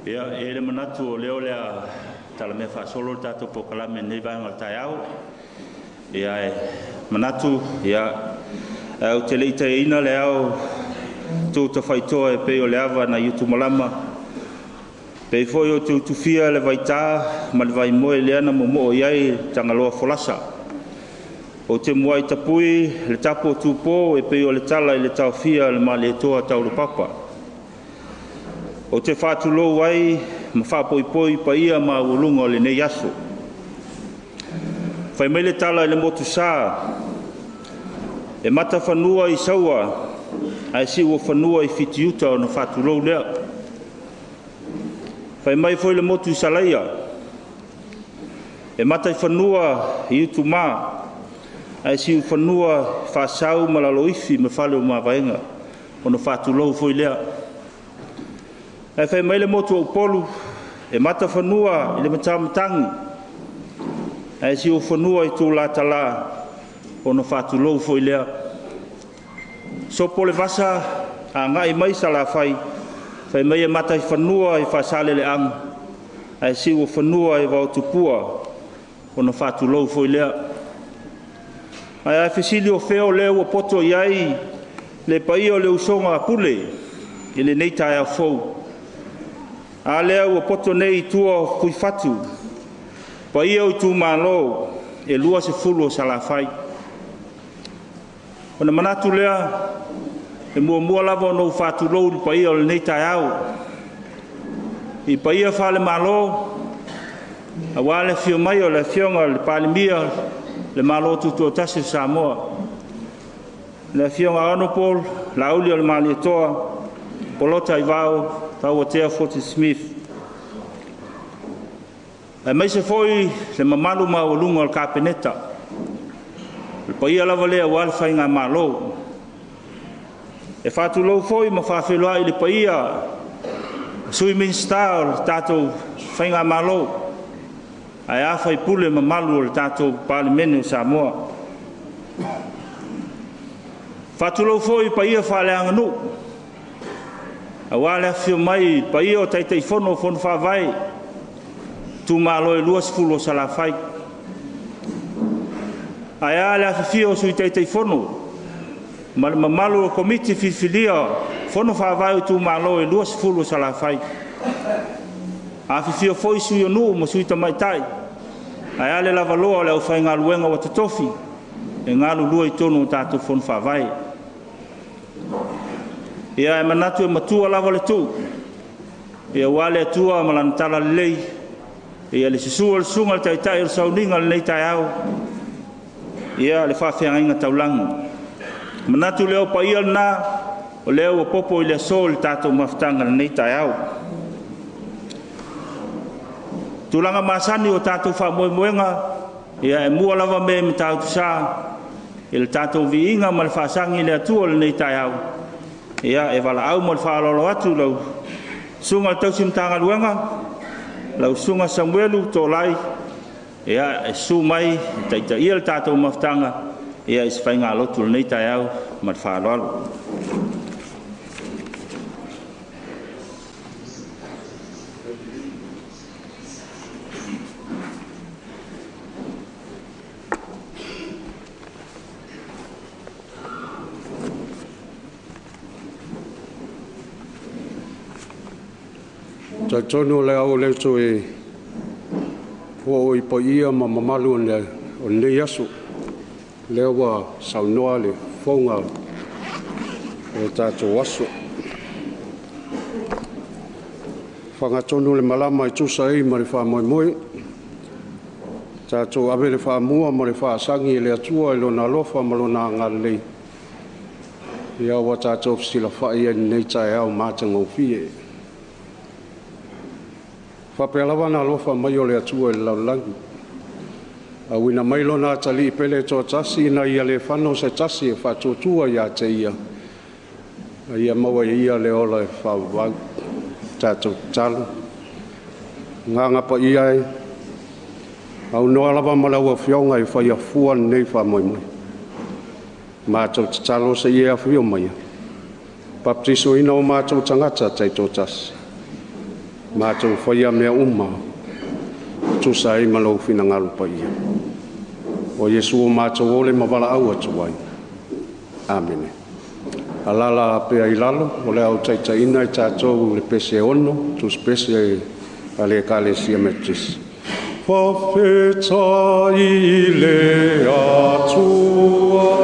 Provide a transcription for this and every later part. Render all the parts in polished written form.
Ia, e i ai le manatu o lea o le a talamea faasolo le tatou polokalame i lenei vaega o le taeao. Ia, ae manatu, ia, ae ou te le i taiaina le ao tu tafaitoa e pei o le ava nai Utumalama, pei foi ou te utufia le vaita ma le vaimoe lea na momoo i ai Tagaloa folasa. Ou te muai tapui le tapu o Tupo e pei o le tala i le taofia a le Malietoa Taulopapa. Ou te faatulou ai ma faapoipoi paia maualuga o lenei aso. Fai mai le tala i le Motusa, e matafanua i Saua ae siuofanua i Fitiuta ona faatulou lea. Fai mai foi le motu i Salaia, e mataifanua i Utuma ae siufanua i Faasau ma Laloifi ma Fale o Mavaega, ona faatulou foi lea. Ae fai mai le motu o Upolu, e matafanua i le matamatagi ae siufanua i Tulatala, ona faatulou foi lea. Sopo le vasa agai mai Salafai, fai mai e mataifanua i Faasaleleaga ae siuofanua i Vaotupua, ona faatulou foi lea. Ae a fesili o fea o lea ua poto i ai le paia o le usoga a Pule i lenei taeao fou? A lea ua poto nei i tua o Fuifatu, paia o itumalo e 20 o Salafai. Ona manatu lea, e muamua lava ona ou faatulou i le paia o lenei taeao, i paia faale-Malo, aua le afio mai o le Afioga i le Palemia, le Malo Tutoatasi o Samoa, le Afioga Honorable Laaulialemalietoa Polataivao Fauatea Fortescue Smith, aemaise foi le mamalu maualuga o le Kapeneta, o le paia lava lea aua le Faigamalo. E faatulou foi ma faafeiloai i le paia o Sui Minisita o le tatou Faigamalo, ae a sui usufono mamalu o le tatou Palemene o Samoa. Faatulou foi i paia faaleaganuu, aua le afifio mai o paia o Taitaifono o Fono Faavae o itumalo e 20 o Salafai. Ae a le afifio o Sui Taitaifono ma le mamalu o Komiti Filifilia o Fono Faavae o itumalo e 20 o Salafai. Afifio foi sui o nuu ma sui tamaitai, ae a le lavaloa o le aufaigaluega ua totofi e galulue i totonu o tatou Fono Faavae. Ia, e manatu e matua lava le tuu, ia aua le Atua ma Lana talalelei, ia le susu o le susuga i le Taitai o le Sauniga i lenei taeao, ia le faafeagaiga taulagi. Manatu lea o paia lena, o lea ua popo i le aso i le tatou mafutaga i lenei taeao. Tulaga masani o tatou faamoemoega, ia e mua lava mea i Matautusa i le tatou viiga ma le faasagi i le Atua i lenei taeao. Ia e valaau ma le faaaloalo atu lau Susuga i le Tausi Matagaluega, lau Susuga Samuelu Tolai, ia e susu mai e taitaia le tatou mafutaga ia i se faigalotu i lenei taeao ma le faaaloalo. Talitonu o le a ou le toe oo i paia ma mamalu o lenei aso. Lea ua saunoa le fofoga o le tatou aso. Fagatonu le malama e tusa ai ma le faamoemoe. Tatou ave le faamua ma le faasagi i le Atua i Lona alofa ma Lona agalelei, ia ua tatou fesilafai ai i lenei taeao matagofie. Faapea lava na alofa mai o le Atua i le lalolagi, auina mai lona atalii pele e toatasi ina ia le fano se tasi e faatuatua ia te ia, a ia maua e ia le ola e faavavau. Tatou tatalo. Agaga Paia e, aunoa lava ma lau Afioga e faia fua lenei faamoemoe. Matou tatalo se i e afio maia, baptisoina o matou tagata taitoatasi. Matou faia mea uma, tusa ai ma lou finagalo paia. O Iesu o matou ole ma valaau atu ai. Amene. Alala pea i lalo, o le au taitaiina i tatou le pese 6, tusipese a le Ekalesia Metotisi. Faafetai i le Atua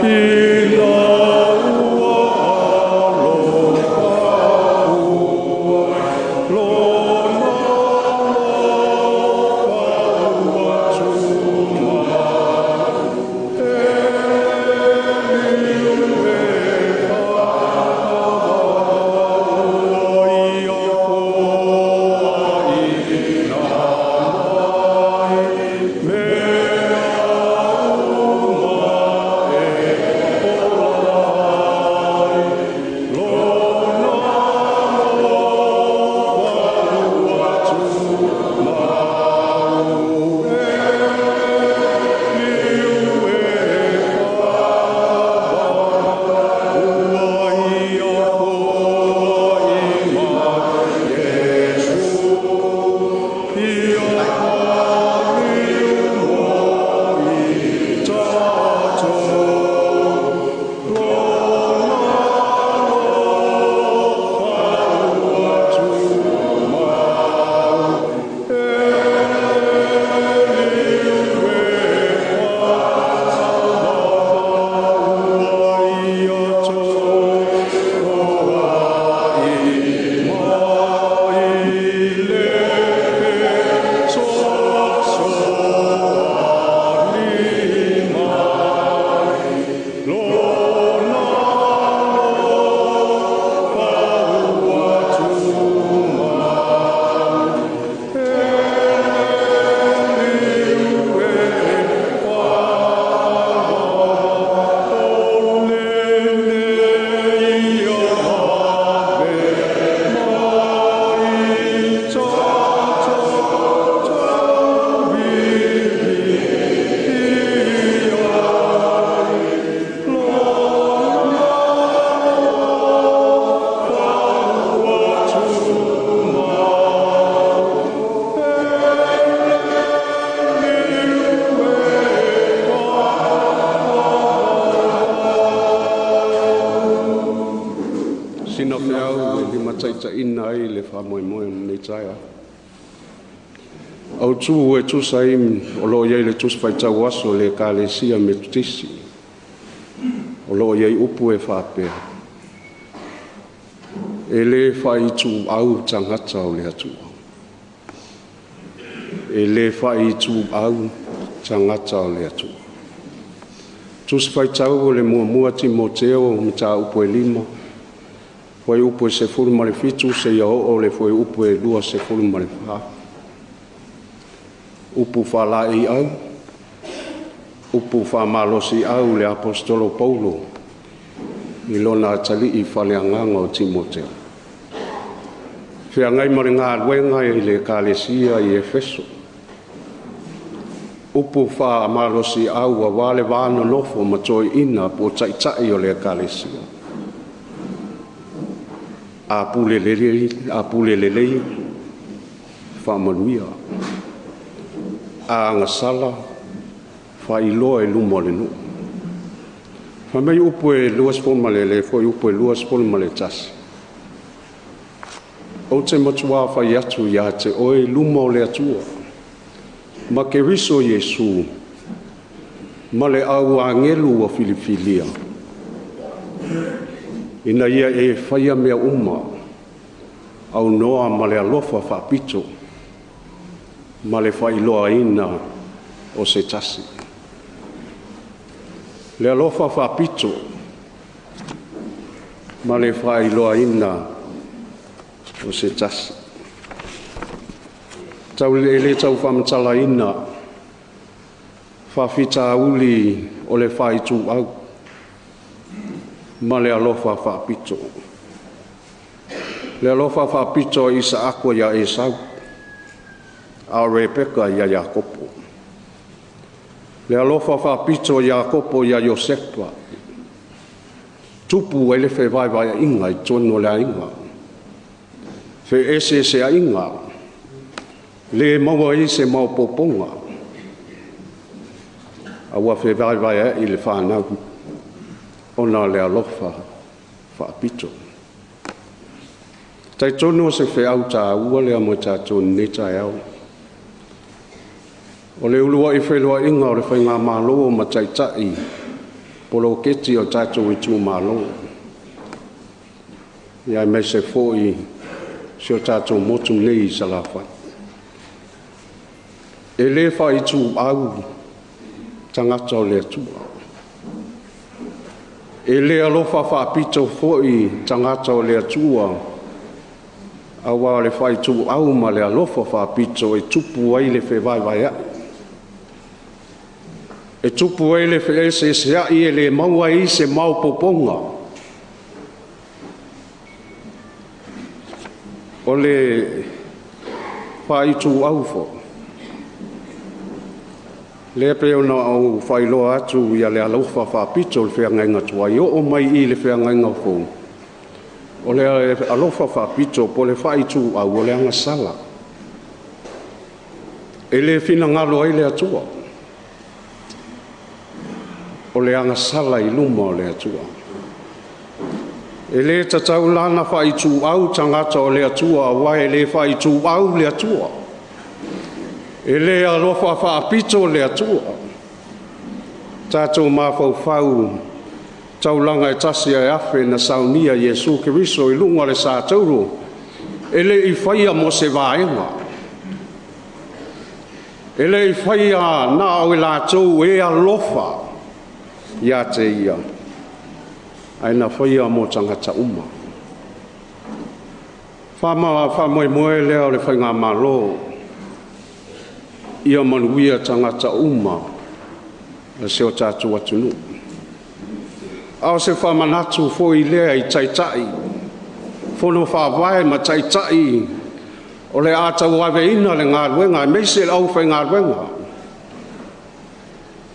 ina ua alofa ua lona alofa ua tumau e liu e fa'ava'a ua ia foaina mai mea uma e ola ai lona alofa ua tumau e liu e fa'ava'a ua ia fo'i mai Iesu ia paliu mo i tatou lona alofa ua tumau e liu e fa'ava'a ua ia toai mai le fesoasoani mai lona alofa ua tumau e liu e fa'ava'a o lenei ia ave mai tatou tauvivi ai lona alofa ua tumau e liu e fa'ava'a. Sina feau e limataitaiina ai le faamoemoe o lenei taeao. Autū e tusa ai o lo o i ai le tusi faitau aso a le Ekalesia Metotisi. O lo o i ai upu e faapea, e le faaituau tagata o le Atua. E le faaituau tagata o le Atua. Tusi faitau o le muamua Timoteo mataupu e 5, fuaiupu e 17 seia oo le fuaiupu e 24. Upu faalaeiau, upu faamalosiau le Aposetolo Paulo i lona atalii faaleagaga o Timoteo. Feagai ma le galuega i le Ekalesia i Efeso. Upu faamalosiau aua le va nonofo ma toeaiina po o taitai o le Ekalesia. A pule lelei, faamanuia. A agasala, faailoa i luma o le nuu. Fai mai upu e 21, foi upu e 21. Ou te matua fai atu ia te oe i luma o le Atua, ma Keriso Iesu, ma le au agelu ua filifilia, ina ia e faia mea uma, aunoa ma le alofa faapito, ma le faailoaina o se tasi. Le alofa faapito ma le faailoaina o se tasi. Tau le le tau faamatalaina faafitauli o le faaituau ma le alofa faapito. Le alofa faapito a Isaako ia Esau, a Rebeka ia Iakopo. Le alofa faapito a Iakopo ia Iosepa, tupu ai le fevaevaeaiga i totonu o le aiga. Feeseeseaiga, le maua ai se maopoopoga, a ua fevaevaea'i le fanau ona o le alofa faapito. E talitonu o se feau taua lea mo i tatou i lenei taeao. O le uluai feiloaiga o le Faigamalo ma Taitai Poloketi o tatou itumalo, aemaise foi si o tatou motu nei i Salafai. E le faaituau tagata o le Atua. E le alofa faapito foi tagata o le Atua, aua o le faaituau ma le alofa faapito e tupu ai le fevaevaea'i, e tupu ai le feeseesea'i, e le maua ai se maopoopoga. O le faaituau foi, lea pei ona ou faailoa atu ia le alofa faapito o le feagaiga tuai, oo mai i le feagaiga fou, o le alofa faapito po o le faaituau o le agasala. E le finagalo ai le Atua, o le agasala i luma o le Atua. E le tatau la ona faaituau tagata o le Atua, aua e le faaituau le Atua. E le alofa faapito le Atua. Tatou mafaufau taulaga e tasi ae afe na saunia Iesu Keriso i luga o le satauro, e le i faia mo se vaega. E le i faia na o i latou e alofa ia te ia, ae na faia mo tagata uma. Faamoemoe lea o le Faigamalo, ia manuia tagata uma o si o tatou atunuu. A o se faamanatu foi lea i taitai, fono faavae ma taitai o le a tauaveina le galuega, aemaise le aufaigaluega,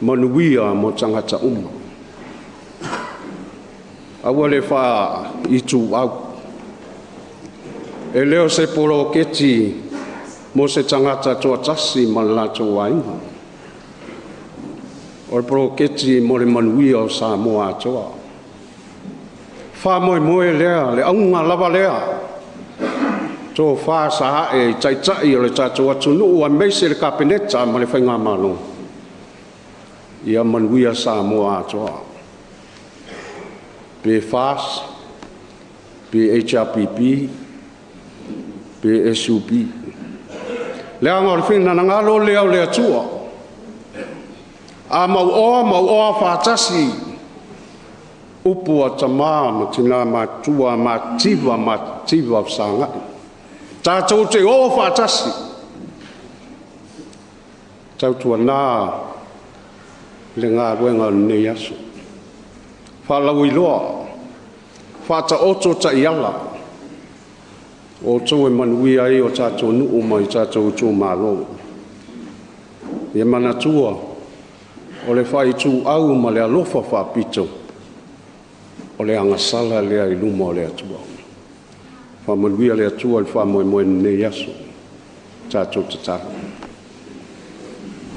manuia mo tagata uma. Aua le faaituau. E le o se poloketi mo se tagata toatasi ma le latou aiga. O le poloketi mo le manuia o Samoa atoa. Faamoemoe lea, le auga lava lea, tofa saa'e i taitai o le tatou atunuu, aemaise le Kapeneta ma le Faigamalo, ia manuia Samoa atoa. Pe FAST, pe HRPP, pe SUP. Leaga o le finagalo lea o le Atua, a mauoa, mauoa faatasi, upu a tamā ma tinā matutua, mativa mativa fesagai. Tatou te o faatasi, tautuana le galuega o lenei aso. Faalauiloa, faataoto taiala, o outou e manuia ai o tatou nuu ma i tatou itumalo. Ia manatua, o le faaituau ma le alofa faapito, o le agasala lea i luma o le Atua. Faamanuia le Atua i le faamoemoe i lenei aso, tatou tatalo.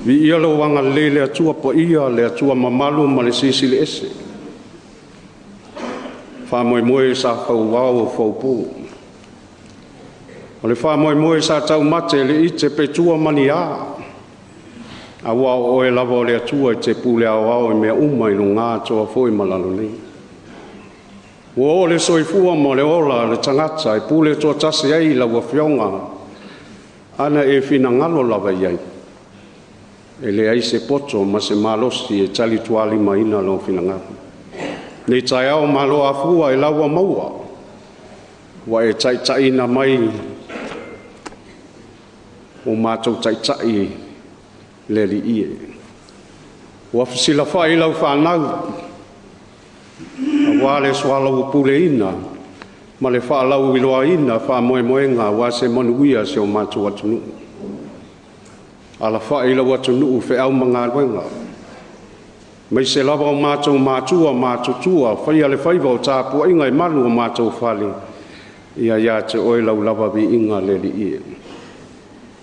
Viia lou agalelei le Atua paia, le Atua mamalu ma le silisili ese. Faamoemoe sa fauao o faupu. O le faamoemoe sa taumate le ite pe tua mania. Aua o oe lava o le Atua i te pule aoao i mea uma i luga atoa foi ma lalo nei. Ua oo le soifua ma le ola le tagata e pule toatasi ai lau afioga, ana e finagalo lava i ai. E leai se poto ma se malosi e talitualimaina lou finagalo. Nei taeao malo afua e lau maua, ua e taitaiina mai o matou taitai le alii e. Ua fesilafai lau fanau, aua le soalaupuleina ma le faalauiloaina faamoemoega aua se manuia se o matou atunuu. Alafai lau atunuu feau ma galuega, mai se lava o matou matua matutua, faia le faiva o tapuaiga e malu o matou fale, Ia ia te oe lau lava viiga le Alii e.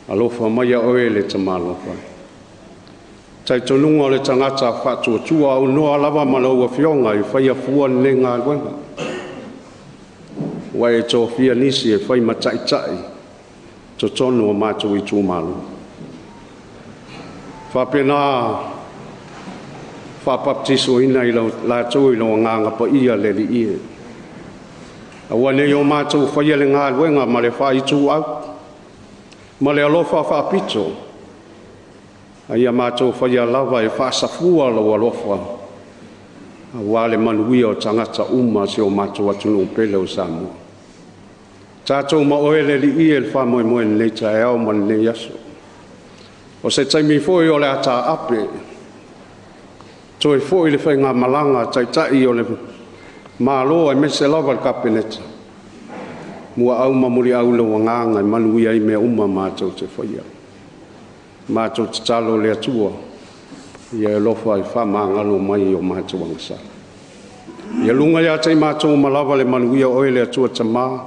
Alofa mai ia oe le tamalofa. Talitonuga o le tagata faatuatua aunoa lava ma lau Afioga e faia fua lenei galuega. Ua e tofia nisi e fai ma taitai totonu o matou itumalo. Faapena faabaptisoina i latou i lou agaga paia le Alii e. Aua ne i o matou faia le galuega ma le faaituau ma le alofa faapito, a ia matou faia lava e faasafua lou alofa aua le manuia o tagata uma o si o matou atunuu pele o Samoa. Tatou ma oe le Alii e le faamoemoe i lenei taeao ma lenei aso. O se taimi foi o le a taape, toe foi le faigamalaga a Taitai o le Malo aemaise lava le Kapeneta, muaau ma muliau lou agaga e manuia ai mea uma matou te faia. Matou tatalo le Atua, ia e alofa e faamagalo mai o matou agasala. Ia luga ia te i matou ma lava le manuia oe le Atua Tama,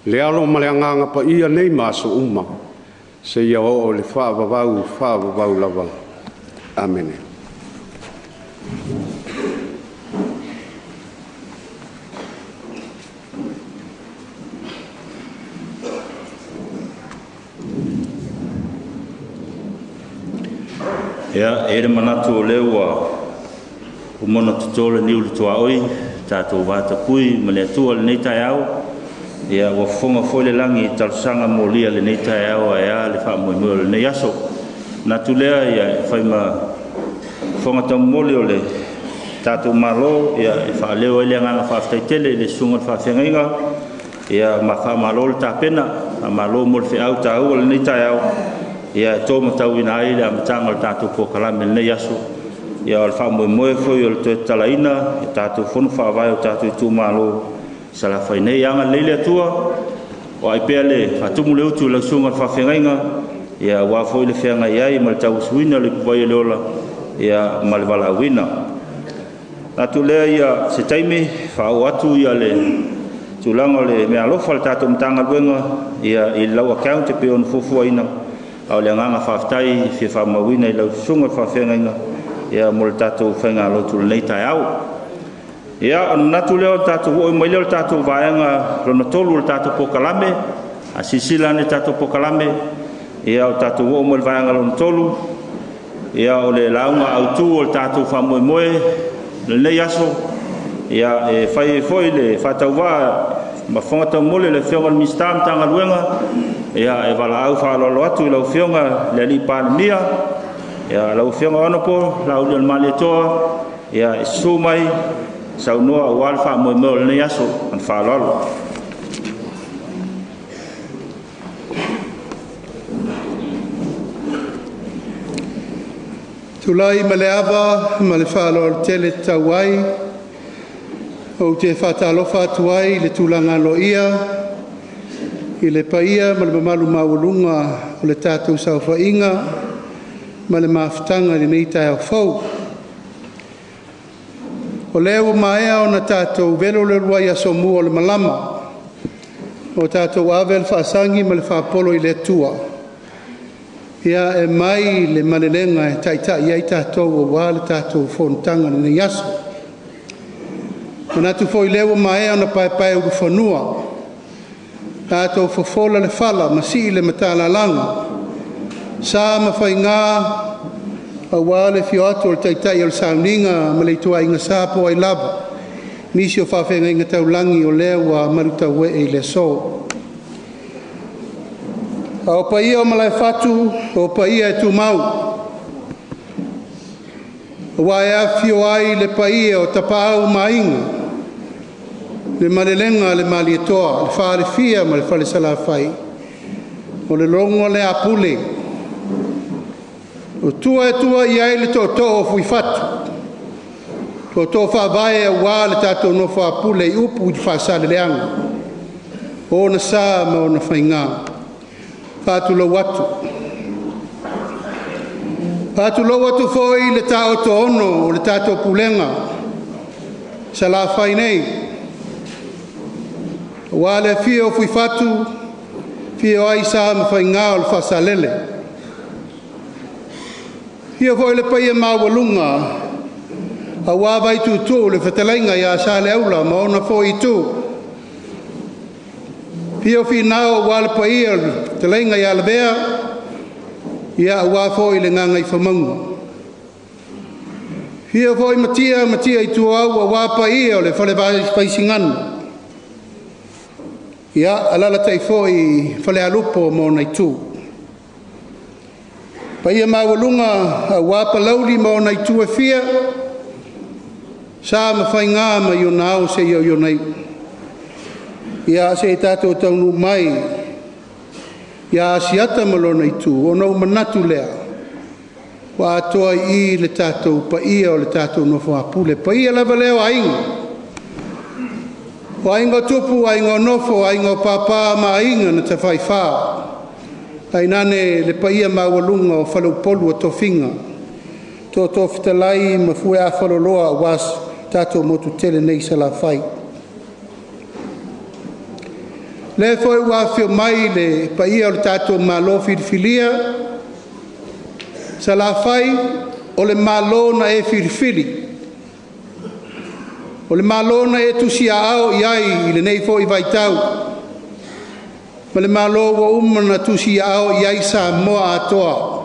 le Alo ma le Agaga Paia nei ma aso uma, seia oo i le faavavau, faavavau lava. Amene. Ia, e i ai le manatu o lea ua uma ona toto le niu i le tuaoi, tatou vatapuia ma le Atua i lenei taeao. Ia, ua fofoga foi le lagi i talosaga molia i lenei taeao ae a le faamoemoe o lenei aso. Ona manatu lea e fai ma fofoga taumomoli o le tatou Malo, ia, e faaleo ai le agaga faafetai tele i le susuga i le faafeagaiga, ia ma faamalo le tapena, faamalo mo le feau taua o lenei taeao, ia e taumatauina ai le amataga o le tatou polokalame i lenei aso. Ia o le faamoemoe foi o le toe tatalaina o tatou fono faavae o tatou itumalo i Salafai nei. Ia agalelei le Atua, o ai pea le faatumu le utu i lau susuga i le faafeagaiga, ia aua foi le feagai ai ma le tauasuina o le ipuvai o le ola, ia ma le valaauina. Manatu lea ia se taimi faaoo atu ia le tulaga o le meaalofa a le tatou Matagaluega ia i lau account e pei ona fuafuaina, a o le agaga faafetai e fia faamauina i lau susuga i le faafeagaiga ia mo le tatou faigalotu i lenei taeao. Ia, ona manatu lea o le tatou oo mai lea o le tatou vaega lona tolu o le tatou polokalame. A silasila ane i le tatou polokalame, ia o le tatou oo mai i le vaega lona tolu, ia o le lauga autu o le tatou faamoemoe i lenei aso, ia e fai ai foi le faatauvaa ma fofoga taumole le Afioga i le Minisita o Matagaluega, ia e valaau faaaloalo atu i lau Afioga i le Alii Palemia, ia lau Afioga Honorable Laaulialemalietoa, ia e susu mai saunoa aua le faamoemoe o lenei aso. Ma le faaaloalo. Tulai ma le ava ma le faaaloalo tele e tatau ai, ou te faatalofa atu ai i le tulaga aloaia i le paia ma le mamalu maualuga o le tatou saofaiga ma le mafutaga i lenei taeao fou. O lea ua maea ona tatou velo le uluai asomua o le malama, o tatou ave le faasagi ma le faapolo i le Atua, ia e mai le malelega e taitai ai tatou aua le tatou fonotaga i lenei aso. Manatu foi lea ua maea ona paepaeulufanua, tatou fofola le fala ma sii le matalalaga, sa ma faiga aua le afio atu o le Taitai o le Sauniga ma le ituaiga sa po ai lava nisi o faafeagaiga taulagi o lea ua malutauee i le aso. A o paia o Malaefatu, o paia e tumau, aua e afifio ai le paia o Tapaau ma Aiga, le malelega a le Malietoa, le Falefia ma le Falesalafai, o le logo lea a Pule, o tua e tua i ai le tootoo o Fuifatu, tootoo faavae aua le tatou nofo a Pule i upu i le Faasaleleaga, o ona sa ma ona faiga. Faatulou atu. Faatulou atu foi i le taoto ono o le tatou pulega Salafai nei, Aua le afio o Fuifatu, afio ai Sa ma Faiga o le Faasalele. Afio foi le paia maualuga aua Vaituutuu le fetalaiga ia Saleaula ma ona foi itu. Afio Finao aua le paia o le fetalaiga ia Lavea, ia aua foi le Gagaifomauga. Afio foi Matia ma Matia Ituau aua paia o le Fale Vaisigano, ia alalatai foi Falealupo ma ona itu. Paia maualuga aua Palauli ma ona itu e fia, sa ma faiga mai ona ao seia oo i ona iu. Ia se i tatou taunuu mai ia Asiata ma lona itu, ona ou manatu lea, ua atoa i i le tatou paia o le tatou nofo a pule, paia lava lea o aiga. O aiga o Tupu, aiga o Nofo, aiga o Papa ma aiga na Tafaifa, tainane le paia maualuga o Faleupolu o tofiga, Tootoo fetalai ma Fueafaloloa aua tatou motu tele nei i Salafai. Lea foi ua afio mai le paia o le tatou Malo filifilia, Salafai o le Malo na e filifili, o le Malo na e tusiaao i ai i lenei foi vaitau, ma le Malo ua uma ona tusiaao i ai Samoa atoa,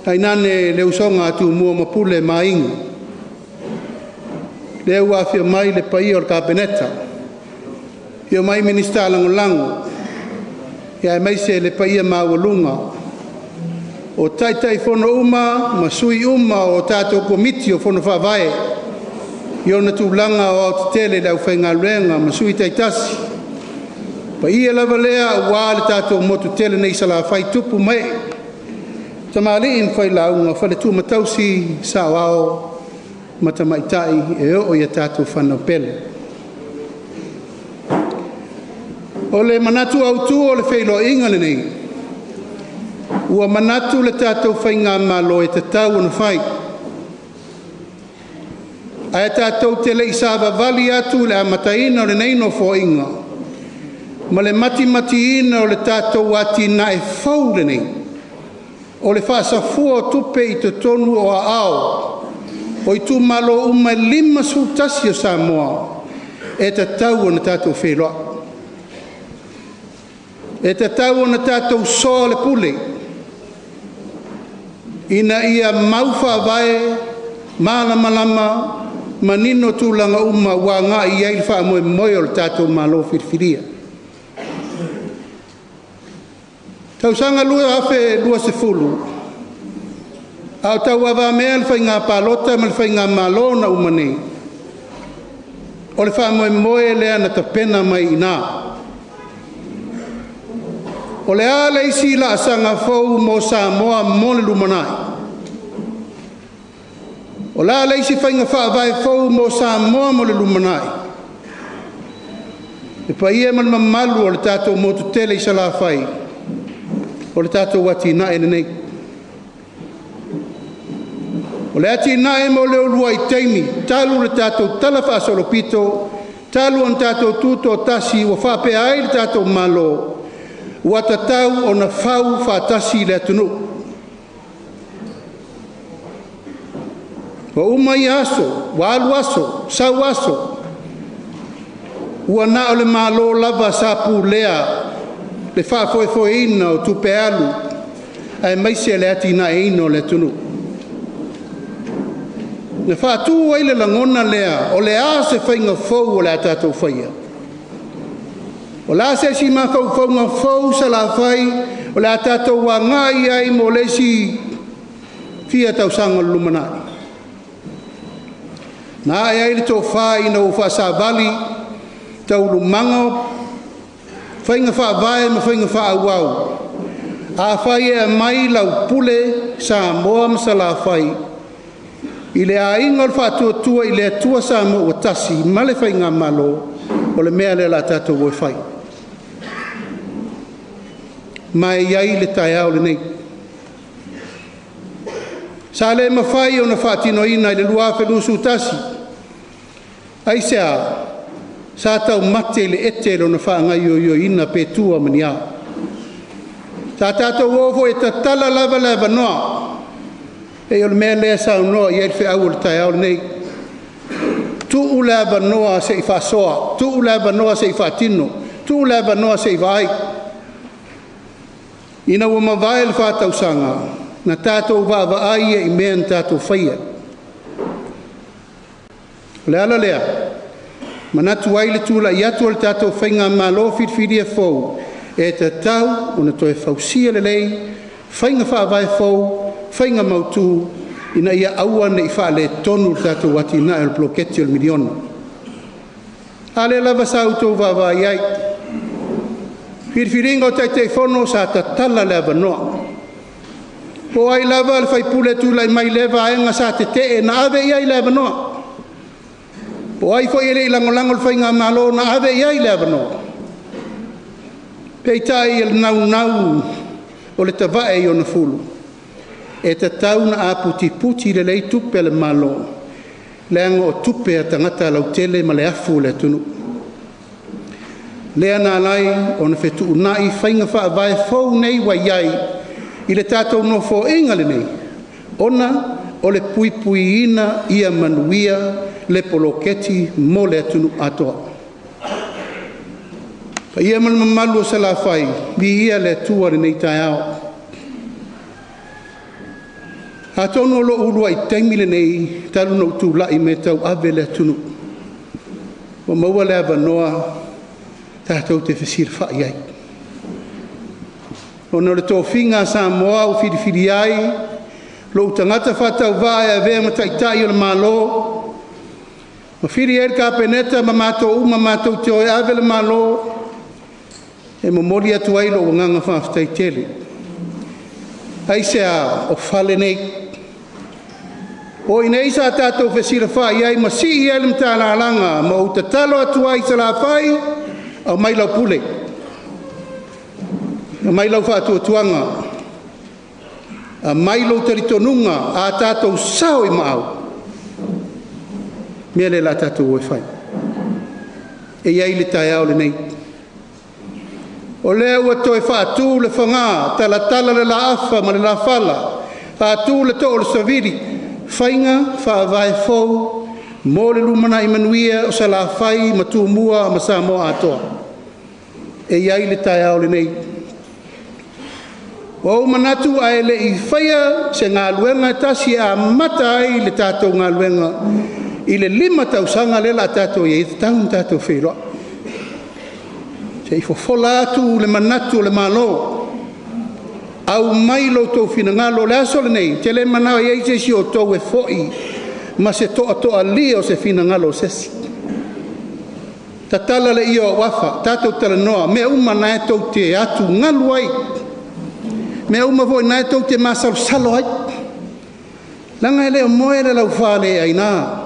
tainane le usoga a Tumua ma Pule ma Aiga. Lea ua afio mai le paia o le Kapeneta, afio mai Minisita Lagolago, aemaise le paia maualuga o Taitaifono uma ma sui uma o tatou Komiti o Fono Faavae i ona tulaga aoaotetele i le aufaigaluega ma sui taitasi. Paia lava lea aua le tatou motu tele nei i Salafai, tupu ma ee, tamalii ma failauga, faletua ma tausi, saoao ma tamaitai e oo ia tatou fanau pele. O le manatu autu o le feiloaiga lenei, ua manatu le tatou Faigamalo e tatau ona fai, ae tatou te le i savavali atu i le amataina o lenei Nofoaiga ma le matimatiina o le tatou atinae fou lenei o le faasafua o tupe i totonu o aao o itumalo uma e 51 o Samoa, e tatau ona tatou feiloai. E tatau ona tatou soa le pule ina ia mau faavae malamalama manino tulaga uma ua agai i ai le faamoemoe o le tatou Malo filifilia. Tausaga 2020, a o tauavamea le faiga palota ma le faigamalo na uma nei, o le faamoemoe lea na tapena mai i ina. O le a le isi laasaga fou mo Samoa mo le lumanai? O le a le isi faiga faavae fou mo Samoa mo le lumanai? Le paia ma le mamalu o le tatou motu tele i Salafai, o le tatou atinae lenei. O le atinae mo le uluai taimi talu le tatou tala faasolopito, talu ona tatou tutoatasi ua faapea ai le tatou Malo, ua tatau ona fau faatasi le atunuu. Ua uma ia aso, ua alu aso, sau aso, ua na o le Malo lava sa pulea le faafoefoeina o tupe alu aemaise le atinaeina o le atunuu. Na faatu ai le lagona lea, o le a se faiga fou o le a tatou faia? O le a se isi mafaufauga fou Salafai o le a tatou agai ai mo le isi fia tausaga o le lumanai? Na ae ai le tofa ina ua faasavali taualumaga faiga faavae ma faiga faaauau. Afai e aumai lau pule Samoa ma Salafai i le aiga o le faatuatua i le Atua Samoa ua tasi ma le faigamalo, o le mea lea o le a tatou o e fai. Ma e i ai le taeao lenei. Sa le mafai ona faatinoina i le 2021. Aisea? Sa taumate i le ete lona faagaoioiina pe tua ma ni a. Sa tatou o foi e tatala lava le avanoa, pei o le mea lea e saunoa i ai le feau o le taeao lenei. Tuu le avanoa se i faasoa, tuu le avanoa se i faatino, tuu le avanoa se i vaai. Ina ua mavae le 4 tausaga, na tatou vaavaai i mea na tatou faia. O le ala lea, manatu ai le tulai atu o le tatou Faigamalo filifilia fou, e tatau ona toe fausia lelei faiga faavae fou, faiga mautu ina ia aua nei faaletonu le tatou atinae o le poloketi o le miliona. A lea lava sa outou vaavaai ai, filifiliga o Taitaifono sa tatala le avanoa. Po o ai lava le faipule e tulai mai lea vaega sa tetee, na ave i ai le avanoa. Po o ai foi e le i lagolago i le faigamalo, na ave i ai le avanoa. Peitai o le naunau o le tavae i ona fulu, e tatau ona aputiputi lelei tupe a le Malo, leaga o tupe a tagata lautele ma le afu o le atunuu. Lea na ala ai ona fetuunai faiga faavae fou nei ua i ai i le tatou nofoaiga lenei, ona o le puipuiina ia manuia le poloketi mo le atunuu atoa. Paia ma le mamalu o Salafai, viia le Atua i lenei taeao. Atonu o lou uluai taimi lenei talu ona ou tulai mai e tauave le atunuu, ua maua le avanoa tatou te fesilafai ai. Ona o le tofiga a Samoa ua filifilia ai lou tagata faatauvaa e avea ma taitai o le Malo, ma fili ai le Kapeneta ma matou uma matou te o e ave le Malo, e momoli atu ai lou agaga faafetai tele. Aisea? O fale nei. O i nei sa tatou fesilafai ai ma sii ai le matalalaga ma ou tatalo atu ai i Salafai, aumai lau pule, aumai lau faatuatuaga, aumai lou talitonuga a tatou sao i maau, mea lea o le a tatou o e fai. E i ai le taeao lenei. O lea ua toe faatu le faga, talatala le laafa ma le lafala, faatu le too o le savili, faiga faavae fou mo le lumanai manuia o Salafai ma Tumua ma Samoa atoa. E i ai le taeao lenei. Ua ou manatu ae le i faia se galuega e tasi e amata ai le tatou galuega i le 5 tausaga lea la tatou i ai, e tatau ona tatou feiloai. Se i fofola atu le manatu o le Malo, aumai lo outou finagalo. O le aso lenei, ou te le manao e i ai se isi o outou e foi ma se toatoalia o se finagalo o se isi. Tatala le ie o au afa, tatou talanoa, mea uma na e tou te atugalu ai, mea uma foi na e tou te masalosalo ai. Leaga e le o moe le laufaleaina,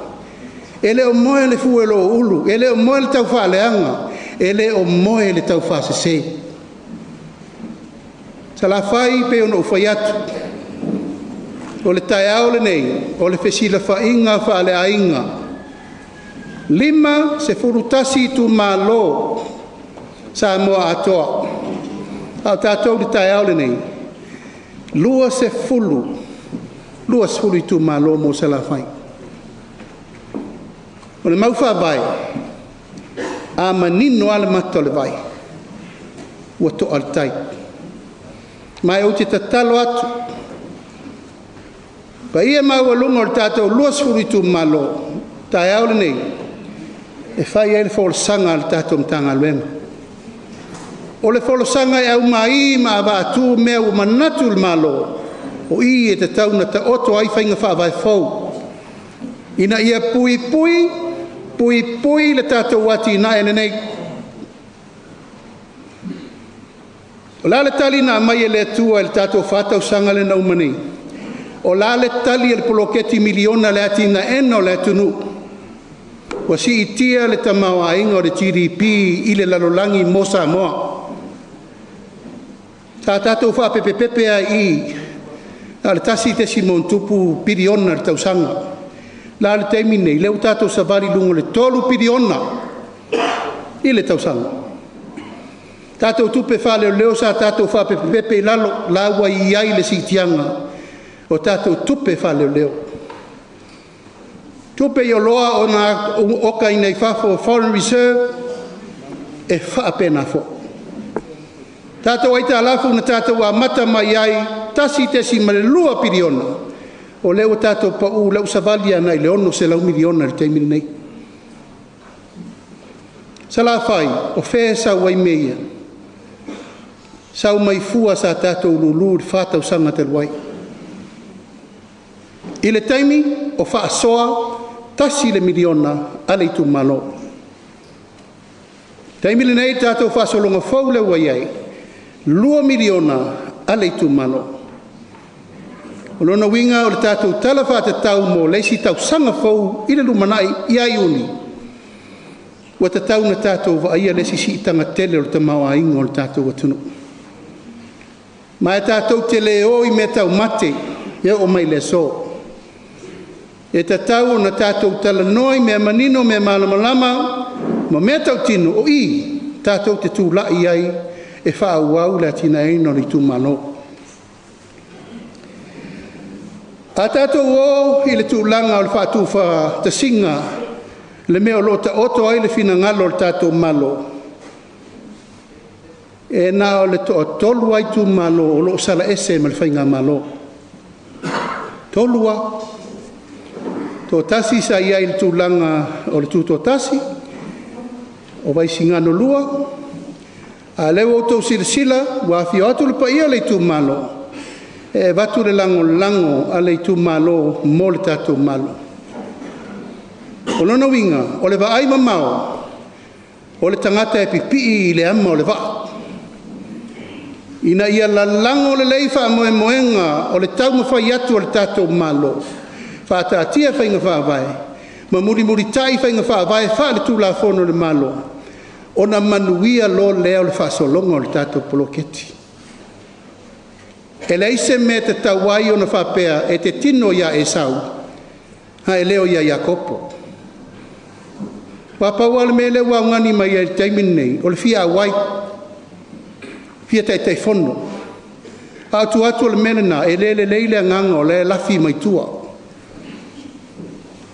e le o moe le fue o lou ulu, e le o moe le taufaaleaga, e le o moe le taufaasese. Salafai, pei ona ou fai atu, o le taeao lenei, o le fesilafaiga faaleaiga. 51 itumalo Samoa atoa, a o tatou i le taeao lenei, 20, 20 itumalo mo Salafai. O le mau faavae, a manino lava le mata o le vai, ua toa le tai. Ma ou te tatalo atu, paia maualuga o le tatou 20 itumalo, taeao lenei, e fai ai le folasaga a le tatou Matagaluega. O le folasaga e aumai ma avaatu mea ua manatu le Malo, o i e tatau ona taoto ai faiga faavae fou, ina ia puipui, puipui le tatou atinae lenei. O le a le tali na aumai e le Atua i le tatou 4 tausaga lea na uma nei? O le a le tali a le poloketi miliona i le atinaeina o le atunuu? Ua siitia le tamaoaiga o le GDP i le lalolagi mo Samoa. Sa tatou faapepepepe ai i na o le 1 tesi ma ona tupu piliona le tausaga. La le taimi lenei, lea ua tatou savali i luga o le 3 piliona. i le tausaga. Tatou tupe faaleoleo sa tatou faapepepepe i lalo, la ua i ai le siitiaga o tatou tupe faaleoleo. Tupe i oloa ona okaina i fafo, foreign reserve, e faapena foi. Tatou aitalafu na tatou amata mai ai 1.2 piliona, o lea ua tatou pau, o lea ua savali agai le 600 miliona i le taimi lenei. Salafai, o fea e sau ai mea ia? Sau mai fua sa tatou lulu i le 4 tausaga talu ai. I le taimi o faasoa $1 miliona a le itumalo. Taimi lenei tatou faasologa fou lea ua i ai, $2 miliona a le itumalo. O lona uiga o le tatou tala faatatau mo le isi tausaga fou i le lumanai ia Iuni, ua tatau ona tatou vaaia le isi siitaga tele o le tamaoaiga o le tatou atunuu. Ma e tatou te le o i mea taumate e oo mai le aso. E tatau ona tatou talanoa i mea manino, mea malamalama ma mea tautino, o i tatou te tulai ai e faaauau le atinaeina o le itumalo. A tatou o i le tulaga o le faatufatasiga, le mea o lo o taoto ai le finagalo o le tatou Malo, e na o le toatolu lava itumalo o lo o sala ese ma le faigamalo. 3 lava. Toatasi sa i ai i le tulaga o le tutoatasi, o Vaisigano 2, a o lea ua outou silasila ua afio atu le paia o le itumalo e avatu le lagolago a le itumalo mo le tatou Malo. O lona uiga, o le vaai mamao, o le tagata e pipii i le ama o le vaa, ina ia lalago lelei faamoemoega o le taumafai atu o le tatou Malo, faataatia faiga faavae ma mulimulitai faiga faavae faale-Tulafono a le Malo, ona manuia loa lea o le faasologa o le tatou poloketi. E leai se mea e tatau ai ona faapea e te tino ia Esau ae le o ia Iakopo. Aua pau lava le mea lea ua augani mai ai i le taimi lenei, o le fia auai, fia taitaifono. A o tua atu o le mea lena, e le lelei le agaga o la e lafi mai tua.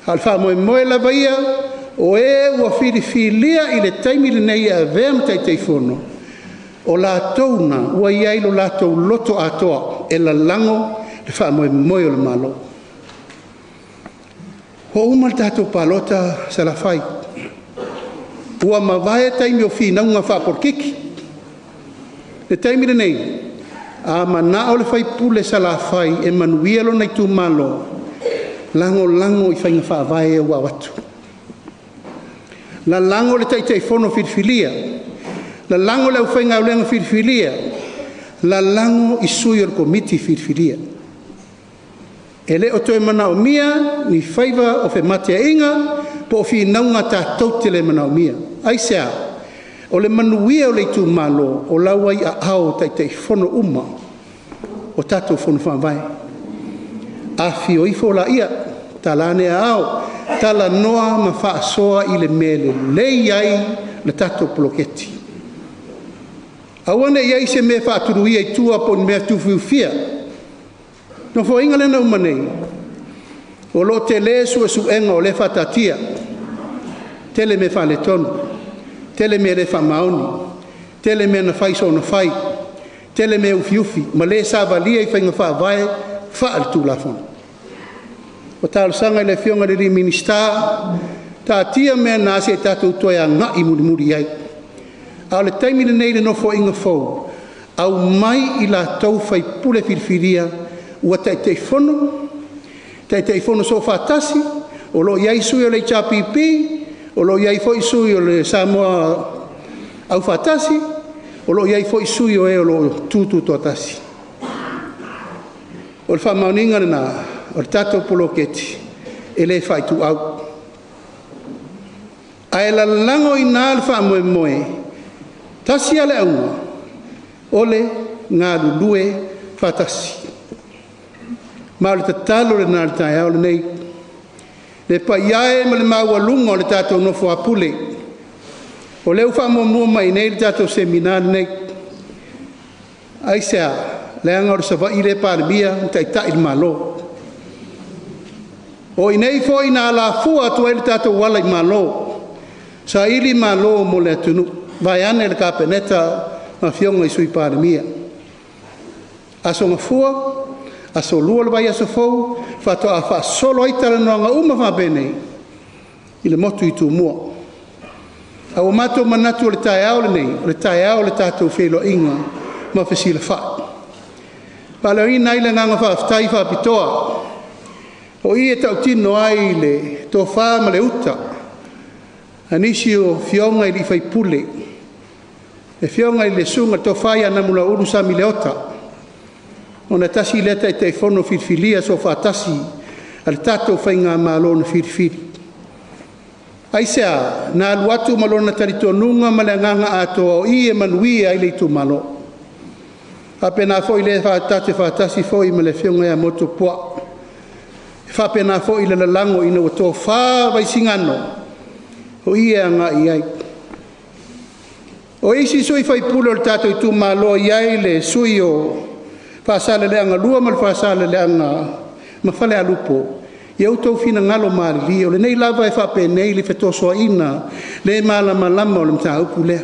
A o le faamoemoe lava ia, o e ua filifilia i le taimi lenei e avea ma taitaifono, o latou na ua i ai lo latou loto atoa e lalago le faamoemoe o le Malo. Ua uma le tatou palota Salafai. Ua mavae taimi o finauga faapolokiki. Le taimi lenei, a manao le faipule Salafai e manuia lona itumalo, lagolago i faiga faavae ua avatu. Lalago le taitaifono filifilia, lalago le aufaigaluega filifilia, lalago i sui o le komiti filifilia. E le o toe manaomia ni faiva o femateaiga po o finauga tatou te le manaomia. Aisea? O le manuia o le itumalo o la ua i aao o taitaifono uma o tatou fono faavae. Afifio ifo laia, talane ao, talanoa ma faasoa i le mea lelei ai le tatou poloketi. Aua ne i i ai se mea faatuluia i tua po o ni mea tuufiufia. Nofoaiga lea na uma nei, o lo o tele suesuega o lea faataatia, tele mea faaletonu, tele mea le faamaoni, tele mea na fai soona fai, tele mea ufiufi ma le savalia i faiga faavae faale-Tulafono. O talosaga i le Afioga i le Minisita, taatia mea na se i tatou toe agai mulimuli i ai. A o le taimi lenei i le nofoaiga fou, aumai i latou faipule filifilia ua taitaifono, taitaifono soofaatasi, o lo o i ai sui o le HRPP, o lo o i ai foi sui o le Samoa Aufaatasi, o lo o i ai foi sui o e o lo o tututoatasi. O le faamaoniga lena o le tatou poloketi e le faaituau. Ae lalago i ina le faamoemoe, tasi lava le auga, o le galulue faatasi. Ma o le tatalo lena i le taeao lenei, le paia e ma le maualuga o le tatou nofo a pule, O lea ua faamuamua mai nei le tatou seminar lenei. Aisea? Leaga o le Savaii lea e Palemia ma taitai le Malo. O i inei foi na alafua atu ai le tatou ala i Malo, saili malo mo le atunuu, vaeane le Kapeneta ma afioga i Sui Palemia. Aso Gafua, Aso Lua o le vaiaso fou, faatoa faasolo ai talanoaga uma faapenei i le motu i Tumua. Ae ua matou manatu o le taeao lenei, o le taeao o le tatou feiloaiga ma fesilafai. Faaleoina ai le agaga faafetai faapitoa, o i e tautino ai le tofa ma le uta a nisi o afioga i sui usufono, le afioga i le Susuga i le Tofa ia Namulauulu Sami Leota, ona e tasi lea Taitaifono filifilia soofaatasi a le tatou Faigamalo na filifili. Aisea? Na alu atu ma lona talitonuga ma le agaga atoa o i e manuia ai le itumalo. Faapena foi le tate faatasi foi ma le afioga ia Motu Puaa. E faapena foi le lalago ina ua tofa Vaisigano o i e agai i ai. O isi sui faipule o le tatou itumalo e i ai le sui o Faasaleleaga 2 ma le Faasaleleaga ma Falealupo, ia outou finagalo malilie, o lenei lava e faapenei le fetosoaina le malamalama o le mataupu lea.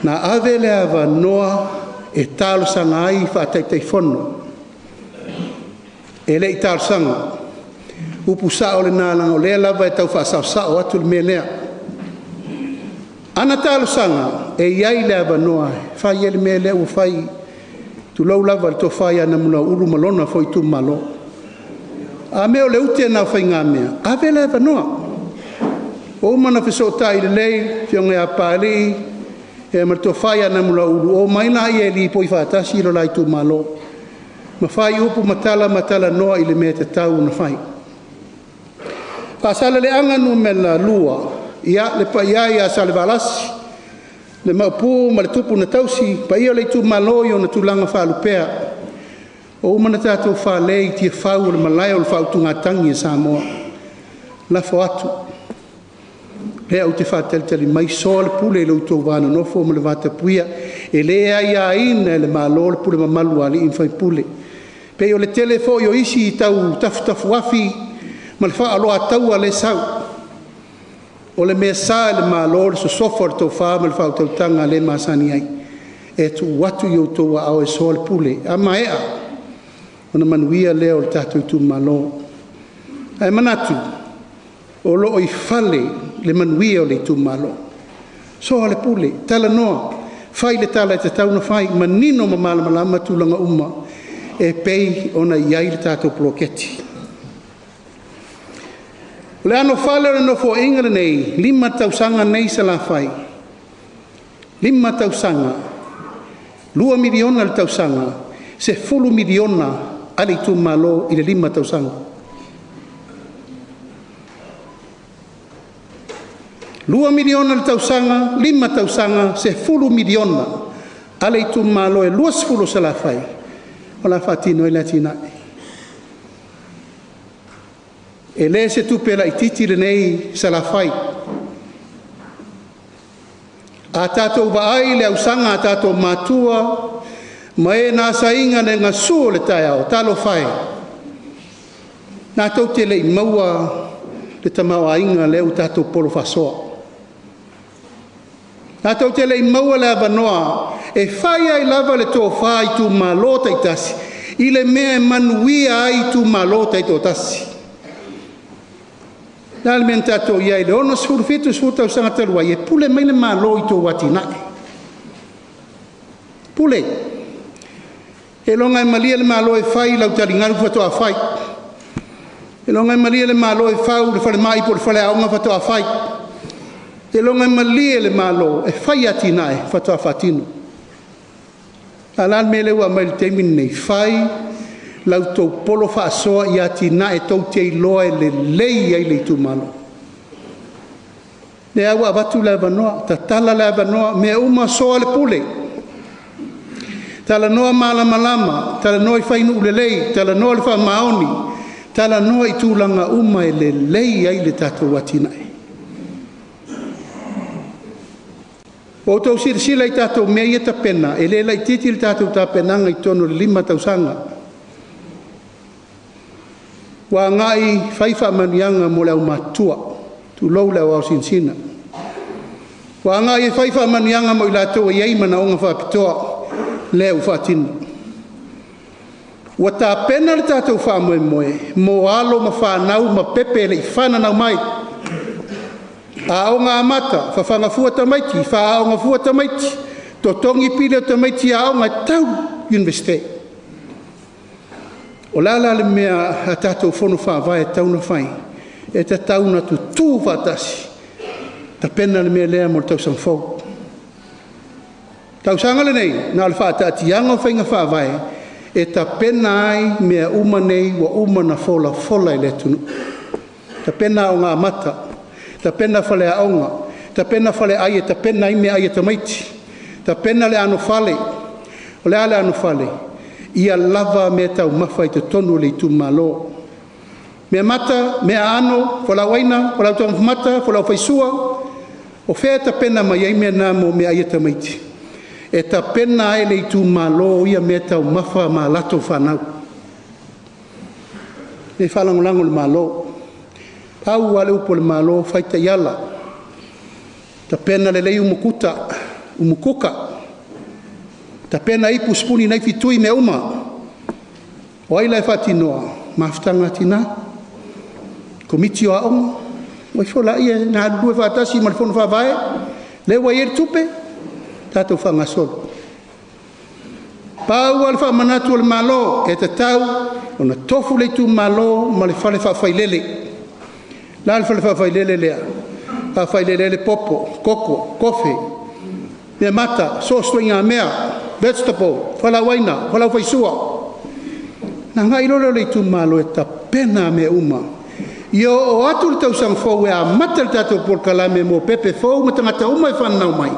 Na ave le avanoa e talosaga ai faataitaifono, e le i talosaga. Upu sao lena, leaga o lea lava e tau faasaosao atu le mea lea. Ana talosaga, e i ai le avanoa e fai ai le mea lea ua fai, tulou lava le tofa ia Namulauulu ma lona foi itumalo. A mea o le ute lena o faigamea, ave le avanoa. Ua uma ona fesootai lelei afioga ia Papalii ma le tofa ia Namulauulu, omai laia e lipoi faatasi lo la itumalo, ma fai upu ma tala ma talanoa i le mea e tatau ona fai. Faasaleleaga Nu.2, ia le paia e ia Salevalasi, le Maopu ma le Tupu na tausi, paia o le itumalo i ona tulaga faalupea, ua uma ona tatou fale i tiafau o le malae o le faautugatagi a Samoa. Lafo atu, lea ou te faatalitali mai soa le pule i lo outou va nonofo ma le vatapuia. E le aiaina e le Malo le pule mamalu a alii ma faipule. Pei o le tele foi o isi tau tafutafuafi ma le faaaloataua lea e sau. O le mea sa e le Malo le sosofa o le tofa ma le faautautaga lea e masani ai. E tuu atu i outou aao e soa le pule. A maea, ona manuia lea o le tatou itumalo. Ae manatu, o lo o i fale le manuia o le itumalo. Soa le pule, talanoa, fai le tala e tatau ona fai, manino ma malamalama tulaga uma e pei ona i ai le tatou poloketi. O le anofale o le nofoaiga lenei, 5 tausaga nei Salafai, 5 tausaga, 2 miliona le tausaga, 10 miliona a le itumalo i le 5 tausaga. 2 miliona le tausaga, 5 tausaga, 10 miliona a le itumalo e 20 o Salafai, o le a faatino ai le atinae. E le se tupe laitiiti lenei Salafai. A tatou vaai i le ausaga a tatou matua ma e na asaina le gasu o le taeao, talofa e, tatou te le i maua le tamaoaiga lea ua tatou polo faasoa. Tatou te le i maua le avanoa e fai ai lava le tofa i itumalo taitasi i le mea e manuia ai itumalo taitoatasi. O le a le mea na tatou i ai i le 60, 70 tausaga talu ai, e pule mai le Malo i tou atinae. Pule. E loga e malie le Malo e fai lau taligalu faatoa fai. E loga e malie le Malo e fau le falemai po o le faleaoga faatoa fai. E loga e malie le Malo e fai atinae faatoa faatino. A o le a le mea lea ua aumai i le taimi lenei? Fai lau tou polo faasoa i atinae tou te iloa e lelei ai le itumalo. Lea ua avatu le avanoa, tatala le avanoa, mea uma soa le pule. Talanoa malamalama, talanoa i fainuu lelei, talanoa le faamaoni, talanoa i tulaga uma e lelei ai le tatou atinae. Ua outou silasila i tatou mea ia e tapena, e le laitiiti le tatou tapenaga i totonu o le 5 tausaga. Ua agai fai faamanuiaga mo le aumatutua, tulou le au ao sinasina. Ua agai e fai faamanuiaga mo i latou e i ai manaoga faapitoa, lea ua faatino. Ua tapena le tatou faamoemoe mo alo ma fanau ma pepe e le i fananau mai. Aoga amata, fafaga fua tamaiti, faaaooga fua tamaiti, totogi pili o tamaiti aoga e tau i le Iunivesite. O le a la le mea a tatou Fono Faavae e tatau ona fai? E tatau ona tutu faatasi, tapena le mea lea mo le tausaga fou. Tausaga lenei, na o le faataatiaga o faiga faavae e tapena ai mea uma nei ua uma ona folafola i le atunuu. Tapena aoga amata, tapena faleaoga, tapena faleai e tapena ai meaai a tamaiti, tapena le anofale. O le a le anofale? Ia lava meataumafa i totonu o le itumalo. Meamata, meaano, fualaauaina, fualaau taumafa mata, fualaau faisua. O fea e tapena mai ai mea na mo meaai a tamaiti? E tapena ai e le itumalo ia meataumafa ma latou fanau. E faalagolago i le Malo. Pau lava le upu a le Malo, fai taiala, tapena lelei umukuka, tapena ipu, sipuni, naifi, tui, mea uma. O ai la e faatinoa? Mafutaga a Tina, Komiti o Aoga, o ifo laia e galulue faatasi ma le Fono Faavae, lea ua i ai le tupe, tatou faagasolo. Pau lava le faamanatu a le Malo, e tatau ona tofu le itumalo ma le fale faafailele. O le a le fale faafailele lea? Faafailele ai le popo, koko, kofe, meamata, so o se ituaiga mea, vegetable, fualaauaina, fualaau faisua. Ona agai loa lea o le itumalo e tapena mea uma. Ia oo atu le tausaga fou e amata le tatou polokalame mo pepe fou ma tagata uma e fananau mai,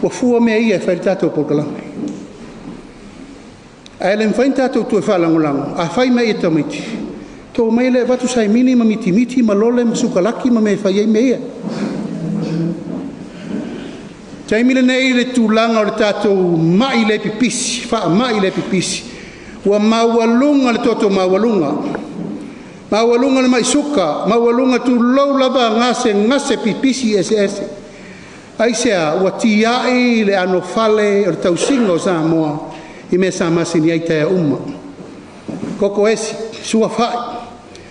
ua fua mea ia e fai ai le tatou polokalame. Ae le mafai ona tatou toe faalagolago, a fai mai e tamaiti, outou omai lea e avatu saimini ma mitimiti ma lole ma sukalaki ma mea e fai ai mea ia. Taimi lenei i le tulaga o le tatou mai le pipisi, faamai le pipisi, ua maualuga le toto maualuga, maualuga le mai suka, maualuga tulou lava gasegase pipisi eseese. Aisea? Ua tiai le anofale o le tausiga o Samoa i mea sa masani ai i taeao uma. Koko esi, suafa,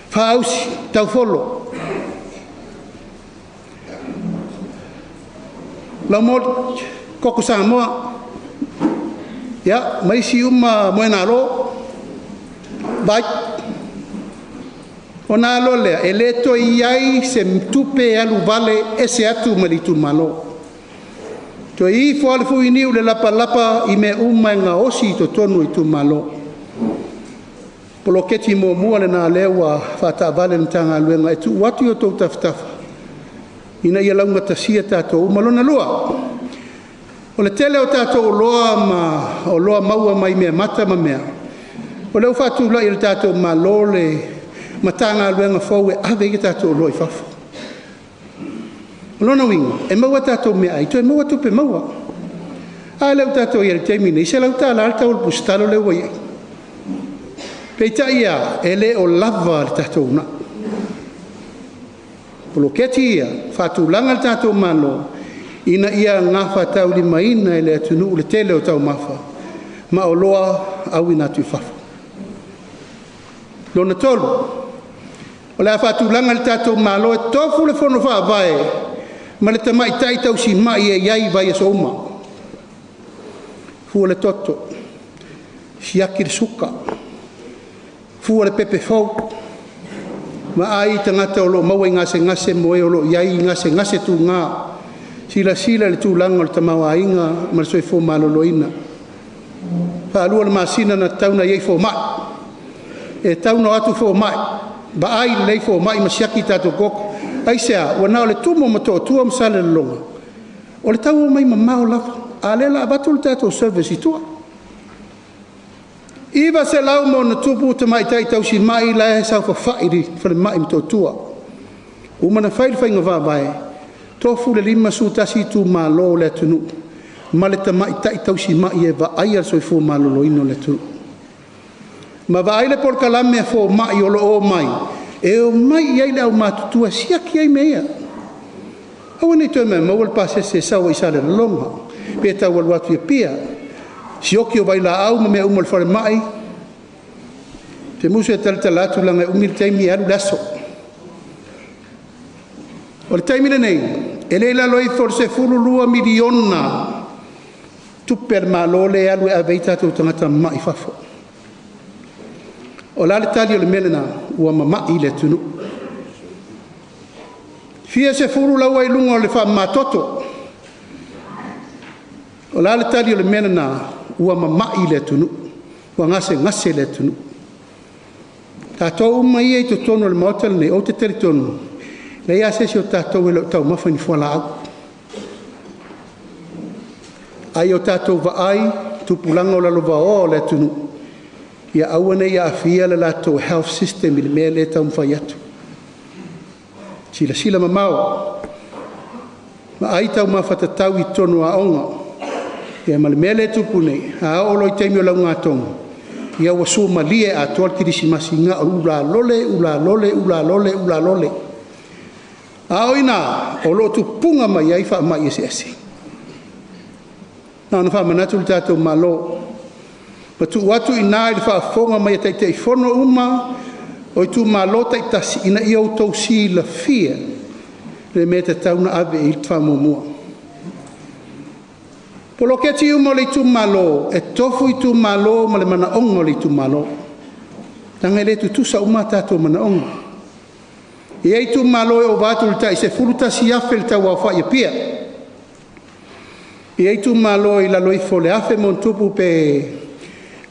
faausi, taufolo, laumoli, koko Samoa, ia, ma isi uma moenalo, vai. Ona alo lea, e le toe i ai se tupe e alu vale ese atu ma le itumalo. Toe ifo lava le fuiniu i le lapalapa i mea uma e gaosi i totonu o itumalo. Poloketi muamua lena lea ua faataavale le Matagaluega e tuu atu i outou tafatafa ina ia laugatasia tatou uma. Lona lua, o le tele o tatou oloa ma oloa maua mai meamata ma mea, o lea ua faatulai e le tatou Malo le Matagaluega fou e ave ai tatou oloa i fafo. O lona uiga, e maua tatou meaai, toe maua tupe maua. A lea ua tatou i ai i le taimi nei, $100 le tau o le pusatalo lea ua i ai. Peitai ia, e le o lava le tatou uunai. Poloketi ia, faatulaga le tatou Malo ina ia gafataulimaina e le atunuu le tele o taumafa ma oloa auina atu i fafo. Lona tolu, o le a faatulaga le tatou Malo e tofu le Fono Faavae ma le tamaitai tausimai e i ai i vaiaso uma. Fua le toto, siaki le suka, fua le pepe fou, vaai tagata o lo o maua i gasegase mo e o lo o i ai gasegase tuga, silasila i le tulaga o le tamaoaiga ma le soifua maloloina. 2 o le masina na tatau ona i ai fomai. E tatau ona o atu fomai, vaai lelei fomai ma siaki tatou koko. Aisea? Ua na o le tumu o Motootua ma Salelologa, o le tau omai mamao lava, a o lea o le a avatu le tatou service i tua. 900+ tamaitai tausimai la e saofafai i le falemai i Motootua. Ua uma ona fai le faiga faavae, Tofu le 51 itumalo o le atunuu ma le tamaitai tausimai e vaaia le soifua maloloina o le atunuu. Ma vaai le polokalame a fomai o lo o omai, e omai i ai le aumatutua e siaki ai mea ia. Aua ne i toe maumau le pasese e sau ai i Salelologa pe tau alu atu i Apia, sioki o vailaau ma mea uma o le falemai. Ou te musu e talatala atu leaga e umi le taimi e alu le aso. O le taimi lenei, e le i lalo ifo o le $12 miliona tupe a le Malo lea e alu e ave ai tatou tagata mamai i fafo. O le a le tali o le mea lena? Ua mamai le atunuu. Fia sefulu la ua i luga o le faamamatoto. O le a le tali o le mea lena? Ua mamai le atunuu, ua gasegase le atunuu. Tatou uma ia i totonu o le Maota lenei, ou te talitonu, e leai lava se isi o tatou e le o taumafa i ni fualaau. A ia o tatou vaai i tupulaga o lalovaoa o le atunuu, ia aua ne i aafia le latou health system i le mea lea e taumafai atu. Silasila mamao, vaai taumafa tatau i totonu o aoga. Ia ma le mea lea e tupu nei, a oo loa i le taimi o le augatogi, ia ua suamalie atoa le kerisimasi na o ulalole, ulalole, ulalole, ulalole. A o i ina o lo o tupuga mai ai faamai eseese. Na ona faamanatu le tatou Malo, ma tuu atu i ina i le faafofoga mai a Taitaifono uma o itumalo taitasi ina ia outou silafia le mea e tatau ona ave i ai le faamuamua. Poloketi uma o le itumalo, e tofu itumalo ma le manaoga o le itumalo. Leaga e le tutusa uma a tatou manaoga. E i ai itumalo e ova atu i le tai $11,000 le tau aofai i Apia. E i ai itumalo e i lalo ifo o le 1,000+ pe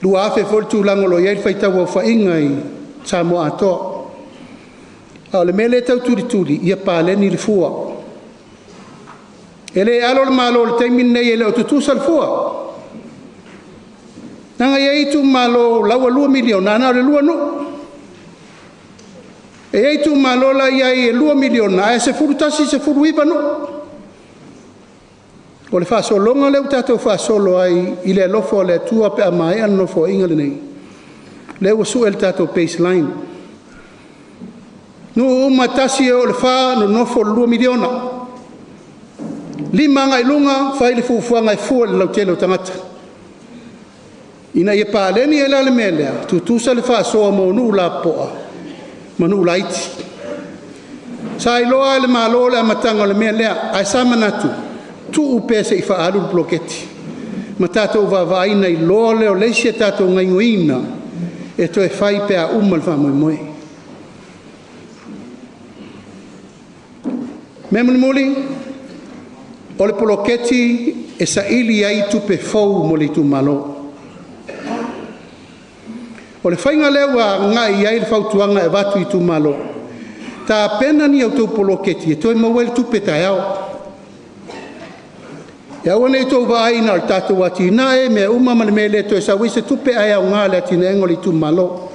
2,000 foi le tulaga o lo o i ai le faitau aofaiga i Samoa atoa. A o le mea lea e tau tulituli, ia paleni le fua. E le alo le Malo i le taimi lenei e le o tutusa le fua. Leaga e i ai itumalo la ua 2 miliona ae na o le 2 nuu. E i ai itumalo la e i ai e 2 miliona ae 11, 19 nuu. O le faasologa lea ua tatou faasolo ai i le alofa o le Atua pe a maea le Nofoaiga lenei, lea ua sue le tatou baseline. Nuu uma e 1 e oo i le 4, nonofo i le 2 miliona. 5 agai i luga, fai le fuafuaga e fua i le lautele o tagata. Ina ia paleni ai la le mea lea, tutusa le faasoa mo nuu lapopoa ma nuu laiti. Sa iloa e le Malo le amataga o le mea lea, ae sa manatu, tuu pea se i faaalu le poloketi ma tatou vaavaai ona iloa lea o le isi a tatou gaoioiga e toe fai pe a uma le faamoemoe. Mea mulimuli, o le poloketi e saili ai tupe fou mo le itumalo. O le faiga lea ua agai i ai le fautuaga e avatu i itumalo, tapena ni a outou poloketi e toe maua ai le tupe taeao. E aua ne i outou vaai na o le tatou atinae, mea uma ma le mea e le toe sau ai se tupe ae aoga i le atinaeina o le itumalo.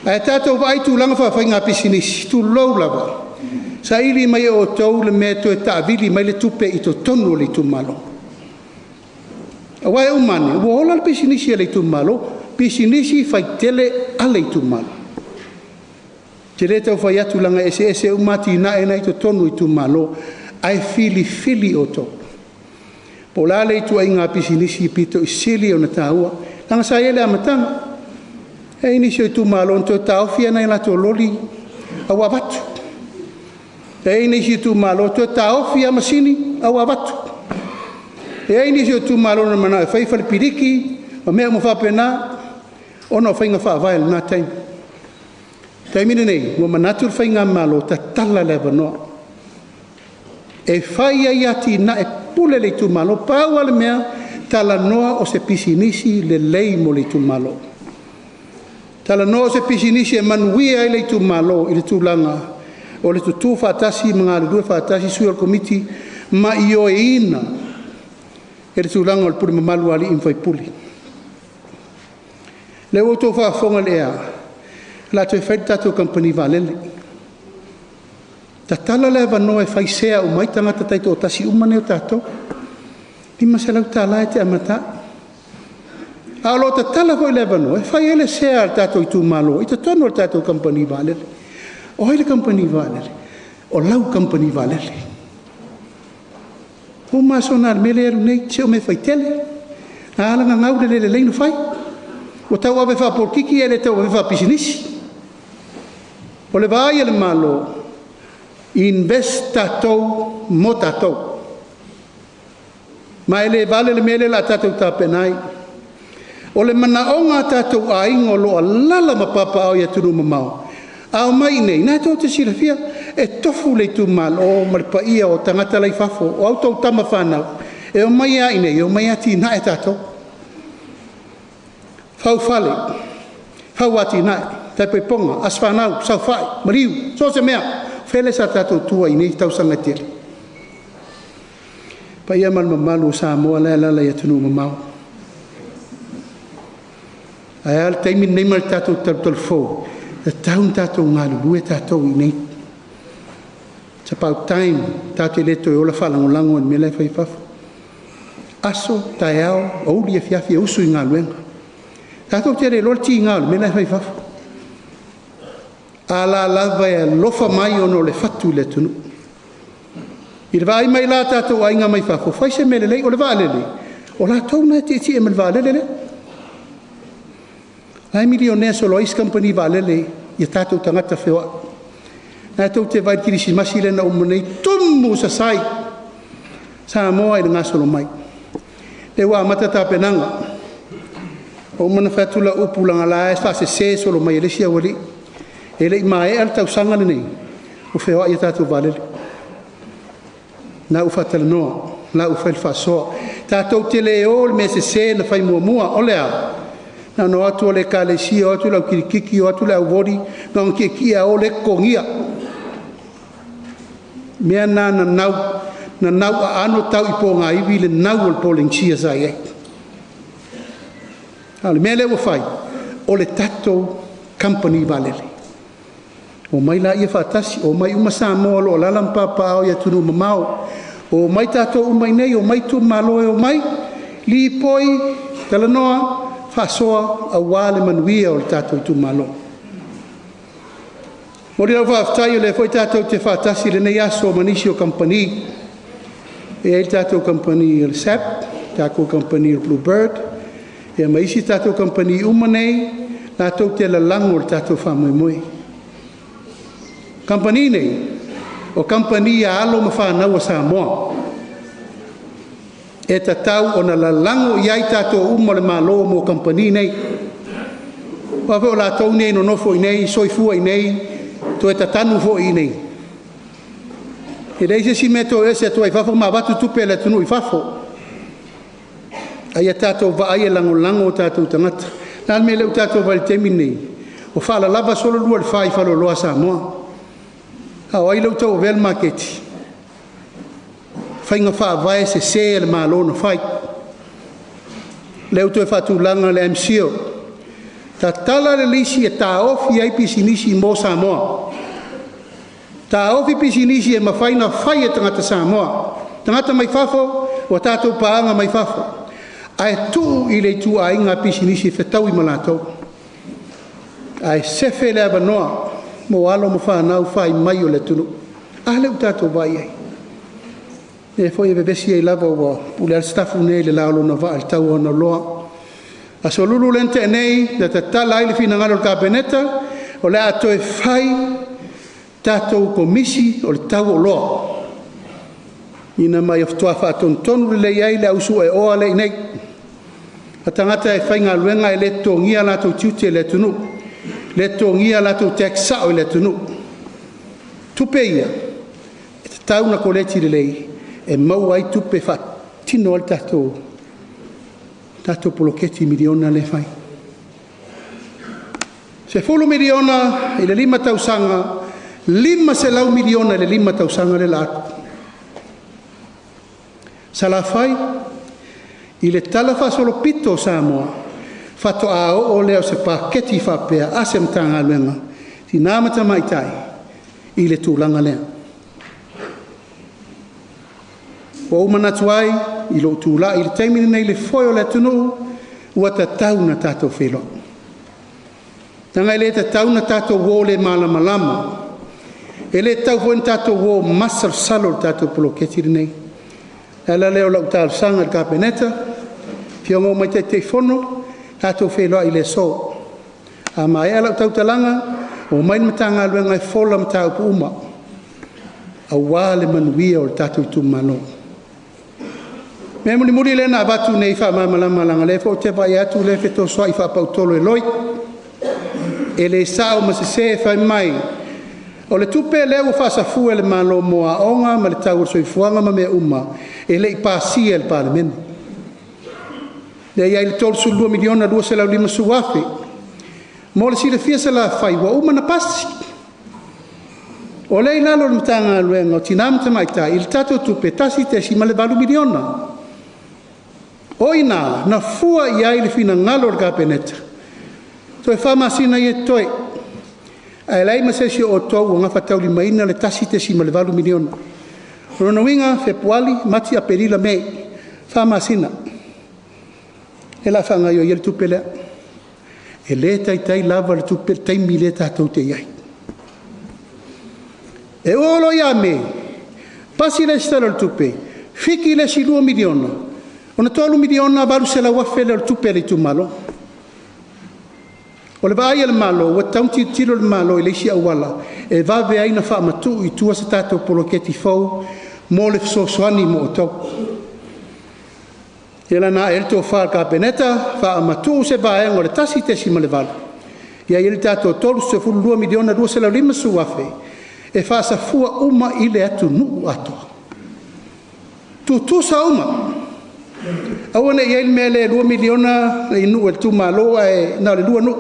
Ae tatou vaai i tulaga faafaiga pisinisi, tulou lava, saili mai e outou le mea e toe taavili mai le tupe i totonu o le itumalo. Aua e uma ane, ua ola le pisinisi a le itumalo, pisinisi faitele a le itumalo. Ou te le tau fai atu leaga e eseese uma atinae na i totonu o itumalo, ae filifili outou. Po o le a le ituaiga pisinisi pito i sili ona taua. Leaga sa i ai le amataga. E i ai nisi o itumalo na toe taofi lava nai a latou loli a ua avatu. E i ai nisi itumalo toe taofi lava masini a ua avatu. E i ai nisi o itumalo na mananao e fai fale piliki ma mea uma faapena, ona o faiga faavae i lena taimi. O le taimi lenei, ua manatu le Faigamalo, tatala le avanoa e fai ai atinae, pule le itumalo. Pau lava le mea, talanoa o se pisinisi lelei mo le itumalo. Talanoa o se pisinisi e manuia ai le itumalo i le tulaga o le tutu faatasi ma galulue faatasi sui o le komiti ma ioeina e le tulaga o le pule mamalu a alii ma faipule. Lea ua outou faafofoga i le ea, o le a toe fai le tatou kamupani vaalele. Tatala le avanoa e fai sea uma ai tagata taitoatasi uma nei o tatou. $500 e te amata ai. A o lo o tatala foi le avanoa e fai ai le sea a le tatou itumalo i totonu o le tatou kamupani vaalele. O ai le kamupani vaalele? O lau kamupani vaalele. Ua uma aso na i le mea lea e alu nei, si o mea faitele. Na ala ona gau le le lelei ona fai. Ua tauave faapolokiki ae le tauavea faapisinisi. O le vaai a le Malo, invest tatou mo tatou. Ma e le vale le mea lea o le a tatou tapena ai. O le manaoga a tatou aiga o lo o alaala ma papaaao i atunuu mamao, a omai i inei, o lena tou te silafia, e tofu le itumalo ma le paia o tagata la e i fafo, o a outou tama fanau, e omai lava i inei e omai e atinae tatou. Fau fale, fau atinae, tai pei o Poga, Aso Fanau, Saofai, maliu, so o se mea. O fea lea sa tatou tua i nei tausaga e tele? Le paia ma le mamalu o Samoa la e alaala i atunuu mamao. Ae a le taimi lenei ma le tatou talutalufou? E tatau ona tatou galulue tatou i inei. It's about time tatou te le toe ola faalagolago i le mea la e fai i fafo. Aso, taeao, aoauli, afiafi e usu i galuega. Tatou te le iloa le tiga o le mea la e fai i fafo. A la lava e alofa mai ona o le fatu i le atunuu. I le vaai mai la a tatou aiga mai fafo, fai se mea lelei. O le vaalele, o latou na e tietie mai le vaalele lea. O la e milionea solo ai isi kamupani vaalele i a tatou tagata feoai. O lena tou te vaai i le kerisimasi lea na uma nei, tumu sasai Samoa i le gasolo mai. Lea ua amata tapenaga. Ua uma ona fai atu lau upu leaga o la e faasese solo mai e le isi aualii. E le i maea le tausaga lenei ua feoai a tatou vaalele. O lena ua faatalanoa, o lena ua fai le faasoa. Tatou te le o i le mea sese na fai muamua. O le a? Na ona o atu o le ekalesia, o atu le au kirikiki, o atu le auoli, na ona tietie lava o le totogia. O mea na na nau, na nau aano tau i pogaivi le nau o le Polenisia sa i ai. A o le mea lea ua fai, o le tatou kamupani vaalele. Omai laia faatasi, omai uma Samoa o lo o alaala ma papaaao i atunuu mamao. Omai tatou uma i inei, omai itumalo e omai, lipoi, talanoa, faasoa aua le manuia o le tatou itumalo. Momoli lau faafetai o lea foi tatou te faatasi i lenei aso ma nisi o kamupani. E i ai le tatou kamupani o le SAP, tatou kamupani o le Blue Bird, ia ma isi tatou kamupani uma nei latou te lalago le tatou faamoemoe. Kamupani nei, o kamupani a alo ma fanau a Samoa. E tatau ona lalago i ai tatou uma o le Malo mo kamupani nei. Aua foi o latou nei e nonofo i inei, soifua i inei, toe tatanu foi i inei. E leai se isi mea e toe ese atu ai i fafo ma avatu tupe a le atunuu i fafo. A ia tatou vaai e lagolago o tatou tagata. O le a le mea lea ua tatou vaai i le taimi lenei? Ua faalalava solo le 2 i le 4 i faleoloa a Samoa. A o ai lea ua tauavea le maketi? Faiga faavae sese a le Malo na fai. Lea ua toe faatulaga le MCIL. Tatala le lisi e taofi ai pisinisi mo Samoa. Taofi pisinisi e mafai ona fai e tagata Samoa. Tagata mai fafo, ua tatou paaga mai fafo. Ae tuu i le ituaiga pisinisi e fetaui ma latou. Ae sefe le avanoa mo alo ma fanau fai mai o le atunuu. A lea ua tatou vaai ai. E foi e vevesi ai lava ua pule lava le sitafu nei i le la o lona vaa i le tau o ona oloa. Aso Lulu lea na tea nei na tatala ai le finagalo o le Kapeneta o le a toe fai tatou komisi o le tau o oloa ina ma ia faatoa faatonutonu lelei ai le au sueoa lea i inei. O tagata e faigaluega e le totogia latou tiute i le atunuu, le totogia latou tax sao i le atunuu. Tupe ia e tatau ona koleti lelei e maua ai tupe e faatino ai le tatou poloketi miliona lea e fai. $10 miliona i le 5 tausaga, $500 miliona i le 5 tausaga lea o le a alu. Salafai i le talafaasolopito o Samoa, faatoa oo lea o se paketi faapea a se Matagaluega, Tina ma Tamaitai i le tulaga lea. Ua ou manatu ai i lou tulai i le taimi lenei i le foe o le atunuu ua tatau ona tatou feiloai. Leaga e le tatau ona tatou o le malamalama, e le tatau foi ona tatou o masalosalo i le tatou poloketi lenei. O le ala lea o lau talosaga i le Kapeneta, afioga uma i Taitaifono, tatou feiloai i le aso. A maea lau tautalaga, omai le Matagaluega e fola mataupu uma aua le manuia o le tatou itumalo. O le mea mulimuli lea na avatu nei faamalamalama leaga o lea foi ou te vaai atu o lea e fetosoai faapautolo e loi. E le sao ma sese fai mai o le tupe lea ua faasafua e le Malo mo aoga ma le tau o le soifuaga ma mea uma, e le i pasia e le Palemene. Lea e i ai le $32,250,000. Mo le silafia e Salafai ua uma ona pasi. O lea e i lalo o le Matagaluega o Tina ma Tamaitai i le tatou tupe $1.8 miliona. O i ina na fua i ai le finagalo o le Kapeneta toe 4 masina ia e totoe, ae leai ma se isi o outou o gafataulimaina le $1.8 miliona. O lona uiga, Fepuari, Mati, Aperila, Me, 4 masina lea o le a faagaoioi ai le tupe lea. E le taitai lava le tupe le taimi lea tatou te i ai. E oo loa ia Me, pasi le isi Tala o le Tupe, fiki le isi $2 miliona, ona $3,800,000 lea o le tupe a le itumalo. O le vaai a le Malo, ua tatau ona tilotilo le Malo i le isi auala e vave ai ona faamatuu i tua se tatou poloketi fou mo le fesoasoani mo outou. Ia la na ae ai le tofa a le Kapeneta, faamatuu se vaega o le 1.8 ia i ai le tatou $32,250,000 e faasafua uma i le atunuu atoa. Tutusa uma, aua ne i i ai le mea lea e $2 miliona le nuu e le itumalo ae na o le 2 nuu.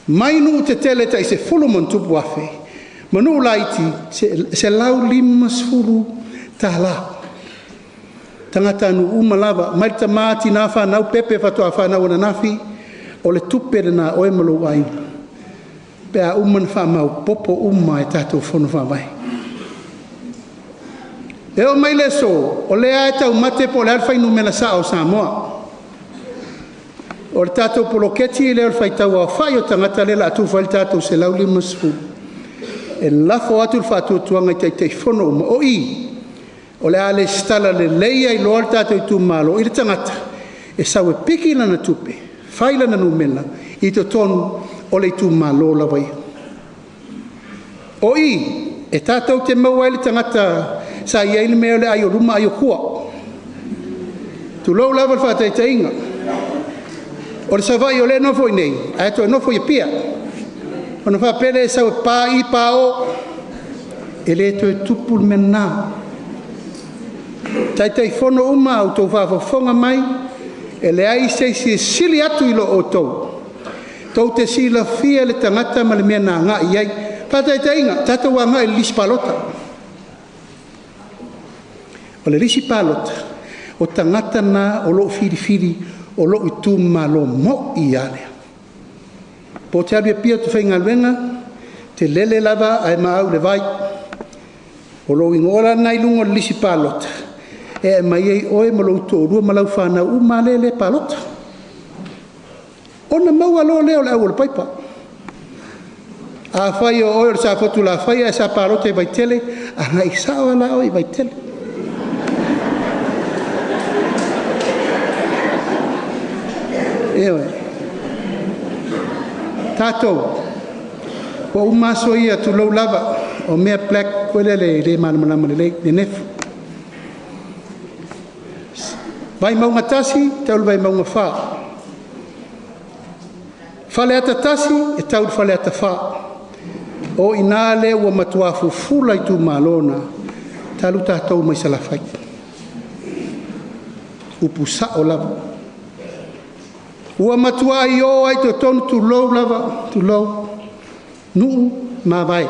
Mai nuu tetele tai 10+ afe ma nuu laiti $150. Tagatanuu uma lava, mai le tama, tina, fanau, pepe faatoa fanau ananafi, o le tupe lena a oe ma lou aiga pe a uma ona faamaopoopo uma e tatou Fono Faavae. E oo mai le aso, o lea lava e taumate po o le a le fuainumera sao o Samoa. O le tatou poloketi lea o le faitau aofai o tagata lea o le a tufa ai le tatou 150, e lafo atu le faatuatuaga i Taitaifono uma. O i, o le a resitala lelei ai loa le tatou itumalo i le tagata e sau e piki lana tupe, fai lana numera i totonu o le itumalo lava ia. O i, e tatou te maua ai le tagata sa i ai le mea o le ai o luma ai o tua. Tulou lava le faataitaiga, o le Savaii o lea e nofo i inei, ae toe nofo i Apia. Ona faapea lea e sau e pa i pa o, e le toe tupu le mea lena. Taitaifono uma a outou faafofoga mai, e leai se isi e sili atu i lo outou, tou te silafia le tagata ma le mea na agai i ai. Faataitaiga, tatou agai i le lisi palota. O le lisi palota, o tagata na o lo o filifili o lou itumalo moi lava lea. Po o te alu i Apia ou te faigaluega, e te lele lava ae maau i le vai. O lou igoa la lena i luga o le lisi palota, e aumai ai oe ma lou toalua ma lau fanau uma lea e palota. Ona maua loa lea o le au o le paipa. Afai o oe o le Safotulafai ae sa palota i Vaitele, agai sao lava oe i Vaitele. Ioe. Tatou, ua uma aso ia, tulou lava, o mea black foi lele e le malamalama lelei, nenefu. Vaimauga 1 tau i le Vaimauga 4. Faleata 1 e tau i le Faleata 4. O i ina lea ua matua fufula itumalo na, talu tatou mai Salafai. Upu sao lava. Ua matua o ai totonu, tulou lava, tulou, nuu mavae.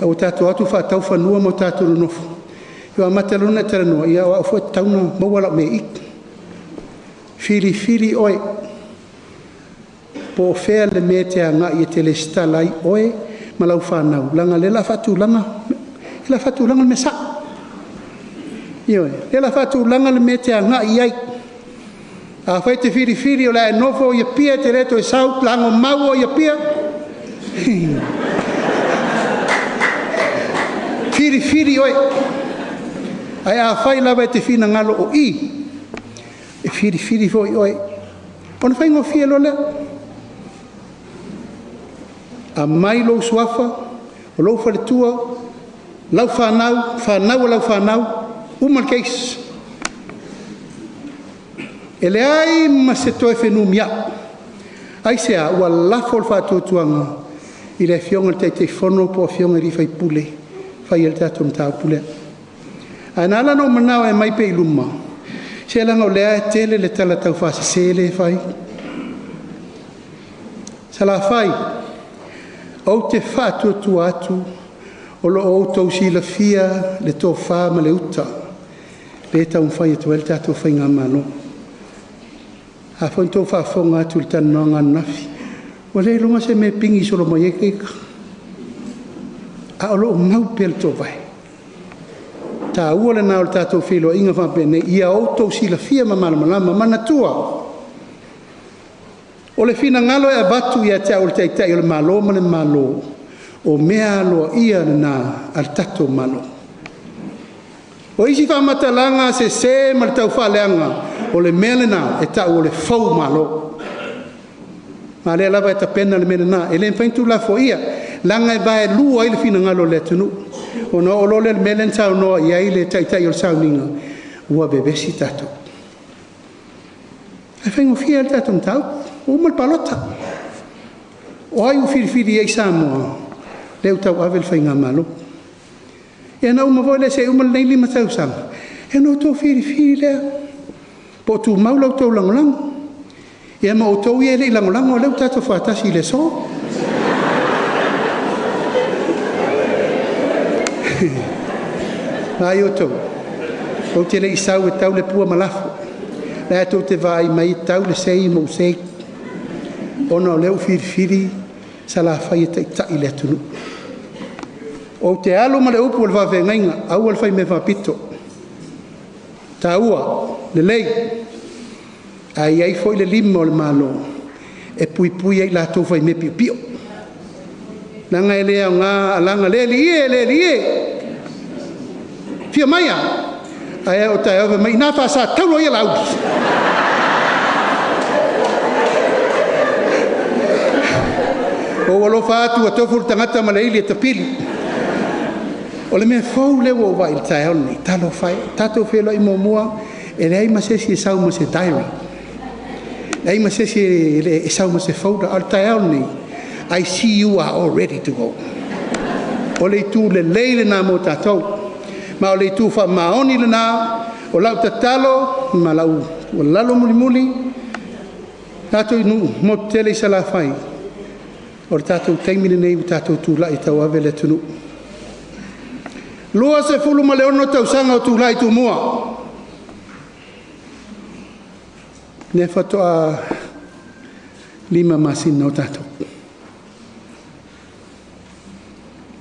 Ua tatou atu faatau fanua ma tatou nonofo. Ua amata loa ona e talanoa, ia o au foi e tatau ona maua lau mea i i. Filifili oe, po o fea le mea e te agai e te resitala ai oe ma lau fanau, leaga o lea o le a faatulaga le mea sao. Ioe, lea la faatulaga le mea e te agai i ai. Afai te filifili o le a e nofo i Apia e te le toe sau, lagomau oe i Apia. Filifili oe. Ae afai lava e te finagalo o i, e filifili foi oe. Ona faigofie loa lea. Aumai lou suafa, o lou faletua, lau fanau, fanau a lau fanau, uma le case. E leai ma se toe fenumiai. Aisea? Ua lafo le faatuatuaga i le Afioga i le Taitaifono po o Afioga i sui usufono e fai ai le tatou mataupu lea. Ae na ala ona ou manao e aumai pea i luma, se leaga o lea e tele le tala taufaasese lea e fai. Salafai, ou te faatuatua atu o lo o outou silafia le tofa ma le uta lea e taumafai atu ai le tatou Faigamalo. A foi na outou faafofoga atu i le talanoaga ananafi, ua le iloga se mea e pigi solo mai ai le ita, a o lo o mau pea le toovae. Taua lena o le tatou feiloaiga faapenei, ia outou silafia ma malamalama. Manatua, o le finagalo e avatu ia te au o le Taitai o le Malo ma le Malo, o mea aloaia lena a le tatou Malo. O isi faamatalaga sese ma le taufaaleaga, o le mea lena e tau o le fou malo. Ma o lea lava e tapena le mea lena. E le mafai ona tuulafoaia, leaga e vaelua ai le finagalo o le atunuu. Ona oo loa lea i le mea lea na saunoa i ai le Taitai o le sauniga, ua vevesi tatou. Ae faigofie lava le tatou mataupu, ua uma le palota. O ai ua filifili ai Samoa, lea ua tauave le Faigamalo. Ia na uma foi lea se i uma lenei 5 tausaga, ia ona outou filifili lea, po o tumau la outou lagolago. Ia ma outou ia e le i lagolago, o lea ua tatou faatasi i le aso. Vaai outou, ou te le i sau e tau le pua ma lafo. O lea tou te vaai mai e tau le sei ma ou sei, ona o lea ua filifili Salafai e taitai le atunuu. Ou te alu ma le upu a le faafeagaiga, aua le fai mea faapito. Taua, lelei, ae i ai foi le lima o le Malo e puipui ai latou fai mea piopio. Leaga e le aoga alaga le alii e, le alii e, fia maia, ae o taeao fai mai, ina faasataulo ia Laauli. Ua ou alofa atu ua tofu le tagata ma le ili e tapili. O le mea fou lea ua ou vaai i le taeao lenei, talofa e, tatou feiloai muamua, e leai ma se isi e sau ma se diary. Leai ma se isi e sau ma se folder. A o le taeao lenei, I see you are all ready to go. O le itu lelei lena mo tatou. Ma o le itu faamaoni lena, o lau tatalo ma lau tuualalo mulimuli, tatou nuu motu tele i Salafai, o le tatou taimi lenei ua tatou tulai e tauave le atunuu. 26 tausaga o tulai Tumua. Lea faatoa 5 masina o tatou.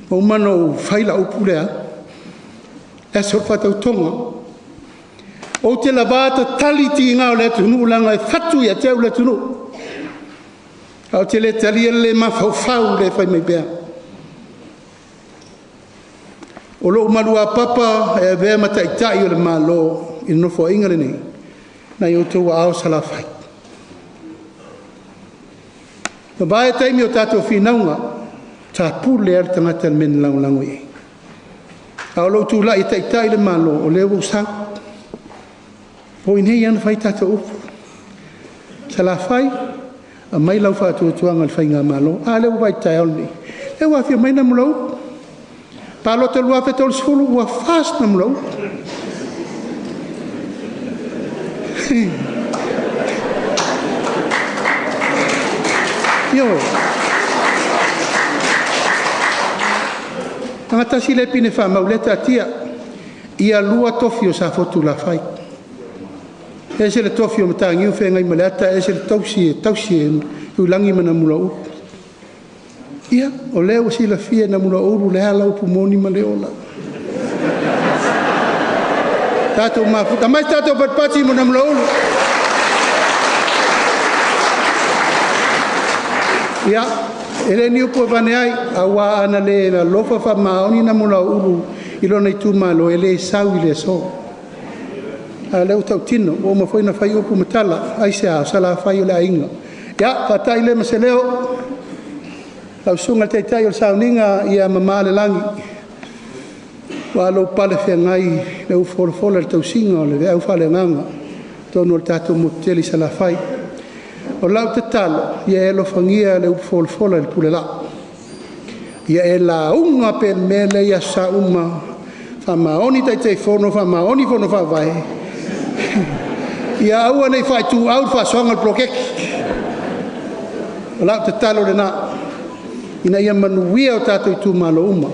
Ua uma ona ou fai lau upu lea, e aso le faatautoga. Ou te lava tatali tiga o le atunuu leaga e fatu ia te au le atunuu. Ae ou te le talia le le mafaufau le fai mai pea. O lou maluapapa e avea ma taitai o le Malo i le nofoaiga lenei, nai outou aao Salafai. Mavae taimi o tatou finauga, tapule lava le tagata i le mea na lagolago i ai. A o lou tulai e taitai le Malo, o lea ua ou sau. O i nei lava na fai tatou upu. Salafai, aumai lau faatuatuaga i le Faigamalo. A lea ua vaai i le taeao lenei. Lea ua afio mai Namulauulu. Palota 2030, ua fast Namulauulu. Ioe. Tagatasi le pine faamau lea taatia. Ia lua tofi o Safotulafai. Ese le tofi o Mataniu feagai ma le ata, ese le tausi e tausi e Tuilagi ma Namulauulu. Ia, o lea ua silafia e Namulauulu le ala upu moni ma le ola. Tatou mafuta mai tatou patipati mo Namulauulu. Ia, e le ni upu e avane ai, aua ana le alofa faamaoni Namulauulu i lona itumalo, e le sau i le aso. A o lea ua tautino, ua uma foi ona fai upu ma tala, aisea? O Salafai o le aiga. Ia, faatai lea ma se leo, lau Susuga i le Taitai o le Sauniga, ia mamā le lagi, aua lou palefeagai i lau folafola i le tausiga o le veau faaleagaga i totonu o le tatou motu tele i Salafai. O lau tatalo, ia e alofagia le upu folafola i le pule laa, ia e lauga pea i le mea lea i aso Sa uma, faamaoni Taitaifono, faamaoni Fono Faavae, ia aua ne i faaituau le faasoaga o le poloketi. O lau tatalo lena, ina ia manuia o tatou itumalo uma.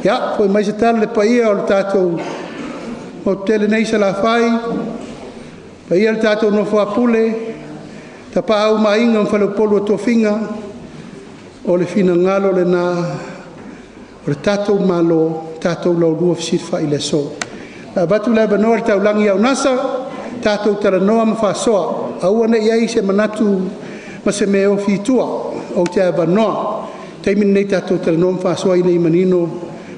Ia, foi mai se tala i le paia o le tatou motu tele nei i Salafai, paia i le tatou nofo a Pule, Tapaau ma Aiga ma Faleupolu o Tofiga, o le finagalo lena o le tatou Malo, tatou laulua fesilafai i le aso. E avatu le avanoa i le Taulagi ia Unasa, tatou talanoa ma faasoa, aua ne i i ai se manatu ma se mea e ofi i tua, ou te avanoa. O le taimi lenei tatou talanoa ma faasoa ina ia manino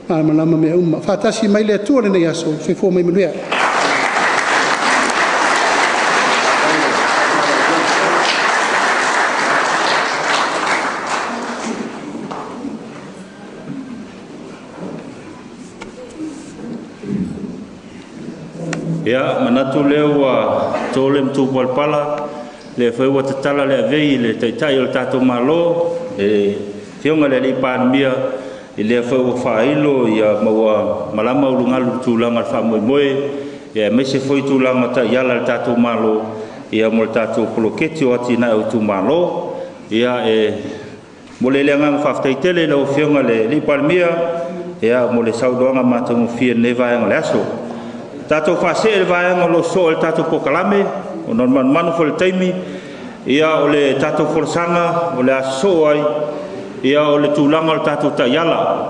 ma malamalama mea uma. Faatasi mai le Atua i lenei aso. Soifua ma ia manuia. Ia, manatu lea ua to le matupalapala, lea foi ua tatala le avei i le Taitai o le tatou Malo, le Afioga i le Palemia, i lea foi ua faailo ma ua malama ulugalu i le tulaga o le faamoemoe, aemaise foi tulaga o taiala a le tatou Malo, ia mo le tatou poloketi o atinae o itumalo. Ia, e momoli ai le agaga faafetai tele i lau Afioga i le Palemia, ia mo le saunoaga matagofie i lenei vaega o le aso. Tatou faasee i le vaega o lo o sosoo ai le tatou polokalame, ona o le manumanu foi i le taimi. Ia, o le tatou folasaga o le a sosoo ai, ia o le tulaga o le tatou taiala.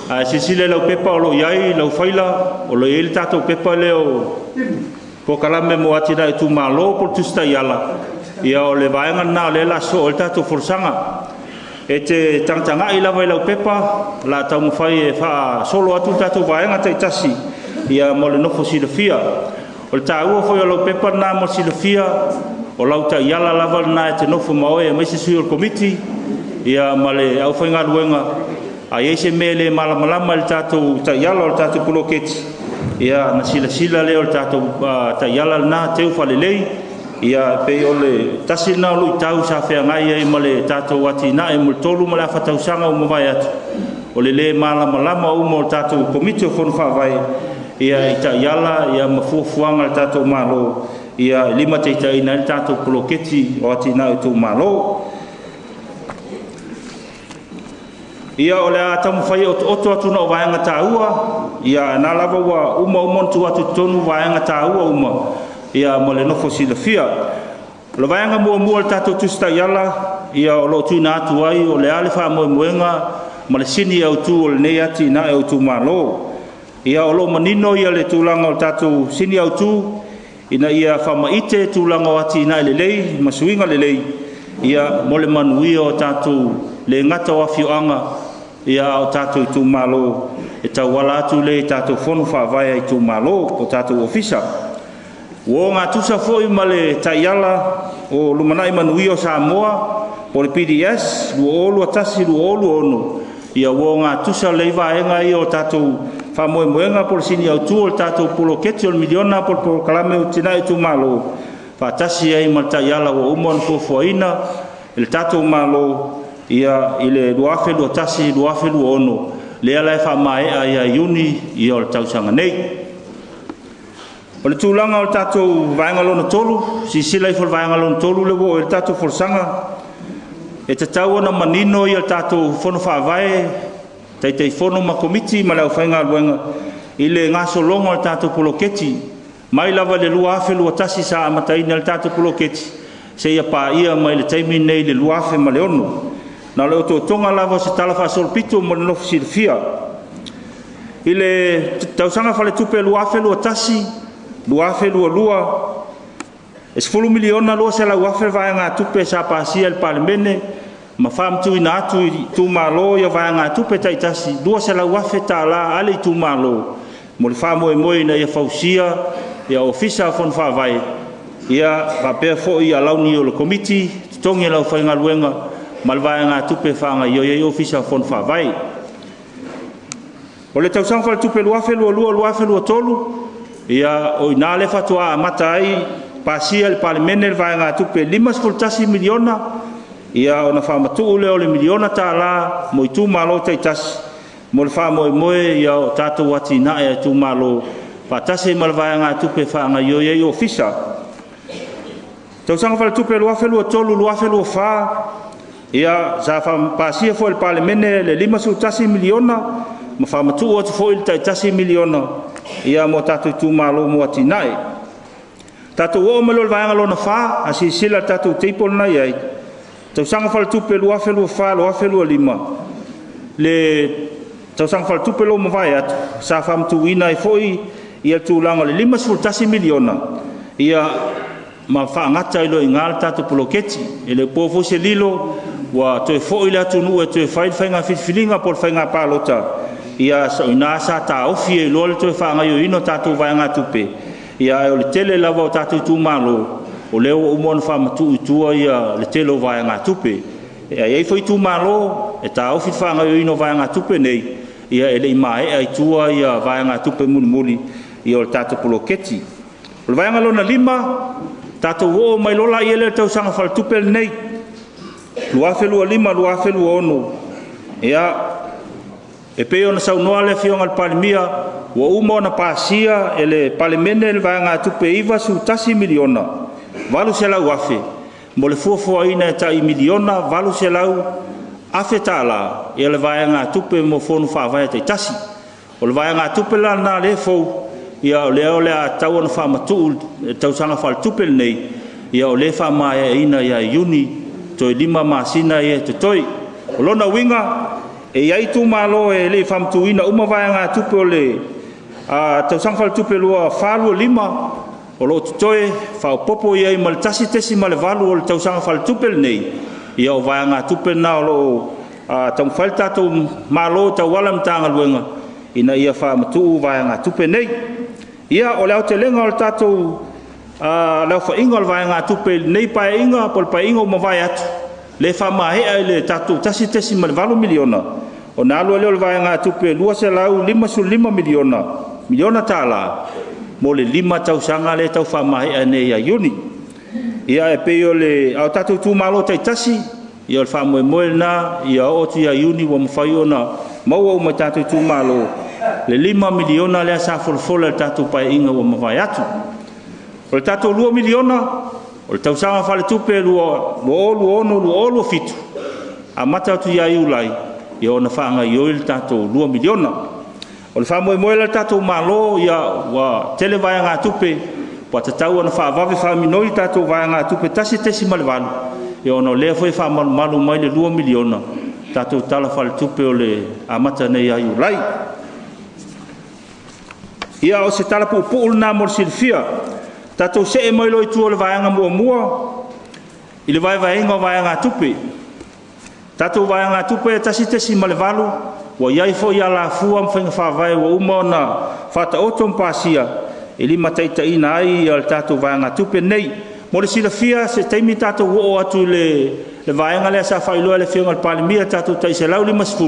A e silasila i lau pepa o lo o i ai lau faila, o lo o i ai le tatou pepa lea o polokalame mo atinae o itumalo po o le Tusi Taiala, ia o le vaega lena o lea o le a sosoo ai le tatou folasaga. E te tagatagai lava i lau pepa, o le a taumafai e faasolo atu tatou vaega taitasi, ia mo le nofo silafia. O le taua foi o lau pepa lena mo le silafia, o lau taiala lava lena e te nofo ma oe aemaise sui o le Komiti, ia ma le aufaigaluega. A i ai se mea e le malamalama i le tatou taiala o le tatou poloketi, ia ona silasila lea o le tatou taiala lena, teu faalelei. Ia pei o le tasi lena o luitau sa feagai ai ma le tatou atinae mo le 3 ma le afa tausaga ua mavae atu, o le le malamalama uma o le tatou Komiti o Fono Faavae ia i taiala ia ma fuafuaga a le tatou Malo ia e limataitaiina ai le tatou poloketi o atinae o itumalo. Ia, o le a taumafai e otooto atu na o vaega taua, ia na lava ua uma uma ona tuu atu i totonu vaega taua uma ia mo le nofo silafia. O le vaega muamua o le tatou Tusi Taiala, ia o lo o tuuina atu ai o le a le faamoemoega ma le sini autu o lenei atinae o itumalo. Ia o lo o manino ia le tulaga o le tatou sini autu ina ia faamaite tulaga o atinae lelei ma suiga lelei ia mo le manuia o tatou le gata o afioaga ia o tatou itumalo e tauala atu lea i tatou fono faavae a itumalo o tatou ofisa. Ua ogatusa foi ma le taiala o Lumanai Manuia o Samoa po o le PDS 2021-2026, ia ua ogatusa lelei vaega ia o tatou faamoemoega po o le sini autu o le tatou poloketi o le miliona po o le polokalame o Atinae Itumalo faatasi ai ma le taiala ua uma ona fuafuaina e le tatou Malo ia i le 2021-2026, lea la e faamaea ia Iuni ia o le tausaga nei. O le tulaga o le tatou vaega lona tolu, silasila ifo i le vaega lona tolu lea ua oo i ai le tatou folasaga, e tatau ona manino ia le tatou fono faavae, Taitaifono ma Komiti ma le aufaigaluega i le gasologa o le tatou poloketi mai lava i le 2021 sa amataina ai le tatou poloketi seia paia mai le taimi lenei i le 2006. Na o le otootoga lava o se talafaasolopito mo le nofo silafia. I le tausaga faaletupe 2021/2022, e $10,200,000 le vaegatupe sa pasia e le Palemene ma faamatuuina atu i itumalo ia vaegatupe taitasi $200,000 a le itumalo mo le faamoemoe ina ia fausia ia Ofisa o Fono Faavae, ia faapea foi alauni o le Komiti, totogi o le aufaigaluega ma le vaegatupe e faagaioi ai Ofisa o Fono Faavae. O le tausaga faaletupe 2022/2023, ia o i ina lea faatoa amata ai pasia e le Palemene le vaegatupe e $51 miliona, ia ona faamatuu lea o le $1 miliona mo itumalo taitasi mo le faamoemoe ia o tatou atinae a itumalo faatasi ai ma le vaegatupe e faagaioi ai ofisa. Tausaga faaletupe 2023/2024, ia sa pasia foi e le Palemene le $51 miliona ma faamatuu atu foi le tai $1 miliona ia mo tatou itumalo mo atinae. Tatou oo mai loa i le vaega lona 4, a silasila i le tatou table lena e i ai, tausaga faaletupe 2024/2025, le tausaga faaletupe lea ua mavae atu, sa faamatuuina ai foi le tulaga o le $51 miliona ia ma faagata ai loa i ina le tatou poloketi. E le o po foi se lilo ua toe foi le atunuu e toe fai le faiga filifiliga po o le faiga palota, ia o i ina sa taofi ai loa le toe faagaoioiina o tatou vaegatupe, ae o le tele lava o tatou itumalo, o lea ua uma ona faamatuu i tua le tele o vaegatupe. E i ai foi itumalo e taofi le faagaoioiina o vaegatupe nei, ia e le i maea i tua vaegatupe mulimuli o le tatou poloketi. O le vaega lona 5, tatou oo mai loa lea i le tausaga faaletupe lenei 2025/2026, ia, e pei ona saunoa le Afioga i le Palemia, ua uma ona pasia e le Palemene le vaegatupe e $91 miliona $800,000 mo le fuafuaina e tai $1 miliona $800,000 le vaegatupe mo Fono Faavae taitasi. O le vaegatupe la lena lea e fou, ia o lea o le a tatau ona faamatuu i le tausaga faaletupe lenei, ia o lea e faamaeaina ia Iuni, toe 5 masina ia e totoe. O lona uiga, e i ai itumalo e le i faamatuuina uma vaegatupe o le tausaga faaletupe 2024/2025, o lo o totoe, faaopoopo i ai ma le 1.8 o le tausaga faaletupe lenei, ia o vaegatupe na o lo o taumafai le tatou Malo e tauala i le Matagaluega ina ia faamatuu vaegatupe nei. Ia, o le aotelega o le tatou le aofaiga o le vaegatupe i lenei Paeaiga po o le Paeaiga ua mavae atu, lea e faamaea i le tatou $1.8 miliona, ona alu ai lea o le vaegatupe e $255 miliona tala mo le 5 tausaga lea e tau faamaea nei ia Iuni. Ia e pei o le… a o tatou itumalo taitasi, ia o le faamoemoe lena ia oo atu ia Iuni ua mafai ona maua uma e tatou itumalo le $5 miliona lea sa folafola i le tatou Paeaiga ua mavae atu. O le tatou $2 miliona, o le tausaga faaletupe 2026/2027, amata atu ia Iulai ona faagaioi le tatou $2 miliona. O le faamoemoe la o le tatou Malo, ia ua tele vaegatupe ua tatau ona faavave faaminoi tatou vaegatupe 1.8, ia ona o lea foi e faamalumalu mai le $2 miliona tatou Tala Faaletupe o le amata nei ia Iulai. Ia, o se tala puupuu lena mo le silafia. Tatou see mai loa i tua o le vaega muamua i le vaevaeina o vaegatupe. Tatou vaegatupe e 1.8, ua i ai foi alafua ma faiga faavae ua uma ona faataoto ma pasia e limataitaiina ai le tatou vaegatupe lenei. Mo le silafia, se taimi tatou oo atu i le vaega lea sa faailoa e le Afioga i le Palemia, tatou tai 150,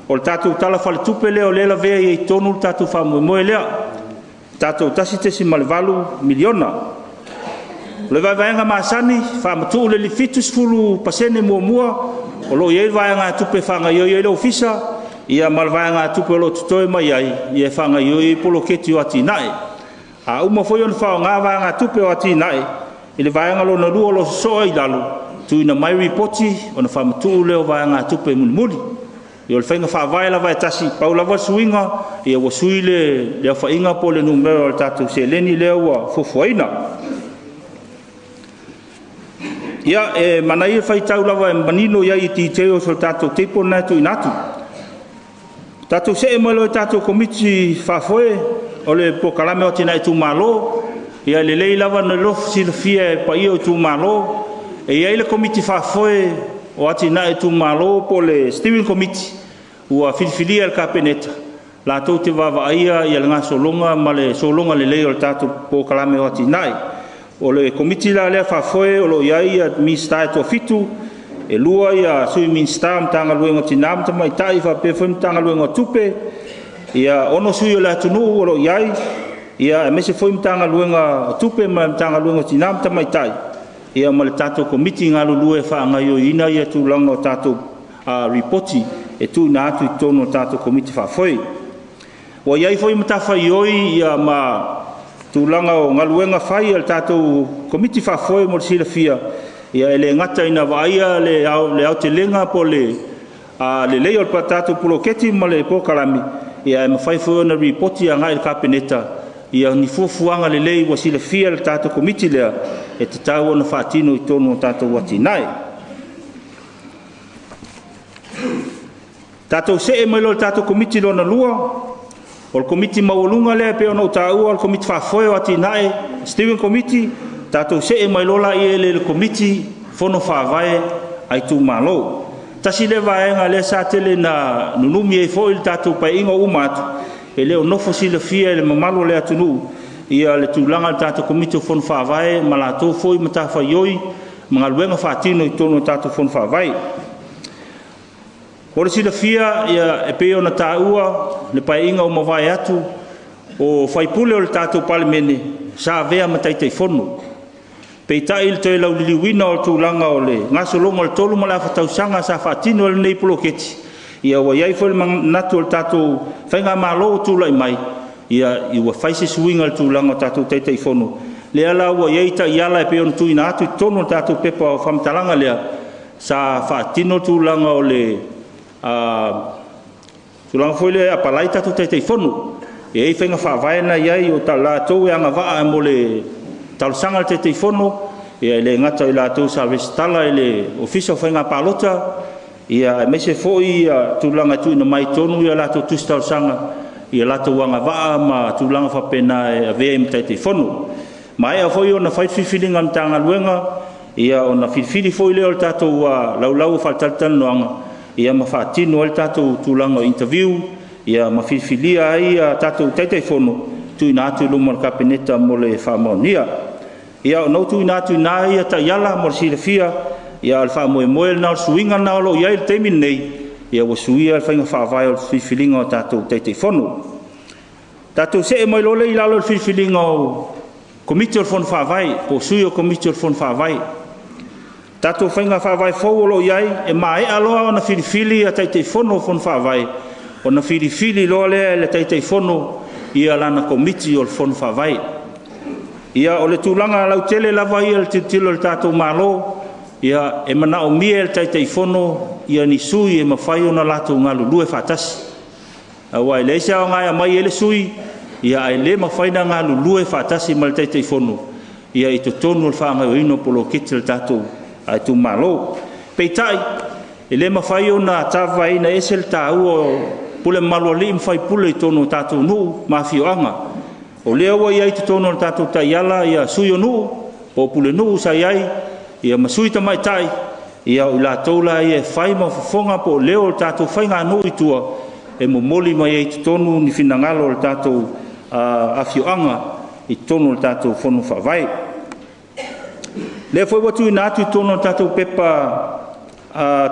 o le tatou Tala Faaletupe lea o lea e lavea ai i totonu le tatou faamoemoe lea, tatou $1.8 miliona. O le vaevaega masani, faamatuu le 70% muamua o lo o i ai le vaegatupe e faagaioi ai le ofisa, ia ma le vaegatupe o lo o totoe mai ai, ia e faagaioi ai poloketi o atinae. A uma foi ona faaaoga vaegatupe o atinae i le vaega lona lua o lo o sosoo ai i lalo, tuuina mai lipoti ona faamatuu lea o vaegatupe mulimuli. Ia o le faiga faavae lava e tasi, pau lava le suiga, ia ua sui le aofaiga po o le numera o le tatou seleni lea ua fuafuaina. Ia, e manaia le faitau lava e manino i ai i details o le tatou table lena e tuuina atu. Tatou see mai loa i tatou Komiti Faafoe o le Polokalame o Atinae Itumalo. Ia, lelei lava ona silafia e paia o itumalo, e i ai le Komiti Faafoe o Atinae Itumalo po o le Steering Committee ua filifilia e le Kapeneta latou te vaavaaia le gasologa ma le sologa lelei o le tatou polokalame o atinae. O le Komiti la lea Faafoe o lo o i ai Minisita e toafitu, e 2 Sui Minisita o Matagaluega o Tina ma Tamaitai faapea foi le Matagaluega o Tupe, 6 sui o le atunuu o lo o i ai, aemaise foi Matagaluega o Tupe ma le Matagaluega o Tina ma Tamaitai, ia ma le tatou Komiti galulue e faagaoioiina tulaga o tatou Lipoti e tuuina atu i totonu o le tatou Komiti Faafoe. Ua i ai foi matafaioi ma tulaga o galuega fai a le tatou Komiti Faafoe mo le silafia, e le gata ina vaaia le aotelega po o le lelei o le tatou poloketi ma le polokalame, ae mafai foi ona lipoti agai i le Kapeneta ni fuafuaga lelei ua silafia e le tatou Komiti lea e tatau ona faatino i totonu o tatou atinae. Tatou see mai loa i le tatou Komiti Lona Lua, o le Komiti maualuga lea pei ona ou taua o le Komiti Faafoe o Atinae, Steering Committee, tatou see mai loa lea i le Komiti Fono Faavae a itumalo. Tasi lea vaega lea sa tele ina nunumi ai foi le tatou Paeaiga ua uma atu, e le o nofo silafia e le mamalu o le atunuu le tulaga o le tatou Komiti o Fono Faavae ma latou foi matafaioi ma galuega faatino i totonu o tatou Fono Faavae. Mo le silafia e pei ona taua le Paeaiga ua mavae atu, o sui usufono o le tatou Palemene sa avea ma Taitaifono. Peitai i le toe lauliliuina o le tulaga o le gasologa o le 3.5 tausaga sa faatino ai lenei poloketi, ua i ai foi le manatu o le tatou faigamalo ua tulai mai, ua fai se suiga i le tulaga o tatou Taitaifono, lea la ua i ai taiala e pei ona tuuina atu i totonu o le tatou pepa o faamatalaga lea, sa faatino le tulaga o le tulaga foi lea e apalai tatou Taitaifono. E i ai faiga faavae na e i ai o latou e agavaa mo le talosaga a le Taitaifono, e le gata o i latou sa resitala i le Ofisa o Faiga Palota, aemaise foi tulaga e tuuina mai i totonu a latou tusi talosaga i a latou agavaa ma tulaga faapena e avea ai ma Taitaifono. Maea foi ona fai le filifiliga a le Matagaluega, ona filifili foi lea o le tatou laulau o faatalatalanoaga ma faatino ai le tatou tulaga o interview ma filifilia ai tatou Taitaifono e tuuina atu i luma o le Kapeneta mo le faamaonia. Ia, ona ou tuuina atu i ina ia taiala mo le silafia, a o le faamoemoe lena, o le suiga lena o lo o i ai i le taimi lenei, ua suia le faiga faavae o le filifiliga o tatou Taitaifono. Tatou see mai loa lea i lalo o le filifiliga o Komiti o le Fono Faavae po o sui o Komiti o le Fono Faavae. Tatou faiga faavae fou o lo o i ai, e maea loa ona filifili Taitaifono o Fono Faavae, ona filifili loa lea e le Taitaifono lana Komiti o le Fono Faavae. Ia, o le tulaga lautele lava ia i le tilotilo a le tatou Malo, e manaomia e le Taitaifono ni sui e mafai ona latou galulue faatasi. Aua e leai se aoga e aumai ai le sui ae le mafai ona galulue faatasi ma le Taitaifono i totonu o le faagaoioiga o poloketi a le tatou itumalo. Peitai, e le mafai ona tavaevaeina ese le taua o pule mamalu a alii ma faipule i totonu o tatou nuu ma afioaga. O lea ua i ai i totonu o le tatou taiala sui o nuu po o pulenuu sa i ai ma sui tamaitai, o i latou la ia e fai ma fofoga po o leo o le tatou faiganuu i tua e momoli mai ai i totonu ni finagalo o le tatou afioaga i totonu o le tatou Fono Faavae. O lea foi ua tuuina atu i totonu o le tatou pepa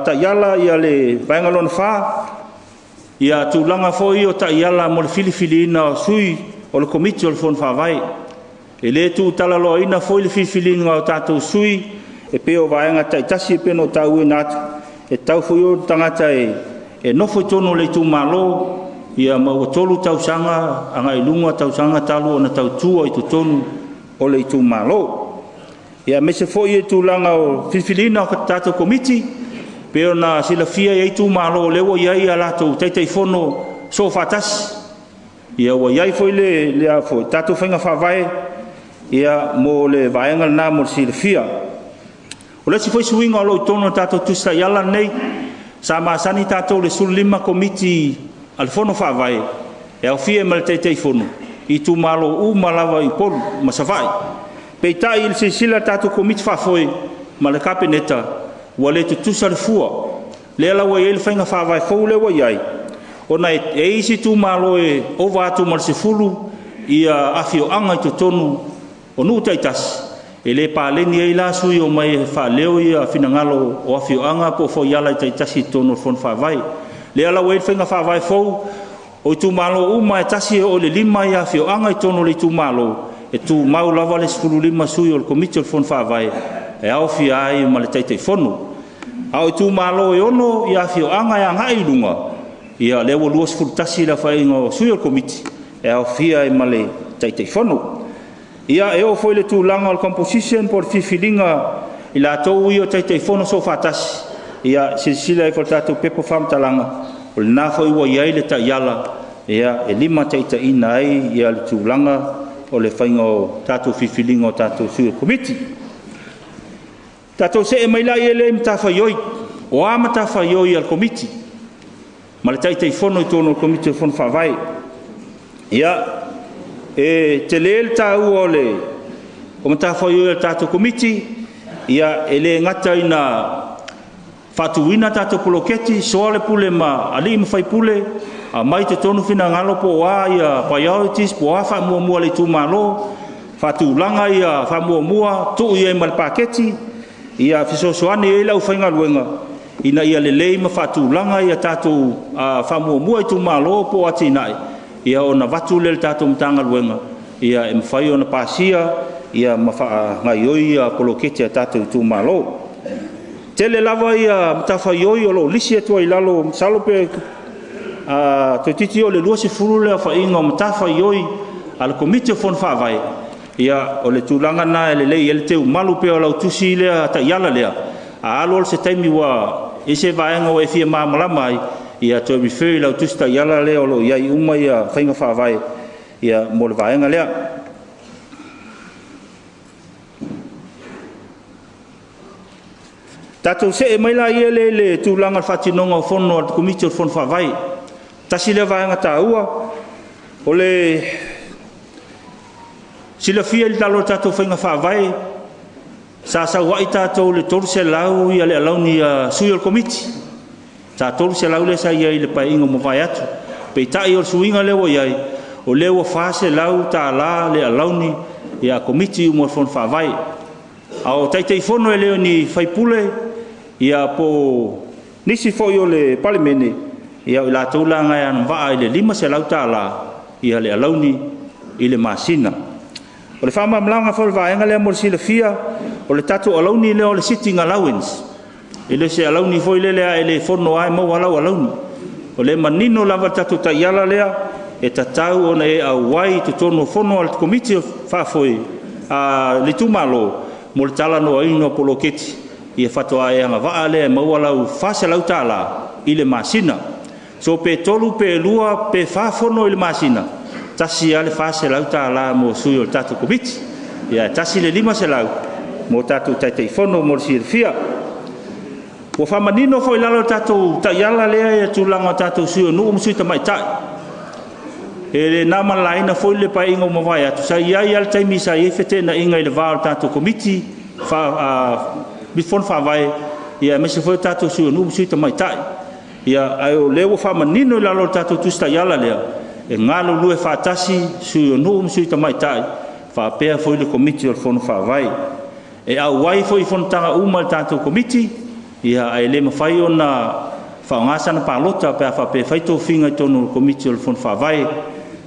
taiala le vaega lona 4, tulaga foi ia o taiala mo le filifiliina o sui o le Komiti o le Fono Faavae. E le tuutalaloaina foi le filifiliga o tatou sui e pei o vaega taitasi e pei ona ou tauina atu, e tatau foi ona tagata e nofo i totonu o le itumalo, ma ua 3 tausaga agai i luga tausaga talu ona tautua i totonu o le itumalo. Aemaise foi le tulaga o le filifiliga o tatou Komiti, pei ona silafia e i ai itumalo o lea ua i ai a latou Taitaifono soofaatasi. Ua i ai foi le tatou faiga faavae mo le vaega lena mo le silafia. O le isi foi suiga o lo o i totonu o le tatou Tusi Taiala lenei, sa masani tatou i le 15 Komiti a le Fono Faavae e aofia ma le Taitaifono i itumalo uma lava i Upolu ma Savaii. Peitai i le silasila a le tatou Komiti Faafoe ma le Kapeneta, ua le tutusa le fua. Lea la ua i ai le faiga faavae fou lea ua i ai, ona e i ai isi itumalo e ova atu ma le 10 ia afioaga i totonu o nuu taitasi, e le paleni ai la sui o mai e faaleo ia finagalo o afioaga po o fuaiala taitasi i totonu o le Fono Faavae. Lea la ua i ai le faiga faavae fou, o itumalo uma e 1 e oo i le 5 ia afioaga i totonu o le itumalo, e tumau lava le 15 sui o le Komiti o le Fono Faavae e aofia ai ma le Taitaifono. A o itumalo e 6 ia afioaga e agai i luga, ia lea ua 21 le aofaiga o sui o le Komiti e aofia ai ma le Taitaifono. Ia e oo foi i le tulaga o le composition po o le filifiliga i latou ia o Taitaifono soofaatasi, ia silasila ifo i le tatou pepa o faamatalaga, o lena foi ua i ai le taiala e limataitaiina ai le tulaga o le faiga o tatou filifiliga o tatou sui o Komiti. Tatou see mai la i lea matafaioi. O a matafaioi a le Komiti ma le Taitaifono i totonu o le Komiti o le Fono Faavae? Ia, e tele le taua o matafaioi a le tatou Komiti. Ia, e le gata ina faatuina tatou poloketi, soa le pule ma alii ma faipule, aumai totonu finagalo po o a ia priorities, po o a faamuamua a le itumalo, faatulaga ia faamuamua, tuu i ai ma le paketi, ia fesoasoani ai le aufaigaluega ina ia lelei ma faatulaga ia tatou faamuamua itumalo po o atinae, ia ona avatu lea i le tatou Matagaluega ia e mafai ona pasia ia ma faagaoioi ia poloketi a tatou itumalo. Tele lava ia matafaioi o lo o lisi atu ai i lalo, masalo pe toeitiiti oo i le 20 le aofaiga o matafaioi a le Komiti o Fono Faavae. Ia o le tulaga lena e lelei ai le teumalu pea o lau tusi lea taiala lea, a alu alu se taimi ua i se vaega ua e fia malamalama ai, ia toe refer i lau tusi taiala lea o lo o i ai uma ia faiga faavae ia mo le vaega lea. Tatou see mai la ia i le tulaga o le faatinoga o fono a le Komiti o le Fono Faavae. Tasi lea vaega taua, o le silafia i lalo o le tatou faiga faavae, sa sau ai tatou le 300 ia le alauni a sui o le Komiti. Sa 300 lea sa i ai i le paeaiga ua mavae atu. Peitai o le suiga lea ua i ai, o lea ua $400 le alauni ia Komiti uma o le Fono Faavae. A o Taitaifono e le o ni faipule ia po nisi foi o le Palemene, ia o i latou la na e agavaa i le $500 ia le alauni i le masina. O le faamalamalamaga foi o le vaega lea mo le silafia, o le tatou alauni lea o le sitting allowance. E le o se alauni foi lele a e le fono lava e maua lau alauni. O le manino lava le tatou taiala lea, e tatau ona e auai i totonu o fono a le Komiti Faafoe a le itumalo mo le talanoaina o poloketi, ia faatoa e agavaa lea e maua lau $400 i le masina. So pe 3 pe 2 pe 4 fono i le masina, tasi lava le $400 mo sui o le tatou Komiti. Ia tasi le 500 mo tatou Taitaifono mo le silafia. Ua faamanino foi i lalo o le tatou taiala lea i tulaga o tatou sui o nuu ma sui tamaitai. E le na ma le laina foi le paeaiga ua mavae atu, sa i ai lava le taimi sa i ai feteenaiga i le va o le tatou Komiti Fono Faavae, ia aemaise foi o tatou sui o nuu ma sui tamaitai. Ia, ae o lea ua faamanino i lalo o le tatou tusi taiala lea, e galulue faatasi sui o nuu ma sui tamaitai, faapea foi le Komiti o le Fono Faavae. E auai foi i fonotaga uma a le tatou Komiti, ia ae le mafai ona faaaoga sana palota pe a faapea e fai tofiga i totonu o le Komiti o le Fono Faavae,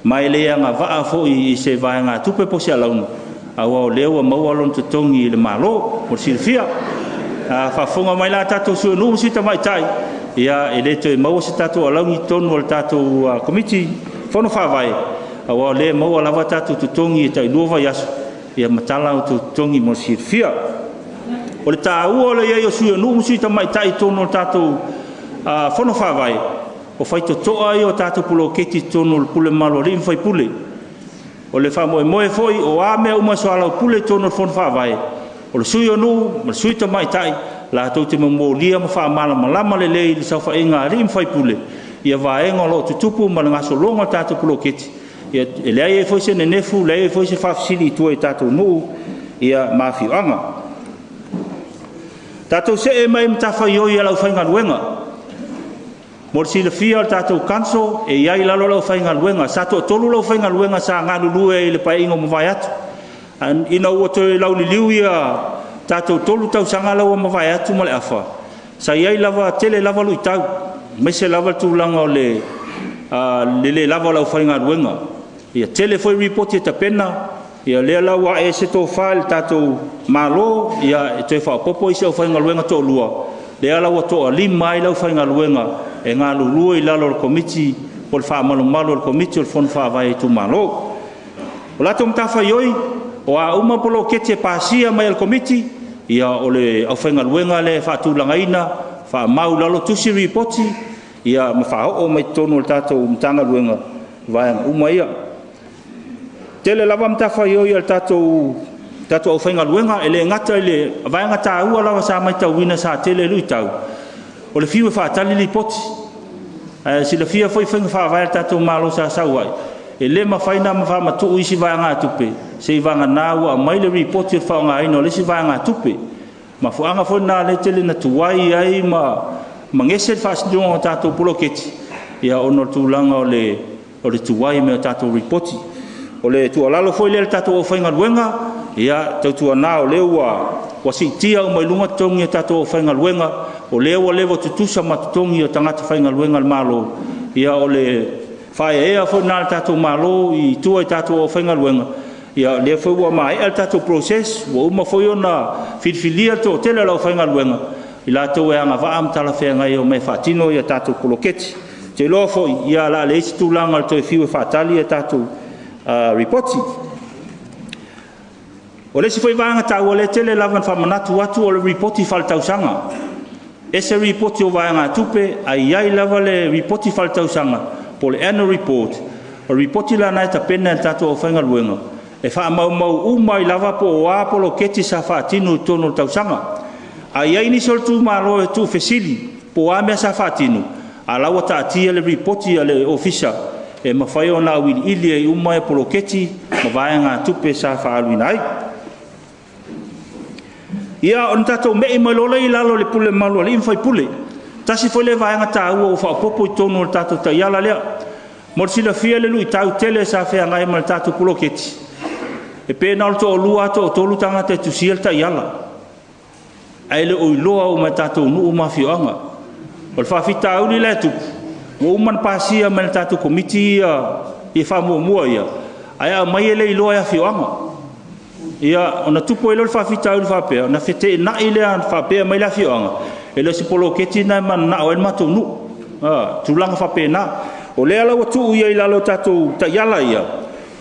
ma e le agavaa foi i se vaegatupe po o se alauni, aua o lea ua maua lona totogi i le Malo, mo le silafia. A faafofoga mai la tatou sui o nuu ma sui tamaitai, ia e le toe maua se tatou alauni i totonu o le tatou Komiti Fono Faavae, aua o lea e maua lava tatou totogi e tai 2 vaiaso, ia ma tala outou totogi mo le silafia. O le taua o le i ai o sui o nuu ma sui tamaitai i totonu o le tatou Fono Faavae, o faitotoa ia o tatou poloketi i totonu o le pule mamalu a alii ma faipule. O le faamoemoe foi o a mea uma e soalaupule i totonu o le Fono Faavae, o le sui o nuu ma le sui tamaitai latou te momolia ma faamalamalama lelei i le saofaiga a alii ma faipule ia vaega o lo o tutupu ma le gasologa o le tatou poloketi, ia, e leai ai foi se nenefu, leai ai foi se faafesili i tua i tatou nuu ma afioaga. Tatou see mai matafaioi a le aufaigaluega. Mo le silafia o le tatou council, e i ai i lalo le aufaigaluega. Sa toatolu le aufaigaluega sa galulue ai i le paeaiga ua mavae atu. Ina ua toe lauliliu ia tatou 3 tausaga la ua mavae atu ma le afa, sa i ai lava, tele lava luitau, aemaise lava le tulaga o le le lava o le aufaigaluega. Ia tele foi lipoti e tapena, ia lea la ua ae se tofa i le tatou Malo, ia e toe faaopoopo isi aufaigaluega toalua, lea la ua toalima ai le aufaigaluega e galulue i lalo o le Komiti po o le faamalumalu o le Komiti o le Fono Faavae a Itumalo. O latou matafaioi, o a uma poloketi e pasia mai e le Komiti, ia o le aufaigaluega lea e faatulagaina, faamau i lalo, tusi lipoti, ia ma faaoo mai totonu o le tatou Matagaluega vaega uma ia. Tele lava matafaioi a le tatou aufaigaluega, e le gata i le vaega taua lava sa matauina sa tele luitau, o le fiu e faatali lipoti. Ae silafia foi faiga faavae a le tatou Malo sa sau ai, e le mafai ona faamatuu isi vaegatupe seivagana ua aumai le lipoti o le faaaogaina o le isi vaegatupe. Mafuaaga foi lena lea tele na tuai ai ma gese le faasinoga o tatou poloketi, ia ona o le tulaga o le tuai mai o tatou lipoti. O le tuualalo foi lea i le tatou aufaigaluega, ia tautuana o lea ua siitia uma i luga totogi o tatou aufaigaluega, o lea ua leva tutusa ma totogi o tagata faigaluega a le Malo, ia o le faaeaea foi lena a le tatou Malo i tua i tatou aufaigaluega, ia lea foi ua maea le tatou process, ua uma foi ona filifilia le toatele o le aufaigaluega, i latou e agavaa ma talafeagai e omai e faatino ia tatou poloketi. Ou te iloa foi, ia o le a leai se tulaga o le toe fiu e faatali a tatou lipoti. O le isi foi vaega taua lea e tele lava ina faamanatu atu o le lipoti faaletausaga. Ese lipoti o vaegatupe, ae i ai lava le lipoti faaletausaga po o le annual report. O le lipoti la lena e tapena e le tatou aufaigaluega, e faamaumau uma ai lava po o a poloketi sa faatino i totonu o le tausaga. A i ai nisi o le itumalo e tuufesili po o a mea sa faatino, a la ua taatia le lipoti a le ofisa e mafai ona auiliili ai uma poloketi ma vaegatupe sa faaaluina ai. Ia, ona tatou mei mai loa lea i lalo o le pule mamalu a alii ma faipule. Tasi foi le vaega taua ua faaopoopo i totonu o le tatou taiala lea. Mo le silafia le luitau tele sa feagai ma le tatou poloketi, e pe na o le toalua toatolu tagata e tusia le taiala, ae le o iloa uma e tatou nuu ma afioaga. O le faafitauli la e tupu, ua uma ona pasia mai le tatou komiti ia faamuamua ia, ae aumai e le iloa e afioaga. Ia, ona tupu ai lea o le faafitauli faapea, ona feteenai lea faapea mai le afioaga, e le o se poloketi lena e mananao ai le matou nuu. Tulaga faapena. O lea la ua tuu ia i lalo o tatou taiala ia,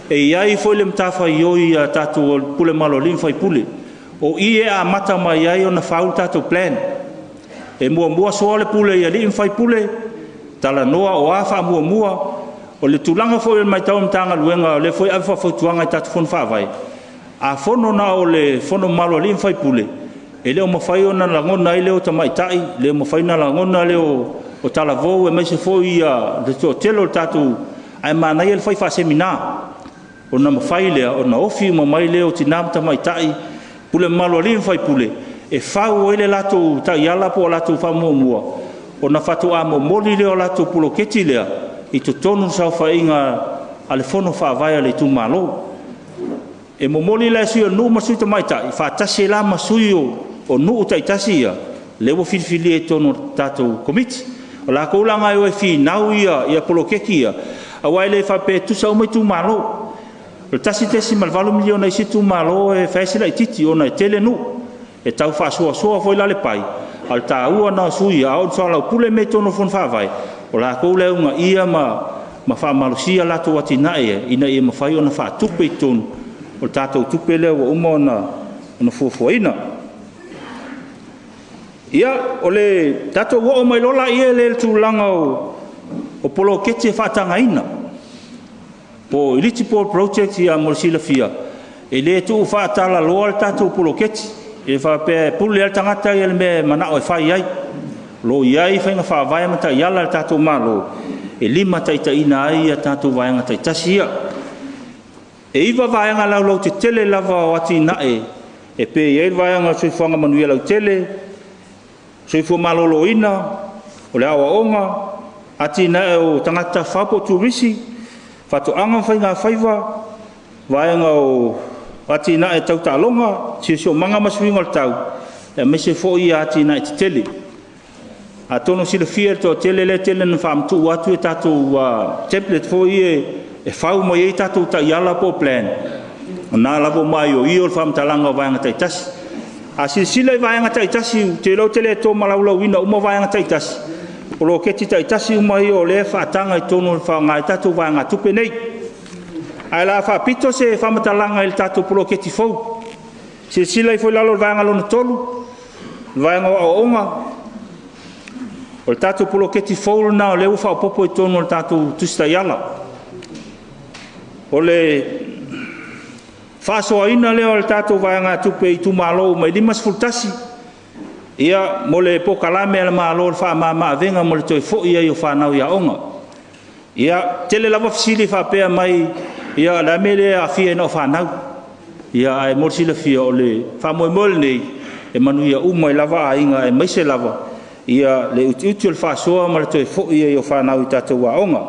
e i ai foi le matafaioi a tatou pule mamalu a alii ma faipule. O i e amata mai ai ona fau le tatou plan. E muamua soa le pule i alii ma faipule, talanoa o a faamuamua. O le tulaga foi o le matau a le Matagaluega, o lea foi e ave faafautuaga i tatou fono faavae, a fono na o le fono mamalu a alii ma faipule, e le o mafai ona lagona ai leo o tamaitai, le o mafai ona lagona leo o talavou, aemaise foi le toatele o le tatou, ae manaia le fai faasemina. Ona mafai lea ona ofi uma mai leo o tina ma tamaitai, pule mamalu a alii ma faipule, e fau ai le latou taiala po o latou faamuamua, ona faatoa momoli lea o latou poloketi lea i totonu o le saofaiga a le fono faavae a le itumalo. E momoli la e sui o nuu ma sui tamaitai, faatasi la ma sui o nuu taitasi ia, lea ua filifilia i totonu o le tatou komiti. O latou la na e finau ia poloketi ia, aua e le faapea e tutusa uma itumalo. O le 1.8 miliona isi itumalo e fai si laitiiti ona e tele nuu. E tau faasoasoa foi la le pai, a o le taua na o sui a oo ina soalaupule mea i totonu o fono faavae, o latou lea e uunaia ma faamalosia latou atinae ina ia mafai ona faatupe i totonu o le tatou tupe lea ua uma ona fuafuaina. Ia, o le tatou oo mai loa laia lea i le tulaga o poloketi e faatagaina, po o eligible project. Ia, mo le silafia, e le tuu faatalaloa le tatou poloketi, e faapea e pule lava le tagata ia le mea e manao e fai ai. Lo i ai faiga faavae ma taiala a le tatou Malo e limataitaiina ai ia tatou vaega taitasi ia. E 9 vaega laulautetele lava o atinae e pei ai le vaega o le soifuaga manuia lautele, soifua maloloina, o le aoaoga, atinae o tagata tafafao po o turisi, faatoaga ma faigafaiva, vaega o atinae tau taaloga, siosiomaga ma suiga o le tau, aemaise foi atinae tetele. Atonu silafia e le toatele lea e tele ina faamatuu atu tatou template foi ia e fau mai ai tatou taiala po o plan, o lena lava ua maioio le faamatalaga o vaega taitasi. A silasila i vaega taitasi, ou te iloa ou te le to malaulauina uma vaega taitasi, poloketi taitasi uma ia o lea e faataga i totonu e faaaoga ai tatou vaegatupe nei. Ae o le a faapito se faamatalaga i le tatou poloketi fou. Silasila ifo i lalo i le vaega lona 3, le vaega o aoaoga. O le tatou poloketi fou lena o lea ua faaopoopo i totonu o le tatou Tusi Taiala. O le faasoaina lea o le tatou vaegatupe i itumalo uma e 51, ia, mo le polokalame a le Malo o le faamama-avega mo le toe foi ai o fanau i aoga. Ia, tele lava fesili faapea mai, ia, o le a le mea e le aafia ai na o fanau? Ia, ae mo le silafia, o le faamoemoe lenei, e manuia uma ai lava aiga, aemaise lava le utiuti o le faasoa ma le toe foi ai o fanau i tatou aoga.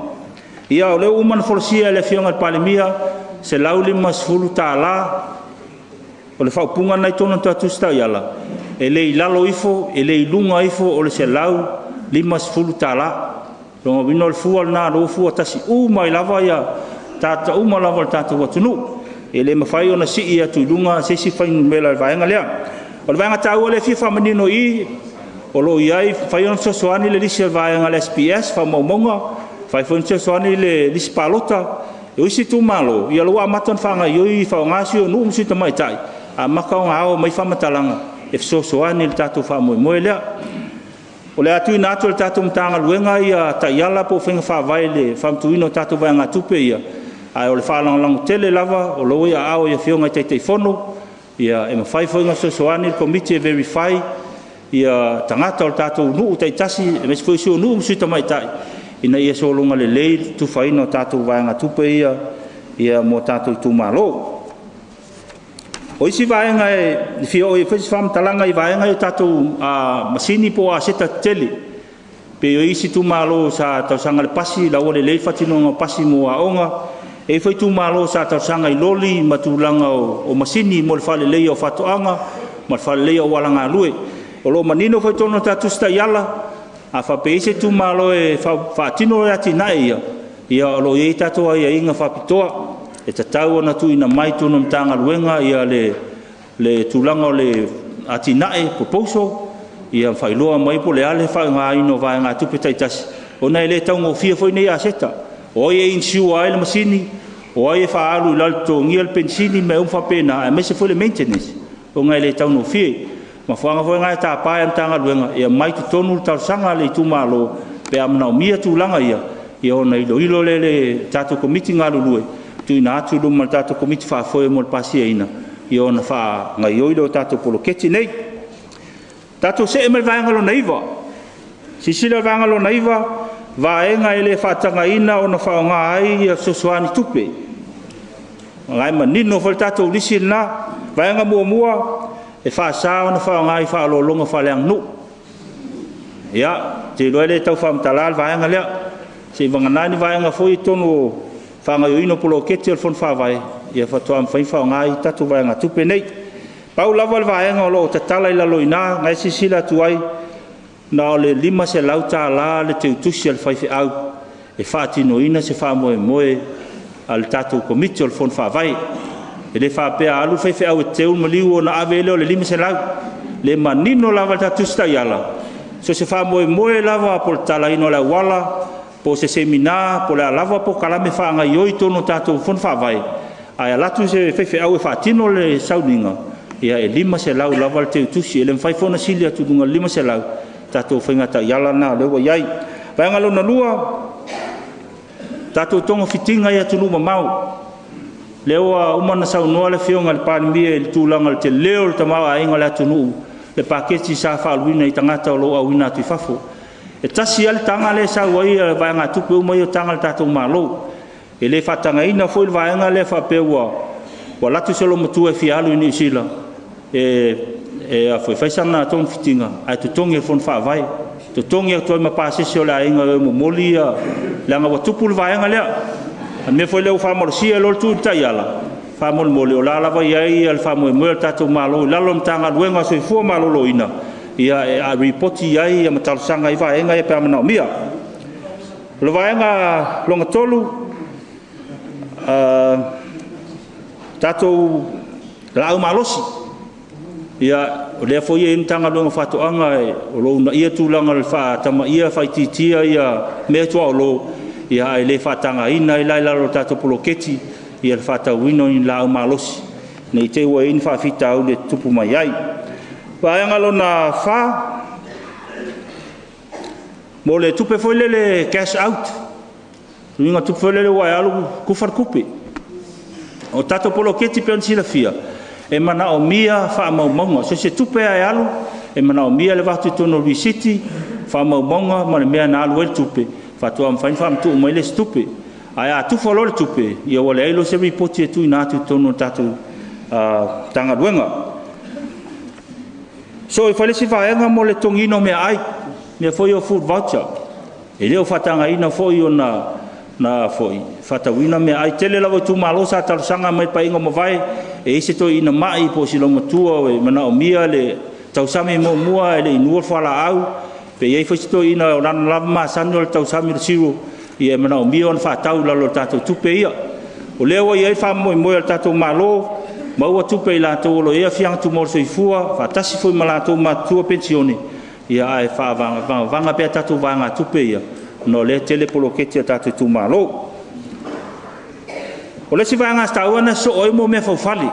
Ia, o lea ua uma ona folasia e le Afioga i le Palemia, $150 o le faaupuga lena i totonu o le tatou Tusi Taiala, e le i lalo ifo, e le i luga ifo o le $150. O lona uiga o le fua lena o lea ua fua tasi uma ai lava tagata uma lava o le tatou atunuu. E le mafai ona sii atu i luga se isi fuainumera i le vaega lea. O le vaega taua lea e fia faamanino i i, o lo o i ai, mafai ona fesoasoani le lisi a le vaega a le SPS, faamaumauga, mafai foi ona fesoasoani le lisi palota. O isi itumalo, ia o lea ua amata ona faagaoioi, faaaoga sui o nuu ma sui tamaitai, amata ona ao mai faamatalaga e fesoasoani i le tatou faamoemoe lea. O le a tuuina atu e le tatou Matagaluega ia taiala po o faiga faavae i le faamatuuina o tatou vaegatupe ia, ae o le faalagolago tele lava o lo o i aao i Afioga i Taitaifono, ia e mafai foi ona fesoasoani le Komiti e verify ia tagata o le tatou nuu taitasi, aemaise foi sui o nuu ma sui tamaitai, ina ia sologa lelei le tufaina o tatou vaegatupe ia mo tatou itumalo. O isi vaega e fia oo i ai foi se faamatalaga i vaega ia o tatou masini po o aseta tetele. Pei o isi itumalo sa talosaga i le pasi, la ua lelei le faatinoga o pasi mo aoga. E i ai foi itumalo sa talosaga i loli ma tulaga o masini mo le faaleleia o faatoaga ma le faaleleia o auala galue. O lo o manino foi i totonu o le tatou Tusi Taiala, a faapea e i ai se itumalo e faatino le atinae ia, ia o lo o i ai tatou aiaiga faapitoa e tatau ona tuuina mai i totonu o le Matagaluega ia le tulaga o le atinae, proposal, ia faailoa mai po o le a le faaaogaina o vaegatupe taitasi, ona e le taugofie foi nei aseta. O ai e insure ai le masini, o ai e faaalu i lalo i le totogia le penisini ma mea uma faapena, aemaise foi le maintenance, ona e le taugofie. O mafuaaga foi na e tapa ai e le Matagaluega e aumai i totonu le talosaga a le itumalo pe a manaomia tulaga ia, ia ona iloilo lea e le tatou Komiti galulue, tuuina atu i luma o le tatou Komiti faafoe mo le pasiaina, ia ona faagaoioi lea o tatou poloketi nei. Tatou see mai le vaega lona 9. Silasila i le vaega lona 9, vaega e le faatagaina ona faaaoga ai fesoasoani tupe. O la e manino foi le tatou lisi lena. Vaega muamua, e faasa ona faaaoga i faaaloaloga faaleaganuu. Ia, ou te iloa e le tau faamatala le vaega lea. Seivagana ni vaega foi i totonu o faagaoioiga o poloketi o le Fono Faavae, ia faatoa mafai ona faaaoga ai tatou vaegatupe nei. Pau lava le vaega o lo o tatala i lalo i ina, na e silasila atu ai, na o le $500 le teutusi a le faifeau e faatinoina se faamoemoe a le tatou Komiti o le Fono Faavae. E le faapea a alu le faifeau e teu le maliu ona ave ai lea o le $500. Le manino lava le tatou Tusi Taiala, so o se faamoemoe lava po o le tatalaina o le auala, po o se semina, po o le a lava polokalame faagaoioi i totonu o tatou Fono Faavae, ae alu atu se faifeau e faatino le sauniga, ia e $500 lava le teutusi. E le mafai foi ona sili atu i luga o le $500, tatou faiga taiala lena o lea ua i ai. Vaega lona lua, tatou togafitiga i atunuu mamao. Lea ua uma ona saunoa le Afioga i le Palemia i le tulaga o le tele o le tamaoaiga o le atunuu le paketi sa faaaluina i tagata o lo o auina atu i fafo. E tasi lava le taga lea e sau ai vaegatupe uma ia o taga a le tatou Malo. E le faatagaina foi le vaega lea faapea ua alu atu se olomatua e fia alu i Niu Sila e fai sana togafitiga ae totogi e le Fono Faavae, totogi atu ai ma pasese o le aiga e o e momoli ia, leaga ua tupu le vaega lea. O le mea foi lea ua faamalosia ai loa le tuu i le taiala, faamolemole o la e lava e i ai le faamoemoe o le tatou Malo i lalo o le Matagaluega o le Soifua Maloloina, e lipoti i ai ma talosaga ai vaega ia pe a manaomia. O le vaega lona tolu, tatou laau malosi. Ia, o lea foi e i ai le Matagaluega o Faatoaga o lo o uunaia tulaga o le faatamaia, faaitiitia meaituaolo, ae le faatagaina ai la i lalo o le tatou poloketi le faatauina o ni laau malosi ne i te i ua i ai ni faafitauli e tutupu mai ai. Vaega lona fa, mo le tupe foi lele cash out, le uiga o le tupe foi lele ua e alu tufa le tupe. O tatou poloketi pei ona silafia, e manaomia faamaumauga. So o se tupe lava e alu, e manaomia le avatu i totonu o le lisiti, faamaumauga ma le mea na alu ai le tupe, faatoa mafai ona faamatuu mai le isi tupe. Ae a tufa loa le tupe, ia ua leai loa se lipoti e tuuina atu i totonu o le tatou Matagaluega. So, e fai le isi vaega mo le totogiina o meaai, mea foi ia o food voucher. E le o faatagaina foi ona na foi faatauina meaai. Tele lava o itumalo sa talosaga mai i le paeaiga ua mavae, e i ai se toeaina mai po o se loomatua e manaomia le tausami muamua e le i inua le fualaau, pe i ai foi se toeaina o lana lava masani o le tausami o le cereal, ia e manaomia ona faatau i lalo o tatou tupe ia. O lea ua i ai faamoemoe a le tatou Malo, maua tupe i latou o lo o i ai aafiaga tumau o le soifua, faatasi foi ma latou matutua penisione, ia ae faavagavaga pea tatou vaegatupe ia, ona o lea e tele poloketi a tatou itumalo. O le isi vaega taua na sosoo ai mo mea faufale.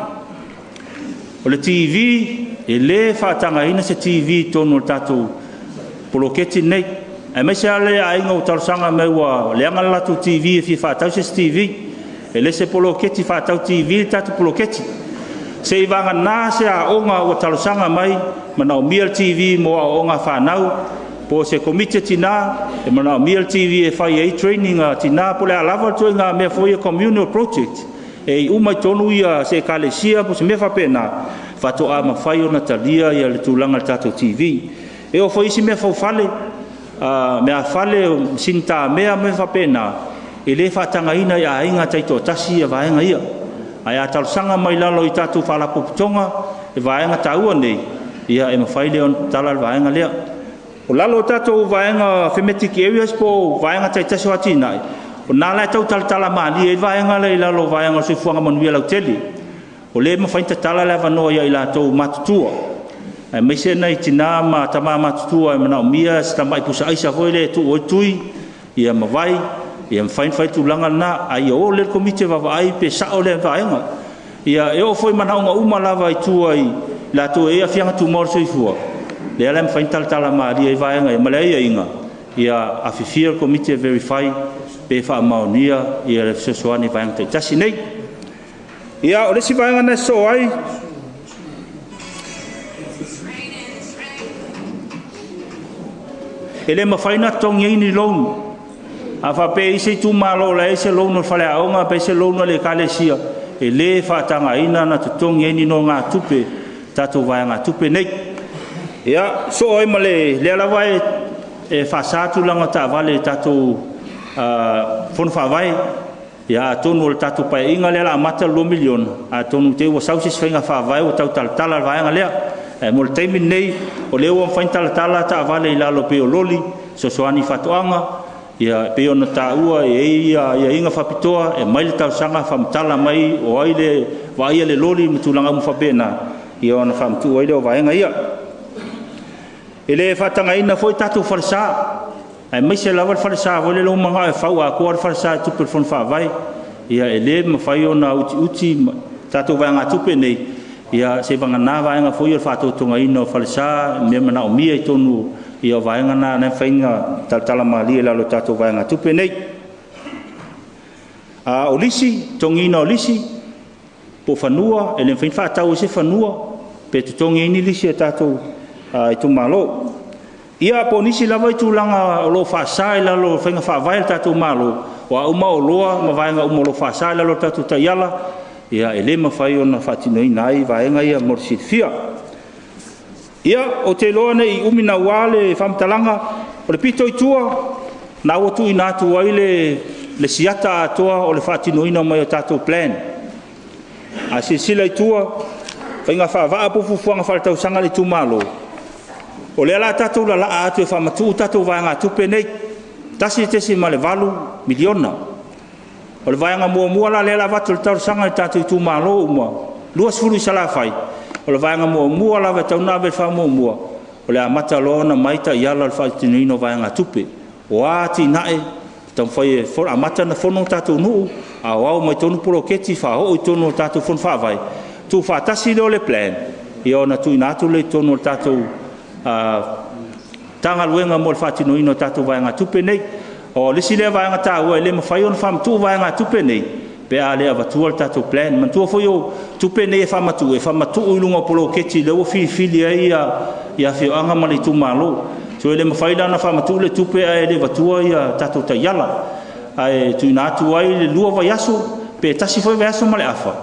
O le TV, e le faatagaina se TV i totonu o le tatou poloketi lenei. Aemaise lava le aiga ua talosaga mai ua leaga le latou TV e fia faatau se isi TV. E le se poloketi faatau TV le tatou poloketi. Seivagana se aoga ua talosaga mai, manaomia le TV mo aoaoga a fanau, po o se komiti a tina e manaomia le TV e fai ai training a tina, po o le a lava le ituaiga mea foi ia communal project e i uma i totonu ia se ekalesia po o se mea faapena, faatoa mafai ona talia le tulaga i le tatou TV. E oo foi i isi mea faufale, meafale, masini tamea ma mea faapena, e le faatagaina i aiga taitoatasi ia vaega ia. Ae a talosaga mai lalo i tatou faalapotopotoga e vaega taua nei, ia e mafai lea ona tatala le vaega lea. O lalo o tatou vaega thematic areas po o vaega taitasi o atinae, o na la e tau talatala malie ai vaega lea i lalo o vaega o le soifuaga manuia lautele. O lea e mafai ona tatala le avanoa ia i latou matutua, aemaise nai tina ma tama matutua e manaomia se tamai pusaaisa foi lea e tuu ai tui, ia ma vai, ia mafai ona fai tulaga lena, a ia o lea le komiti e vaavaai pe sao lea vaega. Ia e oo foi manaoga uma lava i tua i latou e i ai aafiaga tumau o le soifua, lea la e mafai ona talatala malie ai vaega ia ma le aiaiga, ia afifio le komiti e verify pe faamaonia ia le fesoasoani i vaega taitasi nei. Ia, o le isi vaega na sosoo ai, e le mafai ona totogi ai ni loan. A faapea e i ai se itumalo o la e i ai se loan o le faleaoga pe i ai se loan a le ekalesia, e le faatagaina ona totogi ai ni nogatupe tatou vaegatupe nei. Ia, sosoo ai ma le lea lava e faasa tulaga o taavale i tatou Fono Faavae. Ia, atonu o le tatou paeaiga lea o le a amata le $2 miliona, atonu te i ua sau se isi faiga faavae ua tau talatala le vaega lea. Ae mo le taimi lenei, o lea ua mafai ona talatala taavale i lalo pei o loli, fesoasoani i faatoaga, ia pei ona taua e i ai aiaiga faapitoa, e aumai le talosaga faamatala mai o ai le vaaia le loli ma tulaga uma faapena, ia ona faamatuu ai lea o vaega ia. E le faatagaina foi tatou falesa, aemaise lava le falesa foi lele ua manao e fau atoa le falesa e tupe i le Fono Faavae. Ia e le mafai ona utiuti tatou vaegatupe nei, ia seivagana vaega foi ia o le faatotogaina o falesa, mea manaomia i totonu ia o vaega na na e mafai ona talatala malie i lalo o tatou vaegatupe nei. O lisi, totogiina o lisi, po o fanua, e le mafai ona faatau ai se fanua, pe totogi ai ni lisi a tatou itumalo. Ia, po o nisi lava tulaga o lo o faasa i lalo o faiga faavae a le tatou Malo, o a uma oloa ma vaega uma o lo o faasa i lalo o tatou taiala, ia e le mafai ona faatinoina ai vaega ia mo le silafia. Ia, ou te iloa ne i umi naua le faamatalaga, o le pito i tua, na ua tuuina atu ai le siata atoa o le faatinoina mai o tatou plan. A silasila i tua, faiga faavaa po o fuafuaga faaletausaga a le itumalo, o lea o le a tatou lalaa atu e faamatuu tatou vaegatupe nei, $1.8 miliona. O le vaega muamua la lea o le a avatu i le talosaga i tatou itumalo uma, 20 i Salafai, o le vaega muamua lava e tatau ona ave le faamuamua, o le amata loa ona aumai taiala o le faatinoina o vaegatupe. O a atinae, taumafai e amata ona fono tatou nuu, aoao mai totonu poloketi, faaoo i totonu o tatou fono faavae, tuufaatasi lea o le plan, ia ona tuuina atu lea i totonu o le tatou Matagaluega mo le faatinoina o tatou vaegatupe nei. O le isi lea vaega taua, e le mafai ona faamatuu vaegatupe nei pe a le avatua le tatou plan. Manatua foi o tupe nei e faamatuu, e faamatuu i luga o poloketi lea ua filifili ai afioaga ma le itumalo. So e le mafai la ona faamatuu le tupe ae le avatua ia tatou taiala. Ae tuuina atu ai le 2 vaiaso, pe 1 foi vaiaso ma le afa,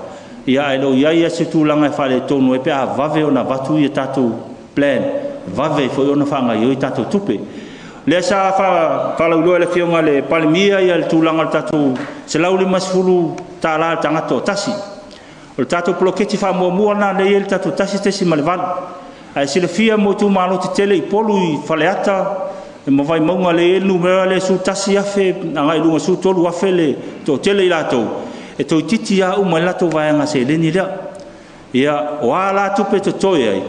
ia ae le o i ai se tulaga e faaletonu ai pe a vave ona avatu ia tatou plan, vave foi ona faagaoioi tatou tupe. Lea sa faalauiloa e le Afioga i le Palemia le tulaga o le tatou $150 le tagata o tasi. O le tatou poloketi faamuamua lena lea e i ai le tatou 1.8. Ae silafia mo itumalo tetele i Upolu i Faleata ma Vaimauga lea e i ai le numera lea 11,000 agai i luga 13,000 le toatele i latou, e toeitiiti lava uma ai le latou vaega seleni lea. Ia, o a la tupe totoe ai,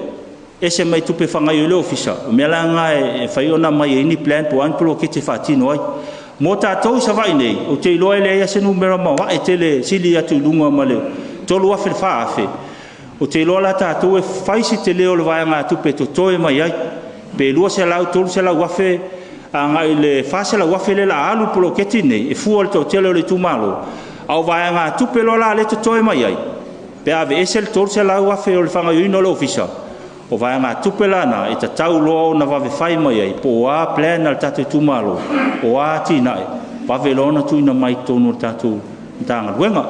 ese mai tupe faagaoioi ai le ofisa, o mea la na e fai ona aumai ai ni plan po o a ni poloketi e faatino ai. Mo tatou i Savaii nei, ou te iloa e leai se numera maoae tele sili atu i luga ma le 3,000 i le 4,000. Ou te iloa la tatou e fai si tele o le vaegatupe e totoe mai ai, pe 200, 300,000 agai le 400,000 lea o le a alu i le poloketi nei, e fua i le toatele o le itumalo, a o vaegatupe loa la lea e totoe mai ai, pe aveese le 300,000 o le faagaoioiga o le ofisa, o vaegatupe la na e tatau loa ona vave fai mai ai, po o a plan a le tatou itumalo, o a atinae, vave loa ona tuuina mai i totonu o le tatou Matagaluega.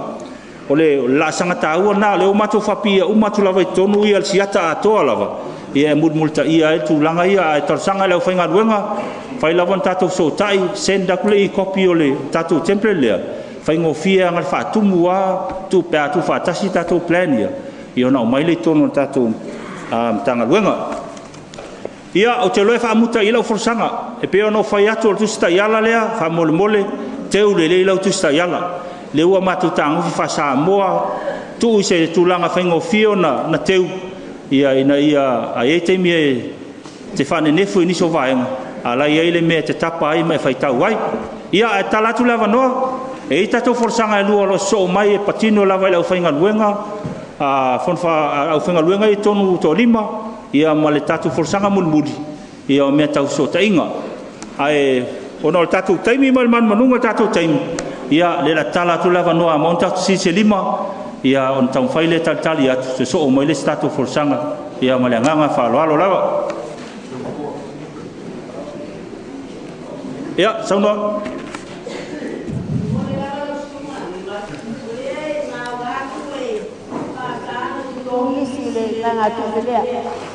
O le laasaga taua lena, o lea ua matou faapipii uma atu lava i totonu le siata atoa lava, ia e mulimulitaia ai le tulaga ia. Ae talosaga i le aufaigaluega, fai lava ona tatou fesootai, send atu le e-copy o le tatou template lea, faigofie lava le faatumu lava pe a tuufaatasi tatou plan ia, ia ona aumai lea i totonu o le tatou Matagaluega. Ia, ou te iloa e faamuta i i lau folasaga. E pei ona ou fai atu o le Tusi Taiala lea, faamolemole, teu lelei lau Tusi Taiala. Lea ua matou tagofi faa-Samoa, tuu i se tulaga faigofie ona teu, ia, ina ia a i ai taimi e te faanenefu i nisi o vaega, a la e i ai le mea e te tapa ai ma e faitau ai. Ia, ae tatala atu le avanoa, e i ai tatou folasaga e lua o lo o sosoo mai e patino lava i le aufaigaluega, aufaigaluega i totonu toalima, ia ma le tatou folasaga mulimuli, ia o mea tau fesootaiga. Ae ona o le tatou taimi ma le manumanuga o le tatou taimi, ia lea o le a tatala atu le avanoa a maua ni tatou fesili se lima, ia ona taumafai lea e talitali atu, sosoo mai le isi tatou folasaga, ia ma le agaga faaaloalo lava. Ia, saunoa. Lisi le vaegatupe lea.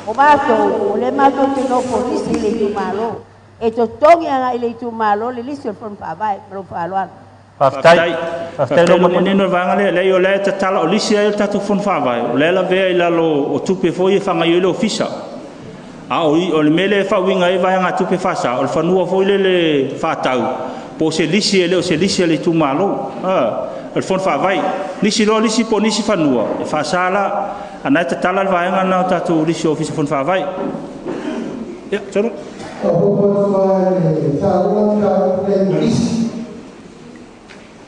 O matou, o lea matou te nofo lisi i le itumalo. E totogi agai i le itumalo le lisi o le fono faavae ma lou faaaloalo. Faafetai. Faafetai lo manino le vaega lea. Leai, o lea e tatala o lisi ai le tatou fono faavae, o lea e lavea i lalo o tupe foi e faagaoioi le ofisa. A o le mea lea e faauiga ai vaegatupe faasa, o le fanua foi lele faatau, po o se lisi e le o se lisi a le itumalo. O le fono faavae. Lisi loa lisi po o nisi fanua, e faasa la. A na e tatala le vaega na o tatou lisi o ofisa fono faavae. Ia, saunoa.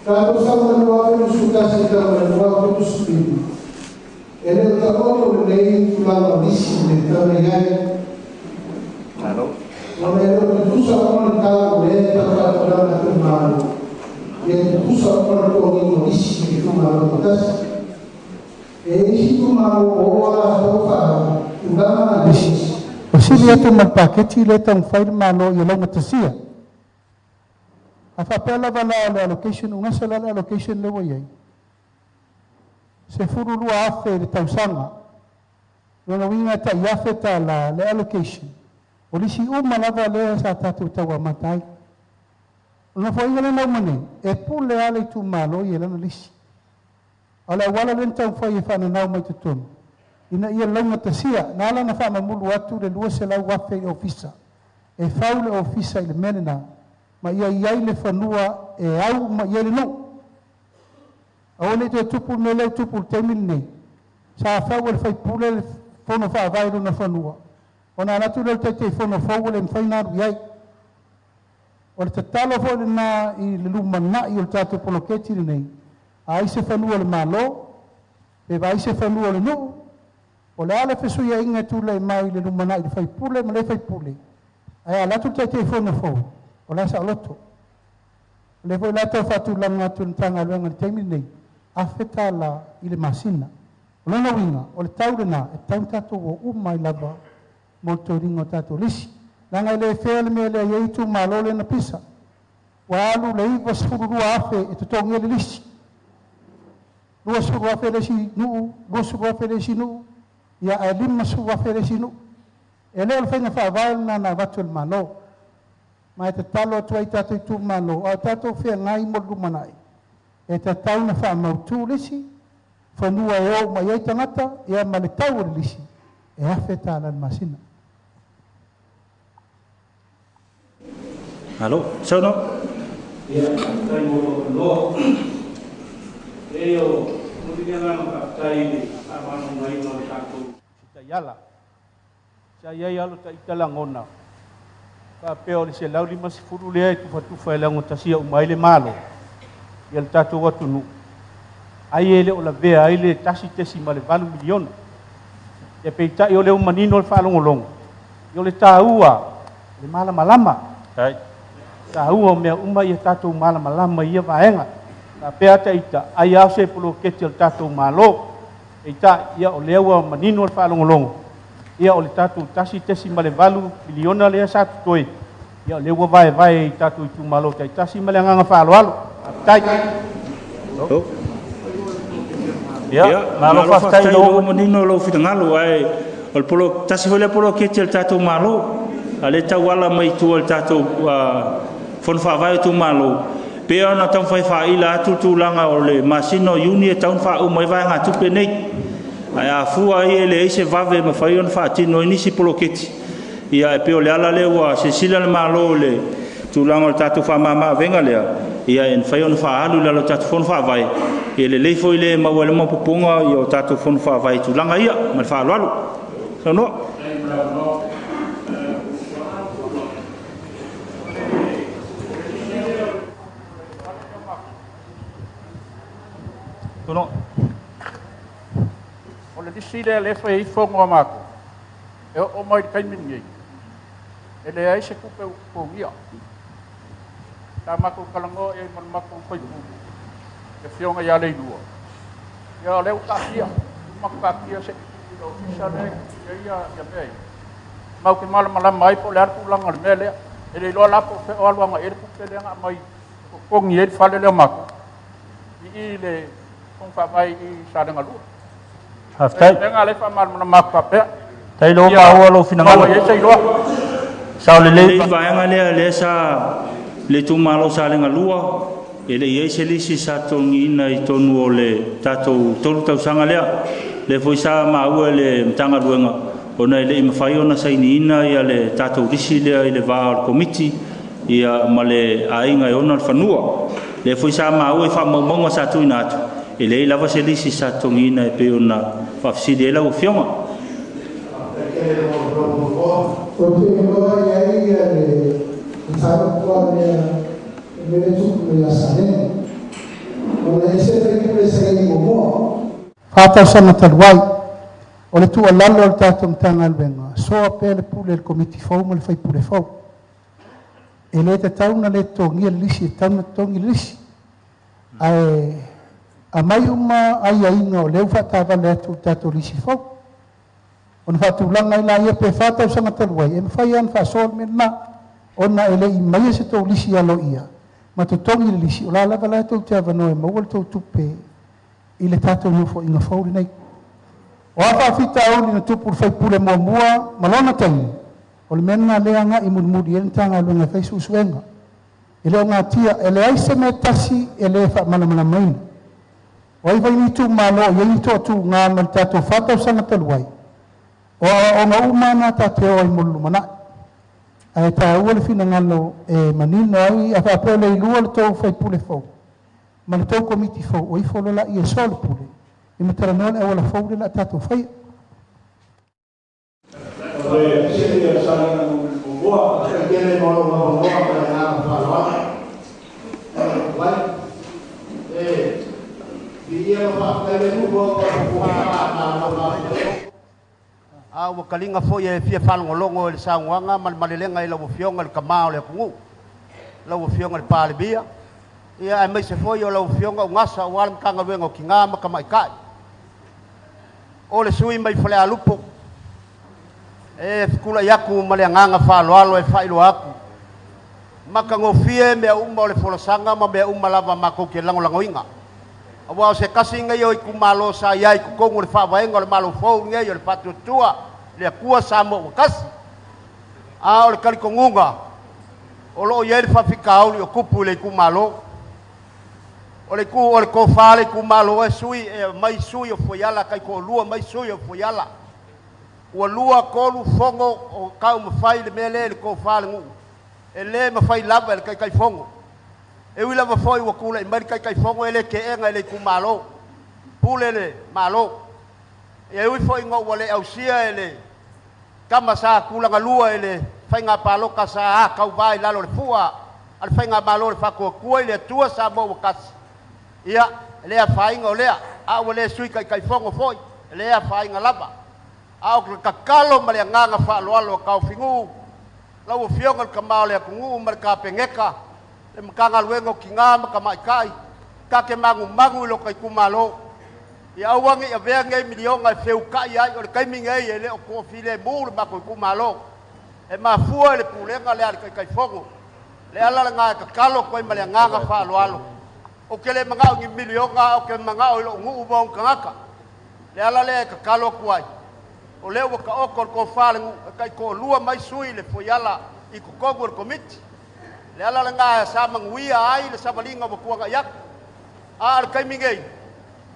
Tatou sama 2021 tau le 2025. E le o taoto lenei tulaga o lisi le tau i ai. Ona e le o tutusa uma le tau o lea e tau faatulaga atu le Malo. Ia tutusa uma le totogiina o lisi i itumalo taitasi. E i ai isi itumalo ua oo lava latou faatulaga lisi. O sili atu ma le paketi lea e taumafai le Malo ia laugatasia. A faapea lava la o le allocation, ua gasa la le allocation lea ua i ai, $12,000 i le tausaga. Lona uiga e tai $1,000 le allocation o lisi uma lava lea sa tatou tauamata ai. O le nofoaiga lea na uma nei, e pule lava le itumalo ia i lana lisi. A o le auala lea na taumafai e faananau mai totonu, ina ia laugatasia, na ala ona faamamulu atu le $200,000 i le ofisa, e fau le ofisa i le mea lena, ma ia i ai le fanua e au uma i ai le nuu. Aua ne i toe tupu le mea lea ua tupu i le taimi lenei, sa fau e le faipule le fono faavae i lona fanua, ona alu atu lea o le Taitaifono fou ua le mafai ona alu i ai. O le tatalo foi lena i le lumanai o le tatou poloketi lenei, a ai se fanua o le Malo, pe vaai se fanua o le nuu, o le a le fesuiaiga e tulai mai i le lumanai i le faipule ma le faipule, ae a alu atu le Taitaifono fou, o la e saoloto. O lea foi la tau faatulaga atu e le Matagaluega i le taimi lenei, $1,000 i le masina. O lona uiga, o le tau lena e tatau ona tatou o uma ai lava mo le toniga o tatou lisi. Leaga e le fair le mea lea e i ai itumalo lea na pisa. Ua alu le $92,000 e totogi ai le lisi. $20,000 le isi nuu, $20,000 le isi nuu, ia ae $50,000 le isi nuu. E le o le faiga faavae lena na avatu e le Malo. Ma e tatalo atu ai i tatou itumalo, a o tatou feagai mo le lumanai, e tatau ona faamautu lisi, fanua e o uma i ai tagata, ia ma le tau o le lisi, e $1,000 i le masina. Malo, saunoa. Ia, faafetai mo lou avanoa. E o momoli le agaga faafetai i le faamalamalamaina o le tatou taiala. Sa i ai lava lo ita lagona, faapea o le 150 lea e tufatufa e laugatasia uma ai le Malo, ia le tatou atunuu, ai e le o lavea ai le 1.8 miliona. Ia peitai o lea ua manino le faalogologo, ia o le taua, le malamalama. Taua o mea uma ia tatou malamalama i ia vaega. Faapea ta ita, ai lava se poloketi a le tatou Malo. Peitai, ia o lea ua manino le faalogologo, ia o le tatou 1.8 miliona lea sa totoe, ia o lea ua vaevae i tatou itumalo taitasi ma le agaga faaaloalo. Faafetai. Ia, malo faafetai lou manino lou finagalo, ae o le polo tasi foi lea poloketi a le tatou Malo, a le tauala mai tua i le tatou Fono Faavae o itumalo, pei ona taumafai faaila atu le tulaga o le masina o Iuni e tatau ona faauma ai vaegatupe nei. Ae a fua ai e leai se vave e mafai ona faatino ai nisi poloketi, ia e pei o le ala lea ua silasila le Malo i le tulaga o le tatou faamama-avega lea, ia e mafai ona faaalu i lalo o le tatou Fono Faavae, ia lelei foi le maua ai le maopoopoga o tatou Fono Faavae i tulaga ia, ma le faaaloalo. Saunoa. Saunoa. O le lisi lea e fai ai fono a matou, e oo mai i le taimi lenei, e leai se tupe ua totogia. Sa matou talanoa i ai ma le matou faipule, le afioga ia Leilua, ia o lea ua taatia, ua matou taatia se i tuu i le ofisa lea e i ai ia mea ia. Matou te malamalama ai po o le a le tulaga o le mea lea. E le iloa la po o fea o alu agai i ai le tupe lea na aumai e totogi ai le fale lea o matou, i le Fono Faavae i Salega 2. Faafetai. O le mea lena o lea e faamalamalama atu faapea. Tai lou maua lou finagalo. Maua i ai se iloa. Sao lelei vaega lea lea sa le itumalo Salega 2, e le i ai se lisi sa totogiina i totonu o le tatou 3 tausaga lea. Lea foi sa maua e le Matagaluega ona e le i mafai ona sainiina ia le tatou lisi lea i le va o le komiti ia ma le aiga e ona le fanua. Lea foi sa maua i faamaumauga sa tuuina atu, e leai lava se lisi sa totogiina e pei ona faafesili ai lau Afioga. Ou te iloa i ai le mataupu lea e mea e tupu mai ia Salega. Ona e ese faipule sa i ai muamua. 4 tausaga talu ai, o le tuualalo o le tatou Matagaluega, soa pea le pule i le komiti fou ma le faipule fou. E le tatau ona le totogia le lisi, e tatau ona totogi le lisi. Ae aumai uma aiaiga o lea ua faatavale atu i le tatou lisi fou. Ona faatulaga ai laia pe 4 tausaga talu ai e mafai lava ona faasoa le mea lena ona e le'i maia se tou lisi aloaia ma totogi le lisi o la lava la tou te avanoa e maua le tou tupe i le tatou nofoaiga fou lenei. O a faafitauli na tupu le faipule muamua ma lona taimi, o le mea lena lea agai mulimuli ai le Matagaluega e fai suesuega. E le o gatia, e leai se mea tasi e le faamalamalamaina. O ai foi ni itumalo o i ai ni toatuga ma le tatou 4 tausaga talu ai, o aoaoga uma na tatou o ai mo le lumanai. Ae taua le finagalo e manino ai, a faapea o le ilua le tou faipule fou ma le tou komiti fou, o ifo loa laia e soa le pule i ma talanoa le auala fou lea o le a tatou faia. O le fesili a Salega 1. Tele mo lou avanoa ma le agaga faaaloalo. Vai. E viia ma faafetai le Atua ua A ua kaliga foi e fia faalogologo i le saunoaga ma le malelega i lau Afioga i le Kamā o le atunuu, lau Afioga i le Palemia, ia aemaise foi o lau Afioga o Gasa aua le Matagaluega o Tinā ma Tamaitai. O le sui usufono mai Falealupo e feturai atu ma le agaga faaaloalo e faailoa atu, matagofie mea uma o le folasaga ma mea uma lava matou te lagolagoina. Aua o se tasi lenei o itumalo sa i ai i totonu o le faavaega o le Malo fou lenei o le Faatuatua le Atua Samoa ua tasi. A o le talitonuga o loo i ai le faafitauli o tupu i le itumalo. O le itu o le tofa le itumalo e sui e aumai sui o Fuaiala taitoalua mai sui o Fuaiala. Ua lua tolu fono o taumafai le mea lea i le tofa a le nuu. E le mafai lava e le Taitaifono. E ui lava foi ua tulai mai le Taitaifono e le teena e le itumalo, pule le Malo. E ui foi ina ua le ausia e le tama sa tulagalua i le faiga palota sa tauvā i lalo o le fua a le faigamalo le Faatuatua i le Atua Samoa ua tasi, ia e le afaina o lea, a ua le sui Taitaifono foi, e le afaina lava. A o le tatalo ma le agaga faaaloalo a Taofinuu, lau Afioga i le Tamā o le atunuu ma le Kapeneta, le Matagaluega o Tinā ma Tamaitai, ta te manumanu i lo ta itumalo. Ia aua ne i avea nei miliona e feutai ai, o le taimi nei e le o toafilemu le matou itumalo. E mafua i le pulega lea a le Taitaifono. Le ala lena e tatalo atu ai ma le agaga faaaloalo. Ou te le manao i ni miliona, ou te manao i lou nuu ma ona tagata. Le ala lea e tatalo atu ai. O lea ua taoto le tofa a le nuu e taitoalua mai sui le Fuaiala i totonu o le komiti. Le ala lena sa manuia ai le savaliga ua tuanai atu. A o le taimi nei,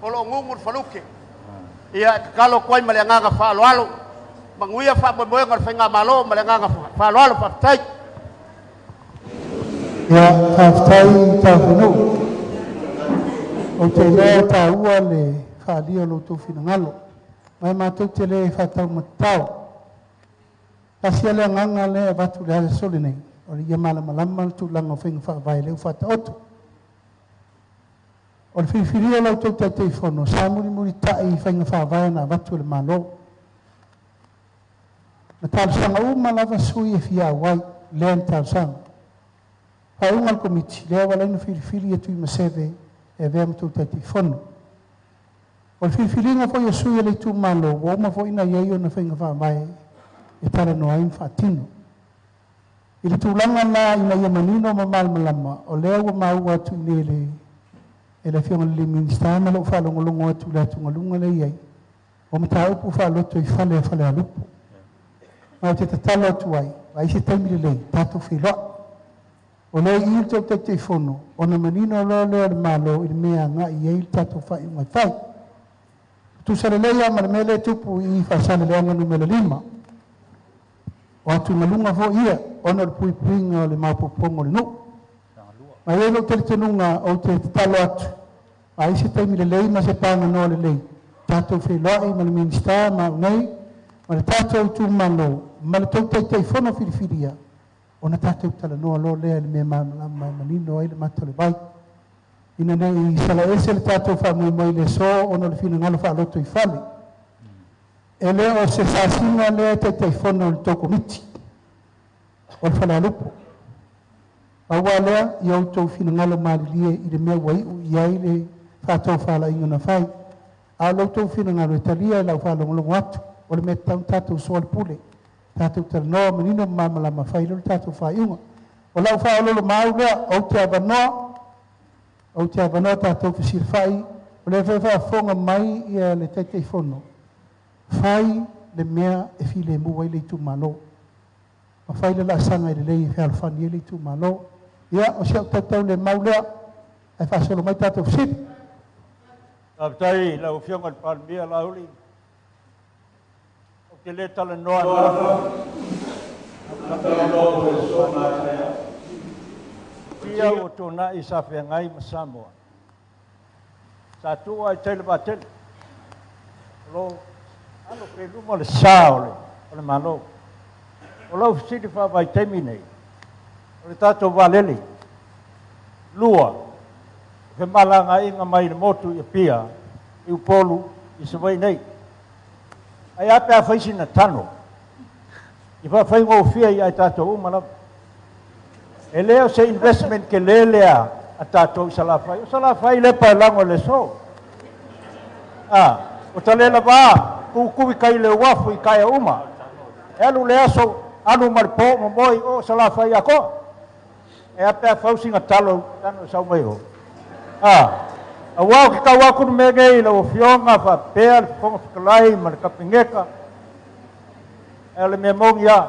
o loo gugu le faluke. Ia e tatalo atu ai ma le agaga faaaloalo. Manuia faamoemoega o le faigamalo ma le agaga faaaloalo. Faafetai. Ia, faafetai Taofinuu. Ou te iloa taua le faalia o lo outou finagalo. Ma e matou te le faataumatatao. Tasi le agaga lea e avatu le aso lenei, o le ia malamalama le tulaga o faiga faavae lea ua faataoto. O le filifilia o la outou Taitaifono, sa mulimulitai i faiga faavae na avatu e le Malo. Na talosaga uma lava sui e fia auai, lea na talosaga. Faaiuga a le komiti, lea ua laina filifili e Tuimaseve e avea ma tou Taitaifono. O le filifiliga foi o sui o le itumalo, ua uma foi na i ai ona faiga faavae e talanoa ai ma faatino. I le tulaga la ina ia manino ma malamalama, o lea ua maua atu i le e le Afioga i le Minisita ma lou faalogologo atu i le atugaluga lea i ai, o mataupu faaloto i fale a Falealupo. Ma ou te tatalo atu ai, ai se taimi lelei, tatou feiloai. O lea i le tou Taitaifono, ona manino loa lea o le Malo i le mea agai i ai le tatou faaiuga e fai. Tusa lelei lava ma le mea lea e tupu i Faasaleleaga Nu.5. O atugaluga foi ia, ona o le puipuiga o le maopoopoga o le nuu. Ma i ai lou talitonuga ou te tatalo atu, ai se taimi lelei ma se paganoa lelei, tatou feiloai ma le Minisita ma au nei, ma le tatou itumalo, ma le tou Taitaifono filifilia, ona tatou talanoa loa lea i le mea malamalama e manino ai le mata o le vai. Ina ne i salaese le tatou faamoemoe i le aso ona o le finagalo faaloto i fale. E le o se sasina lea Taitaifono o le tou komiti, o le Falealupo. Pau lava lea, ia outou finagalo malilie i le mea ua iu i ai le faatofalaiga na fai. A o lo outou finagalo e talia e lau faalogologo atu. O le mea tatau tatou soa le pule. Tatou talanoa manino ma malamalama fai lea o le tatou faaiuga. O lau faaoloolomaau lea, ou te avanoa, ou te avanoa tatou fesilafai, o lea foi faafofoga mai ia le Taitaifono, fai le mea e filemu ai le itumalo. Ma fai le laasaga e lelei e fealofani ai le itumalo. Ia, o si au tautaulemau lea, ae faasolo mai tatou fesili. Faafetai i lau Afioga i le Palemia Laauli. Ou te le talanoa Fia ua tuanai sa feagai ma Samoa. Sa tuua ai tai le vaatele. O lo alo pea i luma le sa o le Malo. O lau fesili faavaitaimi nei, o le tatou vaalele. 2, femalagaaiga mai le motu i Apia, i Upolu, i Savaii nei. Ai a pe a fai sina tano, i faafaigofie ia i tatou uma lava. E le o se investment ke le lea a tatou i Salafai. O Salafai le paelago le so. O talela va, kukui kai le uafu i kai uma. E alu le aso, alu maripo, momoi o Salafai ako. E a pe a fausinga talo, tano sau mai o. Aua o ke kau aku me nei lau afioga faapea le Fofoga Fetalai ma le Kapeneta. E le mea moni ia,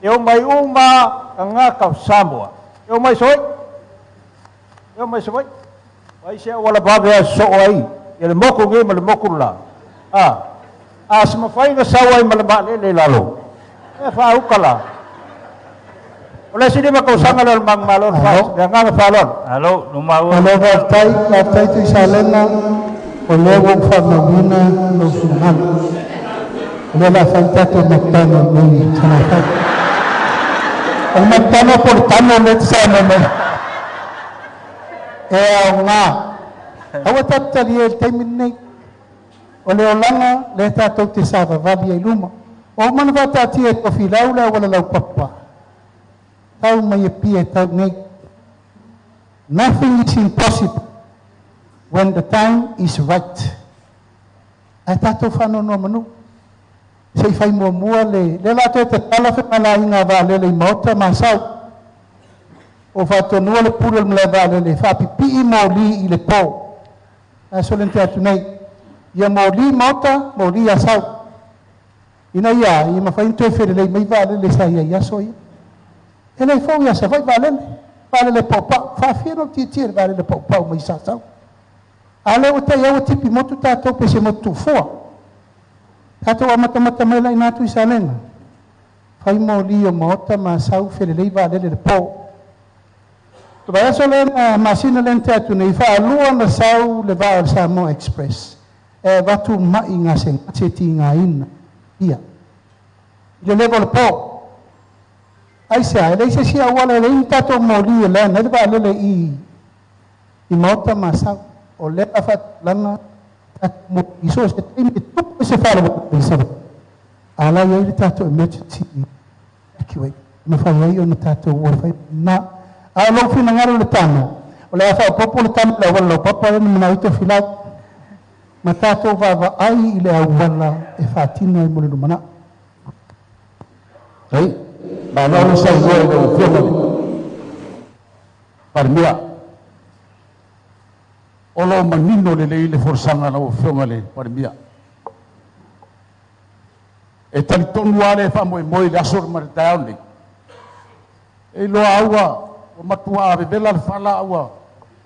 e o mai uma tagata o Samoa. E o mai Savaii. E o mai Savaii. Ai se auala vave a soo ai, ia le moku nei ma le moku la. A se mafai na sau ai ma le vaalele i lalo. E faauka la. O le sili ma kausaga lea o le manumalo o le le agaga faaaloalo. Alo, no maua. Alo, faafetai, faafetai Tuisalega, o lea ua ou faamauina lou finagalo. O lea o le a fai le tatou makutano nei i Salafai. O le makutano po o le tano lea e te saunoa mai. E aoga. Aua tatou talia i le taimi lenei. O le olaga lea tatou te savavali ai luma. O uma na faataatia e Tofilau le auala laupapa. Tau mai e pia e tau nei. Nothing is impossible when the time is right. Ae tatou faanoanoa manu. Se i fai muamua le la toe tatala femalagaaiga a vaalele i Maota ma Asau. O faatonua le pule o le malae vaalele faapipii moli i le po. Ae sole te atu nei. Ia moli Maota, moli Asau. Ina ia, ia mafai ona toe felelei mai vaalele sa iai aso ia. E le fou ia Savaii vaalele. Vaalele paupau. Faafia no tietie le vaalele paupau mai sa sau. A lea ua tai au tipi motu tatou pe se motu tuufua. Tatou amatamata mai la ina atu i Salega. Fai moli o Maota ma Asau felelei vaalele le po. Le vaiaso lea na masina lea na tea atu nei, faalua na sau le vaa o le Samoa Express. E avatu mai gasegase tigaina ia. I le leva o le po. Ai se ai, leai se isi auala e leai ni tatou moli e leaga ai le vaalele i Maota ma Asau. O lea a faatulaga tatou moli so o se taimi e tupu se faalavelave i Savaii. A la i ai le tatou emergency evacuate. Mafai ai ona tatou o e fai na. A o lou finagalo le tano, o le a faaopoopo le tano i le auala laupapa lea na manao ai Tofilau. Ma tatou vaavaai i le auala e faatino ai mo le lumanai. Ai, malo le saunoa i lau Afioga i le Palemia. O lo o manino lelei le folasaga a lau Afioga i le Palemia. E talitonu lava le faamoemoe i le aso ma le taeao nei. E iloa au ua matua vevela le fala ua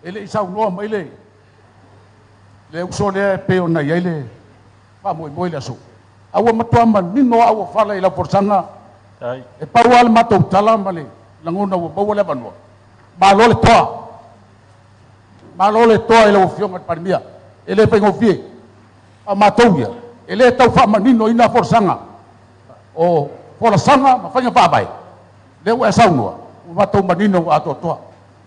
e le i saunoa mai le uso lea e pei ona i ai le faamoemoe i le aso. A ua matua manino au fala i lau folasaga. E pau lava le matou tala ma le lagona ua maua le avanoa. Malo le toa. Malo le toa i lau Afioga i le Palemia. E le faigofie. A matou ia, e le tau faamanino ina folasaga. O folasaga ma faiga faavae, lea ua e saunoa, ua matou manino ua atoatoa.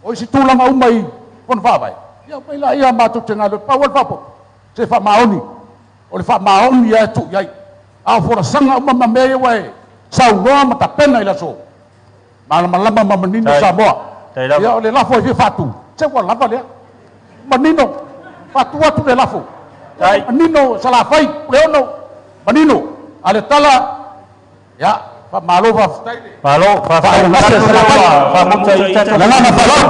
O isi tulaga uma i fono faavae, ia mai la ia matou te galue, pau le faaopoopo, se faamaoni. O le faamaoni ia e tuu i ai. A o folasaga uma ma mea ia ua e saunoa ma tapena i le aso. Malamalama ma manino Samoa. Ia o le lafo e fia faatu, se ua lava lea. Manino, faatu atu le lafo. Manino Salafai, Puleono, manino. A le tala, ia, faamalo faafetai le. Malo, faafetai faamuta i tatou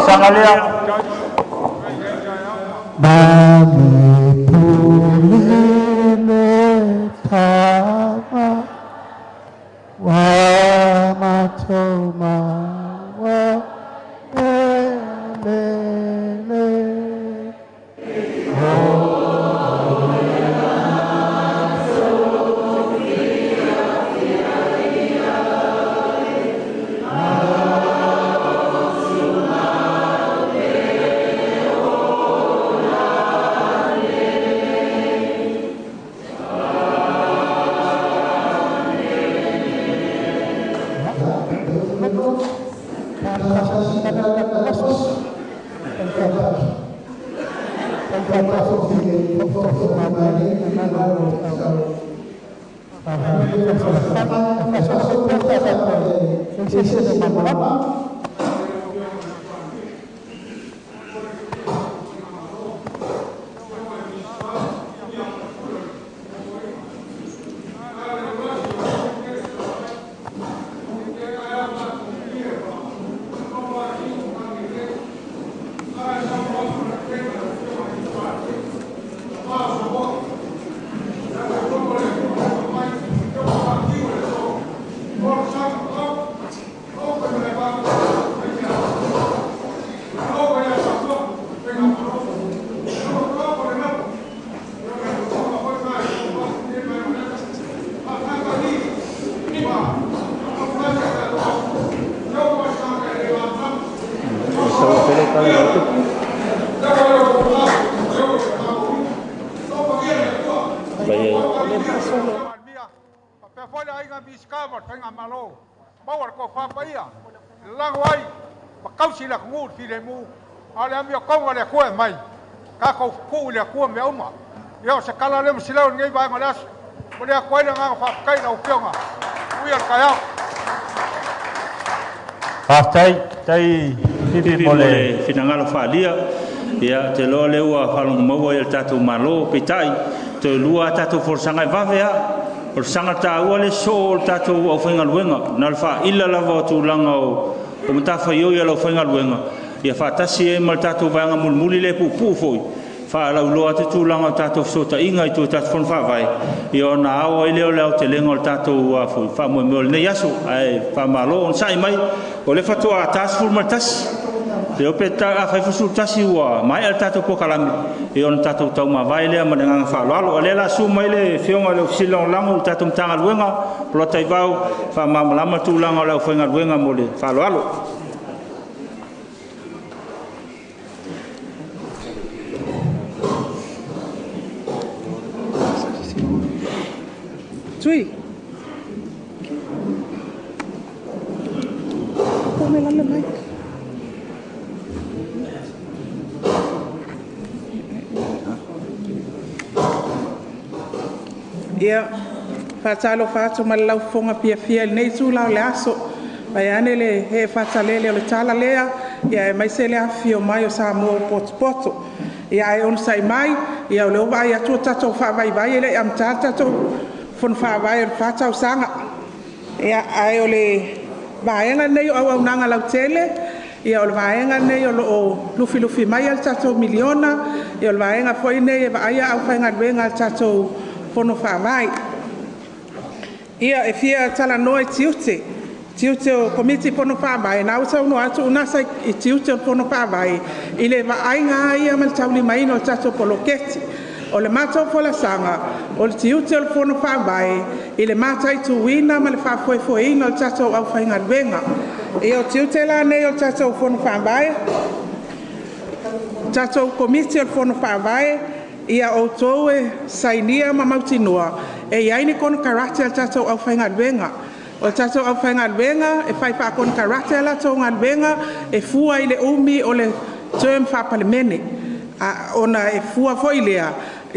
saga lea. Pule tama wa matoma wa ele le. Mai ka ku le ku me uma yo se kala le msila ngai ba ngalas mo le ko ile nga fa kai na upionga u ya kaya. Faafetai tai Fifi mo le finagalo faalia. Ia te loa lea ua faalogamaua i le tatou malo peitai toe lua tatou folasaga e vave a o le saga taua le soo o le tatou aufaigaluega na le faaila lava o tulaga o matafaioi a le aufaigaluega ia faatasi ai ma le tatou vaega mulimuli le puupuu foi faalauiloa atu tulaga o tatou fesootaiga i tua i tatou fono faavae ia ona ao ai lea o le aotelega o le tatou foi faamoemoe o lenei aso ae faamalo onosai mai o le faatoa 41 te ope ta afai 11 ua maea le tatou polokalame ia ona tatou taumavae lea ma le agaga faaaloalo. O lea la su mai le afioga i le Ofisa Lagolago o le tatou Matagaluega Polataivao faamalamalama tulaga o le aufaigaluega mo le faaaloalo. Tui. Put me on the mic. Ia, whātalo whāto ma lau fonga pia fia nei tū lau le aso. Mai ane le he whātalele o le tala lea, ia e mai se le awhio mai o sa mua poto poto. Ia e ono sai mai, ia o le ova ai atua tatou whaavaivai ele am tā tatou fono faavae o le whātausaga. Ia ai o le vaega nei o auaunaga lautele, ia o le vaega nei o loo lufilufi mai a le tatou miliona, ia o le vaega foi nei e vaaia aufaigaluega a le tatou fono faavae. Ia e fia talanoa i tiute, tiute o komiti fono faavae, na ua saunoa atu unasa i tiute o fono faavae i le vaaiga ia ma le taulimaina o le tatou poloketi. O le matou folasaga o le tiute o le fono faavae i le mataituina ma le faafoefoeina o le tatou aufaigaluega. Ia o tiute la nei o le tatou fono faavae, tatou komiti o le fono faavae, ia outou e sainia ma mautinoa e iai ni konokarate a le tatou aufaigaluega. O le tatou aufaigaluega e fai faakonokarate a latou galuega e fua i le umi o le term faapalemene. A ona e fua foi lea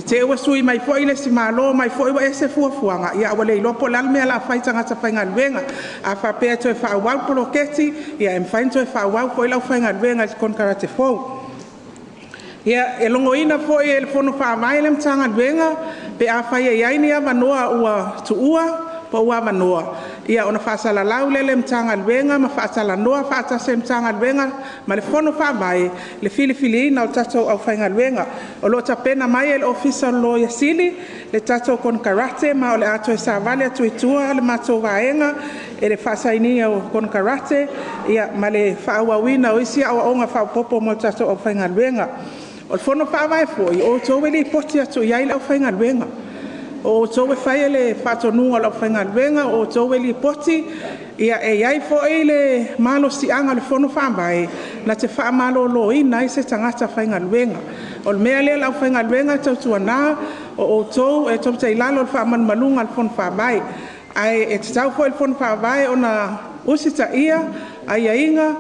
te ua sui mai foi le si malo mai foi ua ese fuafuaga ia ua le iloa po o le a le mea la fai tagata faigaluega. A faapea toe faaauau poloketi ia e mafai ona toe faaauau foi le aufaigaluega i le konokarate fou. Ia e logoina foi e le fono faavae le Matagaluega Pe afai e i ai ni avanoa ua tuua po o ua avanoa, ia ona faasalalau lea e le Matagaluega ma faatalanoa faatasi e le Matagaluega ma le Fono Faavae le filifiliina o tatou aufaigaluega. O lo o tapena mai e le Ofisa o le Loia Sili le tatou konekarate ma o le a toe savali atu i tua le matou vaega i le faasainia o konekarate ma le faaauauina o isi aoaoga faaopoopo mo le tatou aufaigaluega. O le Fono Faavae foi, o outou e lipoti atu i ai le aufaigaluega. O outou e faia le faatonuga o le aufaigaluega, o outou e lipoti. Ia e i ai foi le malosiaga o le Fono Faavae na te faamaloloina ai se tagata faigaluega. O le mea lea le aufaigaluega, tautuana o outou e tou te i lalo o le faamalumaluga a le Fono Faavae. Ae tatau foi i le Fono Faavae ona usitaia aiaiga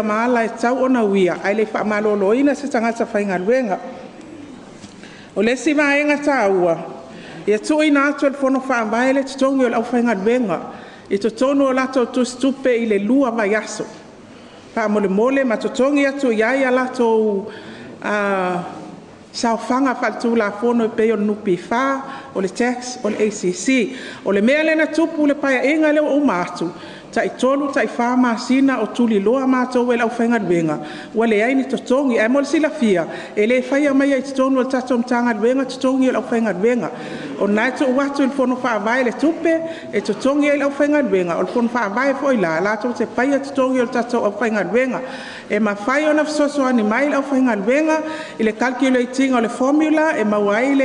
ma ala e tatau ona uia ae le i faamaloloina se tagata faigaluega. O le isi vaega taua, ia tuuina atu e le Fono Faavae le totogi o le aufaigaluega i totonu o latou tusitupe i le 2 vaiaso. Faamolemole ma totogi atu i ai a latou saofaga faaletulafono e pei o le NPF, o le Tax, o le ACC. O le mea lea na tupu i le Paeaiga lea ua uma atu, tai 3 tai 4 masina o tuliloa matou e le aufaigaluega ua leai ni totogi. Ae mo le silafia, e le faia maia i totonu o le tatou Matagaluega totogi o le aufaigaluega. O lena e tuu atu i le Fono Faavae le tupe e totogi ai le aufaigaluega, o le Fono Faavae foi la latou te faia totogi o le tatou aufaigaluega. E mafai ona fesoasoani mai le aufaigaluega i le calculate ina o le formula e maua ai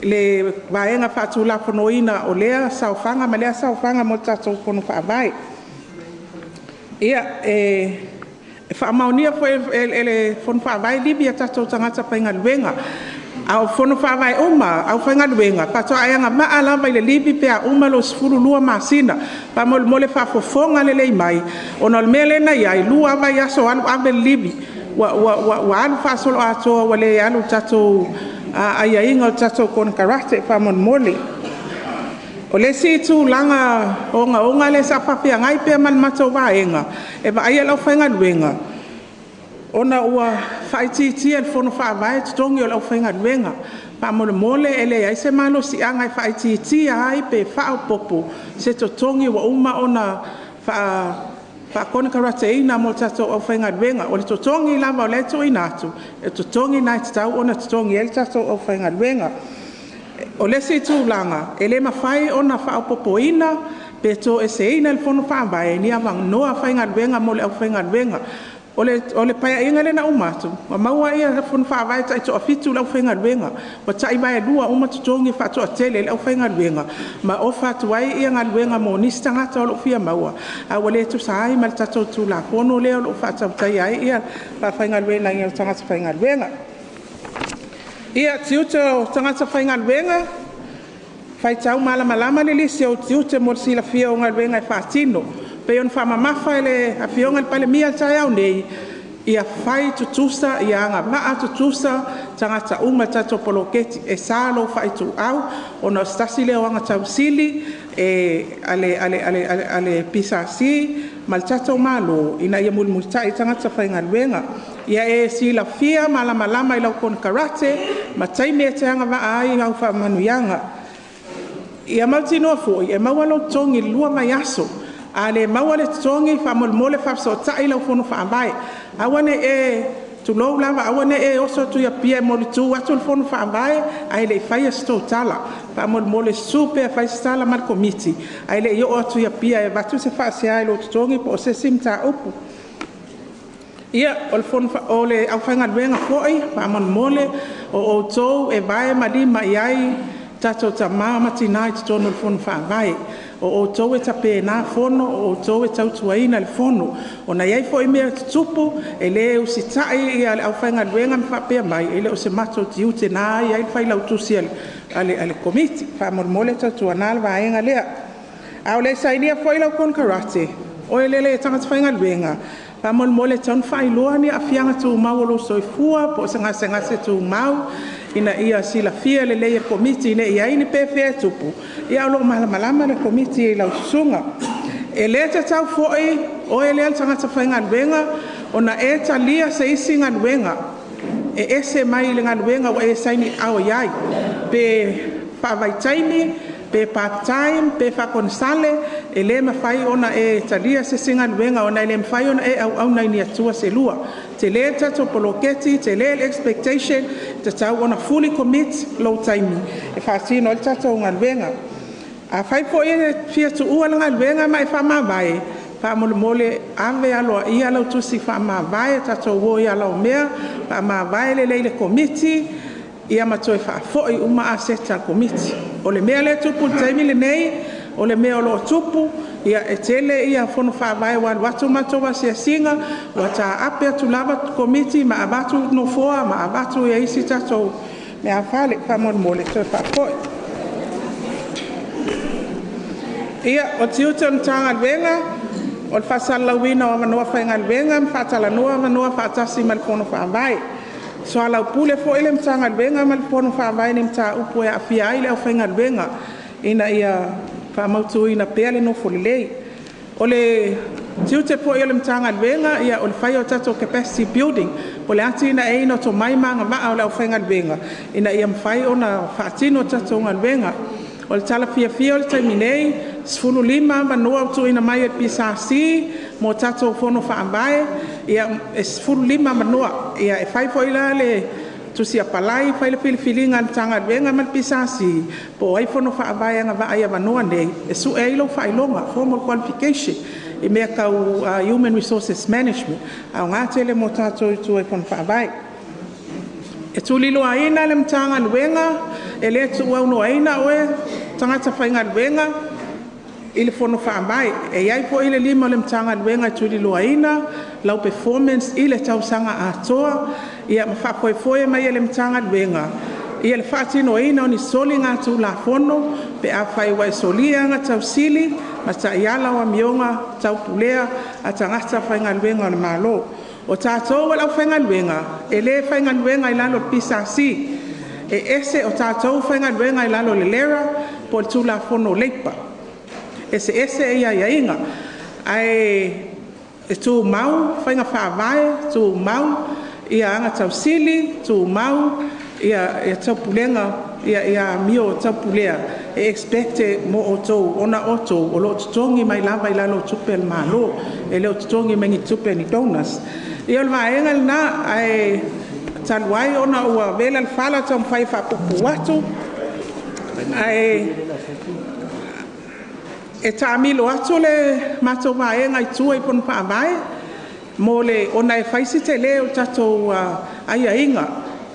le vaega faatulafonoina o lea saofaga ma lea saofaga mo le tatou Fono Faavae. Ia, e faamaonia foi e le Fono Faavae livi a tatou tagata faigaluega. A o Fono Faavae uma lava, aufaigaluega, faatoa e agavaa lava i le livi pe a uma lou 12 masina. Faamolemole faafofoga lelei mai, ona o le mea lea na i ai, 2 lava vaiaso alu ave le livi, ua alu faasoloatoa ua le alu i le tatou aiaiga o le tatou konekarate faamolemole. O le isi tulaga ogaoga lea sa faafeagai pea ma le matou vaega e vaaia le aufaigaluega, ona ua faaitiitia e le Fono Faavae totogi o le aufaigaluega. Faamolemole e leai se malosiaga e faaitiitia ai pe faaopoopo se totogi ua uma ona faakonekarateina mo le tatou aufaigaluega. O le totogi lava o lea e tuuina atu, o le totogi lena e tatau ona totogi ai le tatou aufaigaluega. O le isi tulaga, e le mafai ona faaopoopoina pe toeseina e le Fono Faavae ni avanoa faigaluega mo le aufaigaluega. O le Paeaiga lea na uma atu, na maua le Fono Faavae e tai toafitu le aufaigaluega, ua tai vaelua uma totogi e faatoatele ai le aufaigaluega ma ofa atu ai galuega mo nisi tagata o lo o fia maua, ae ua le tusa ai ma le tatou Tulafono lea o lo o faatautaia ai le faafaigaluegaina o tagata faigaluega. Ia, tiute o tagata faigaluega, faitau malamalama le lisi o tiute mo le silafia o galuega e faatino. Pei ona faamamafa e le Afioga i le Palemia i le taeao nei, ia fai tutusa, ia agavaa tutusa tagata uma i le tatou poloketi. E sa lou faaituau ona o se tasi lea o agatausili a le PSC ma le tatou Malo ina ia mulimulitai i tagata faigaluega. Ia e silafia malamalama i lau konekarate ma taimi e te agavaa ai i au faamanuiaga. Ia mautinoa foi e maua lou totogi i le 2 vaiaso. A le maua le totogi, faamolemole faafesootai lau Fono Faavae. Aua ne i e, tulou lava, aua ne i e oso atu i Apia e molitu atu le Fono Faavae ae le i faia se tou tala. Faamolemole susu pea e fai se tala ma le Komiti ae le i oo atu i Apia e avatu se faasea i lou totogi po o se isi mataupu. Ia, o le aufaigaluega foi, faamolemole, o outou e vae ma lima i ai tatou tama ma tina i totonu o le Fono Faavae. O outou e tapena fono, o outou e tautuaina le fono. Ona e i ai foi mea e tutupu, e le usitai le aufaigaluega ma faapea mai, e le o se matou tiute na e i ai le failautusi a le Komiti. Faamolemole tautuana le vaega lea. A o le i sainia foi lau konekarate, oe lea le tagata faigaluega, faamolemole e tatau ona faailoa ni aafiaga tumau o lou soifua po o se gasegase tumau ina ia silafia lelei e le Komiti ne i i ai ni pefea e tupu, ia o lo o malamalama le Komiti i lau susuga. E le tatau foi oe lea le tagata faigaluega ona e talia se isi galuega e ese mai le galuega ua e saini aao i ai. Pe Faavaitaimi pe part time pe faakonesale, e lē mafai ona e talia se isi galuega ona e le mafai ona e auauna i ni Atua se lua. Telē le tatou poloketi, telē le expectation, e tatau ona fully commit lou taimi e faatino ai le tatou galuega. Afai foi e fia tuua le galuega ma e faamavae, faamolemole ave aloaia lau tusi faamavae, tatou o i ala o mea, faamavae lelei i le Komiti ia ma toe faafoi uma aseta a le Komiti. O le mea lea e tupu i le taimi lenei, o le mea o lo o tupu, e tele ia fono faavae ua alu atu matou asiasiga ua taape atu lava Komiti ma avatu nofoa ma avatu isi tatou meaafale. Faamolemole toe faafoi. Ia, o tiute o le Matagaluega o le faasalalauina o avanoa faigaluega ma faatalanoa avanoa faatasi ma le Fono Faavae. Soalaupule foi le Matagaluega ma le Fono Faavae i ni mataupu e aafia ai le aufaigaluega ina ia faamautuina pea le nofo lelei. O le tiute foi o le Matagaluega o le faia o tatou capacity building, po o le atinaeina o tomai ma agavaa o le aufaigaluega ina ia mafai ona faatino tatou galuega. O le tala fiafia o le taimi nei, e 15 avanoa ua tuuina mai e le PSC mo tatou Fono Faavae, e 15 avanoa. E fai foi la le tusi apalai fai le filifiliga a le Matagaluega ma le PSC po o ai fono faavae agavaa i avanoa nei e sue ai lou faailoga, formal qualification i mea tau human resources management. Aoga tele mo tatou i tua i fono faavae. E tuliloaina le Matagaluega, e le tuuaunoaina oe tagata faigaluega i le fono faavae. E i ai foi le lima o le Matagaluega e tuliloaina lau performance i le tausaga atoa ma faafoefoe mai e le Matagaluega le faatinoina o ni soligatulafono pe afai ua e solia agatausili ma taiala o amioga tau pulea a tagata faigaluega a le Malo. O tatou o le aufaigaluega e le faigaluega i lalo o le PSC, e ese o tatou faigaluega i lalo o le LERA po o le Tulafono o Leipa. E eseese aiaiga, ae tumau faiga faavae, tumau agatausili, tumau taupulega, amio taupulea e expect mo outou ona o outou o lo o totogi mai lava i lalo o tupe a le Malo, e le o totogi mai ni tupe a ni donors. Ia o le vaega lena, ae talu ai ona ua vela le fala, taumafai e faapuupuu atu, ae e taamilo atu le matou vaega i tua i fono faavae mo le ona e fai si tele o le tatou aiaiga,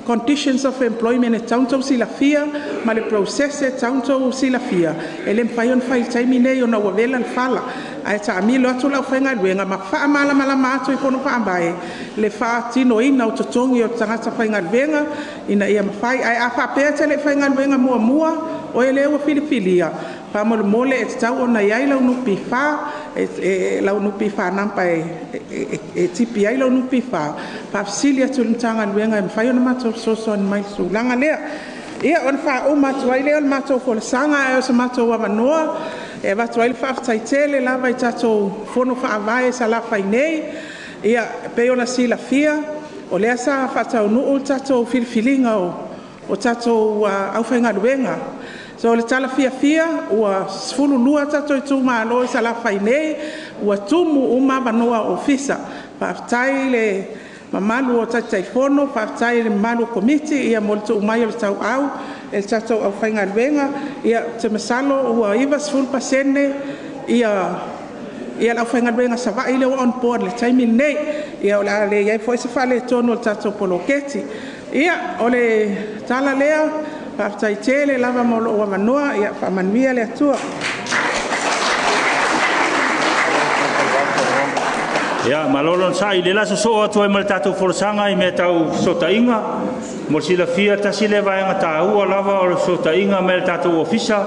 conditions of employment e tatau ona outou silafia ma le process e tatau ona outou silafia. E le mafai ona fai i le taimi lenei ona ua vela le fala, ae taamilo atu le aufaigaluega ma faamalamalama atu i fono faavae le faatinoina o totogi o tagata faigaluega ina ia mafai. Ae a faapea e te le i faigaluega muamua, oe lea ua filifilia, faamolemole e tatau ona i ai lau NPF, lau NPF number e tipi ai lau NPF, faafesili atu i le Matagaluega e mafai ona matou fesoasoani mai i le tulaga lea. Ia, ona faauma atu ai lea o le matou folasaga, ae o se matou avanoa e avatu ai le faafetai tele lava i tatou fono faavae i Salafai nei. Ia, e pei ona silafia, o lea sa faataunuu le tatou filifiliga o tatou aufaigaluega. So o le tala fiafia ua 12 tatou itumalo i Salafai nei ua tumu uma avanoa ofisa. Faafetai i le mamalu o Taitaifono, faafetai i le mamalu o Komiti mo le tuu mai o le tauau e le tatou aufaigaluega. Ia, ou te masalo ua 90% le aufaigaluega Savaii lea ua on board i le taimi lenei. Ia o le a le i ai foi se faaletonu o le tatou poloketi. Ia, o le tala lea, faafetai tele lava mo lou avanoa. Ia faamanuia le Atua. Ia, malo le onosai. I le la sosoo atu ai ma le tatou folasaga i mea tau fesootaiga. Mo le silafia, tasi lea vaega taua lava o le fesootaiga mai le tatou ofisa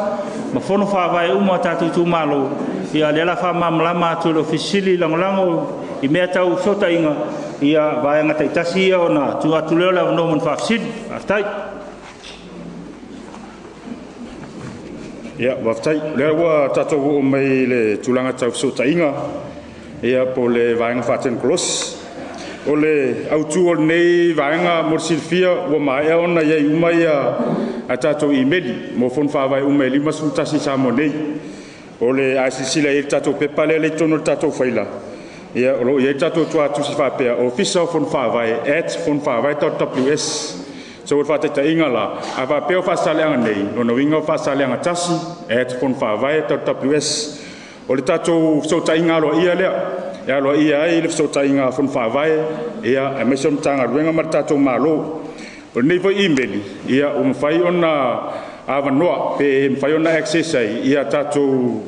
ma fono faavae uma o tatou itumalo. Ia, lea la faamalamalama atu e le Ofisa Sili Lagolago i mea tau fesootaiga, ia vaega taitasi ia ona tuu atu lea o le avanoa mo ni faafesili. Faafetai. Ia, faafetai. O lea ua tatou oo mai i le tulaga tau fesootaiga, ia po o le vaega faatekonolosi. O le autū o lenei vaega mo le silafia ua maea ona i ai uma ia a tatou imeli mo fono faavae uma e 51 i Samoa nei. O le a silasila i ai le tatou pepa lea i totonu o le tatou faila, ia o lo o i ai tatou tuatusi faapea Ofisa o Fono Faavae @fonofaavae.ws. So o le faataitaiga la, a faapea o Faasaleleaga nei, lona uiga o Faasaleleaga 1 @fonofaavae.ws. O le tatou fesootaiga aloaia lea e aloaia ai le fesootaiga a Fono Faavae, ia aemaise o Matagaluega ma le tatou Malo. O lenei foi imeli, ia ua mafai ona avanoa pe mafai ona access ai ia tatou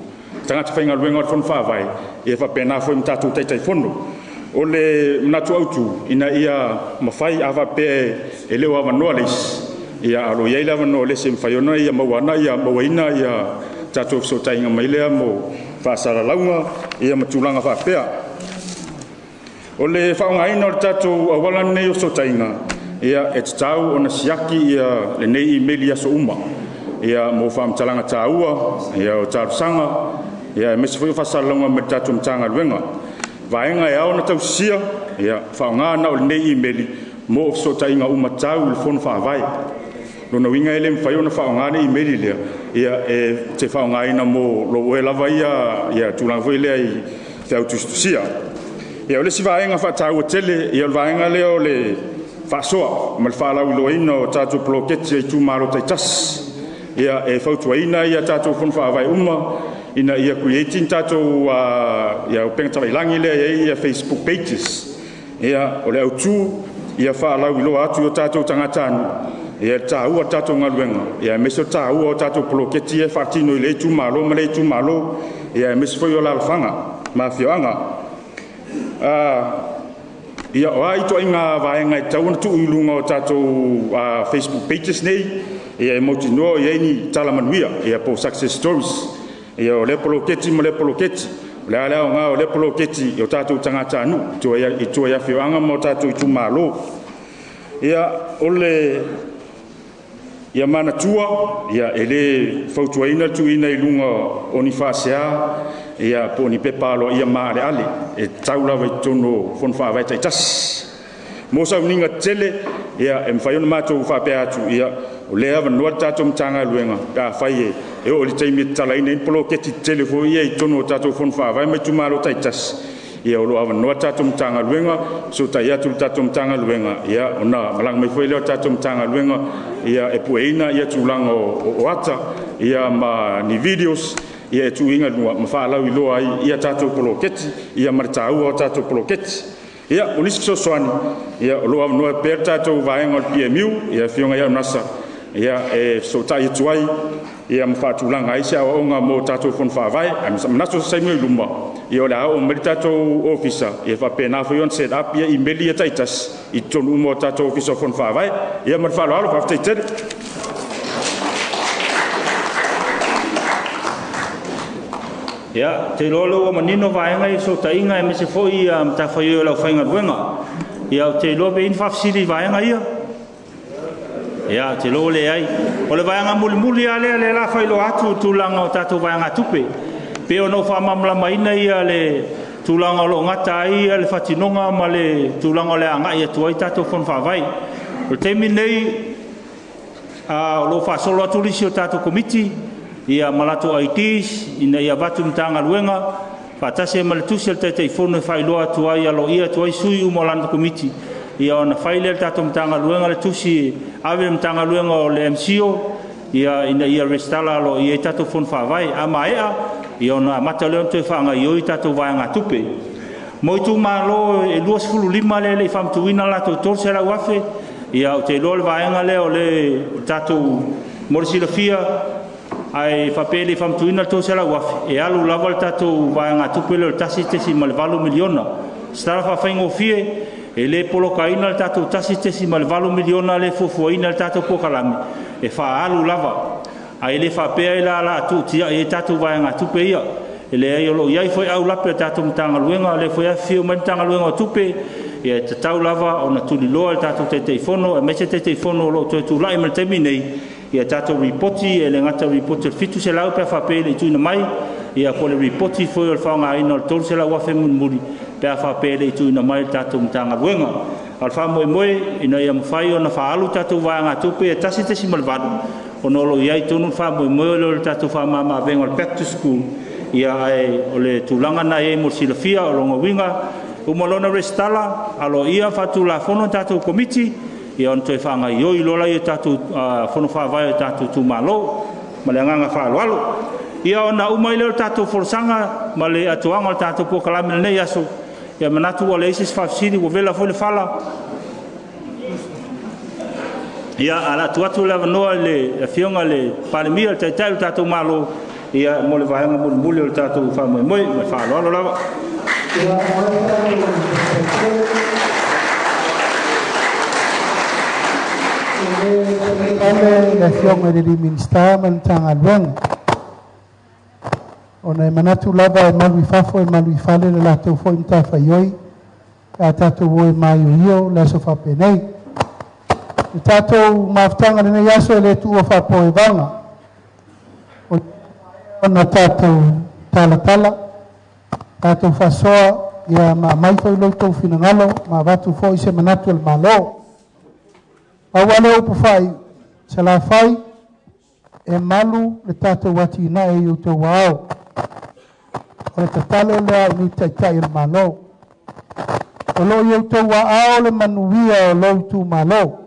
tagata faigaluega o le Fono Faavae, ia faapena foi ma tatou Taitaifono. O le manatu autu ina ia mafai, a faapea e le o avanoa le isi, ia alo i ai le avanoa o le isi e mafai ona ia mauaina ia tatou fesootaiga mai lea mo faasalalauga ia ma tulaga faapea. O le faaaogaina o le tatou auala lenei o fesootaiga, ia e tatau ona siaki ia lenei imeli i aso uma, ia mo faamatalaga taua, ia o talosaga, ia aemaise foi o faasalalauga mai le tatou Matagaluega. Vaega e ao ona tausisia, ia faaaoga na o lenei imeli mo fesootaiga uma tau i le Fono Faavae. Lona uiga e le mafai ona faaaoga le imeli lea, ia e te faaaogaina mo lou oe lava ia tulaga foi lea i feautusitusia. Ia o le isi vaega faataua tele, ia o le vaega lea o le faasoa ma le faalauiloaina o tatou poloketi a itumalo taitasi. Ia e fautuaina ia tatou Fono Faavae uma ina ia create ni tatou ia upega tafailagi lea e i ai ia Facebook pages. Ia o le autu ia faalauiloa atu i o tatou tagatanuu ia le taua o le tatou galuega, ia aemaise o le taua o tatou poloketi ia faatino i le itumalo ma le itumalo, ia aemaise foi o alaalafaga ma afioaga. Ia o a ituaiga vaega e tatau ona tuu i luga o tatou Facebook pages nei, ia e mautinoa i ai ni tala manuia, ia po o success stories. Ia o lea poloketi ma lea poloketi, o le a le aoga o lea poloketi i o tatou tagatanuu i tua i afioaga ma o tatou itumalo. Ia o le ia manatua, ia e le fautuaina le tuuina i luga o ni faasea, ia po o ni pepa aloaia maaleale e tatau lava i totonu o Fono Faavae taitasi. Mo sauniga tetele, ia e mafai ona matou faapea atu, ia o lea avanoa le tatou Matagaluega pe afai e oo i le taimi e tatalaina ai ni poloketi tetele foi ia i totonu o tatou Fono Faavae ma itumalo taitasi, ia o lo o avanoa le tatou Matagaluega, fesootai atu le tatou Matagaluega, ia ona malaga mai foi lea o le tatou Matagaluega, ia e pueina ia tulaga o ata, ia ma ni videos, ia e tuuina i luga ma faalauiloa ai ia tatou poloketi, ia ma le taua o tatou poloketi. Ia o nisi fesoasoani, ia o lo o avanoa pea le tatou vaega o le PMU, ia afioga ia Nasa, ia e fesootai atu ai, ia ma faatulaga ai se aoaoga mo tatou Fono Faavae. Ae manatu o se taimi i luma, ia o le a oo mai le tatou ofisa, ia faapena foi ona set up ia imeli ia taitasi i totonu uma o tatou ofisa o Fono Faavae. Ia ma le faaaloalo, faafetai tele. Ia, te iloa lea ua manino vaega i fesootaiga aemaise foi ia matafaioi o le aufaigaluega. Ia, ou te iloa pe i ai ni faafesili i vaega ia. Ia, te iloa ua leai. O le vaega mulimuli lava lea, lea la faailoa atu i tulaga o tatou vaegatupe. Pe ona ou faamalamalamaina ia le tulaga o lo o gata ai le faatinoga ma le tulaga o le agai atu ai tatou Fono Faavae. O le taimi lenei, o lo o faasolo atu nisi o tatou komiti, ia ma latou IDs ina ia avatu i Matagaluega, faatasi ai ma le tusi a le Taitaifono e faailoa atu ai, aloaia atu ai sui uma o lana komiti, ia ona fai lea le tatou Matagaluega le tusi ave i le Matagaluega o le MCO, ia ina ia resitala aloaia ai tatou Fono Faavae. A maea, ia ona amata lea ona toe faagaoioi tatou vaegatupe. Mo itumalo e 25 lea e le i faamatuuina latou 300,000, ia ou te iloa le vaega lea o le tatou mo le silafia, ae faapea e le i faamatuuina le 300,000, e alu lava le tatou vaegatupe lea o le 1.8 miliona. Se tala faafaigofie, e le polokaina le tatou 1.8 miliona lea e fuafuaina le tatou polokalame, e faaalu lava. Ae le faapea ai la la tuutiai ai tatou vaegatupe ia. E leai, o lo o i ai foi aulape o tatou Matagaluega, lea foi afifio mai Matagaluega o Tupe, ia e tatau lava ona tuliloa le tatou Taitaifono, aemaise Taitaifono o lo o toe tulai mai le taimi nei, ia tatou ripoti, e le gata ripoti o le 700 pe faapea e le i tuuina mai, ia po o le ripoti foi o le faaaogaina o le 300,000 mulimuli, pe a faapea e le i tuuina mai i le tatou Matagaluega. A o le faamoemoe ina ia mafai ona faaalu tatou vaegatupe e 1.8, ona o lo o i ai tonu le faamoemoe lea o le tatou faamamaavega o le back to school, ia ae o le tulaga lena e i ai mo le silafia. O lona uiga, uma loa ona resitala, aloaia faatulafono tatou komiti, ia ona toe faagaioi loa lea i tatou fono faavae o tatou itumalo. Ma le agaga faaaloalo. Ia ona uma ai lea o le tatou folasaga ma le atoaga o le tatou polokalame i lenei aso. Ia manatu ua leai se isi faafesili, ua vela foi le fala. Ia, a o le a tuu atu le avanoa i le Afioga i le Palemia, le Taitai o le tatou Malo, ia, mo le vaega mulimuli o le tatou faamoemoe. Ma le faaaloalo lava. Ale le Afioga i le Minisita ma le Matagaluega. Ona e manatu lava e malu i fafo e malu i fale le latou foi matafaioi a tatou o e maioio le aso faapenei. Le tatou mafutaga lenei aso e le tuua faapoevaga. O ona tatou talatala, tatou faasoa, ia ma aumai foi lo outou finagalo, ma avatu foi se manatu o le Malo. Pau lava lea upu faaiu, Salafai, e malu le tatou atinae i outou ao. O le tatalo lea i ni taitai o le Malo. O lo o i outou aao le manuia o lou itumalo.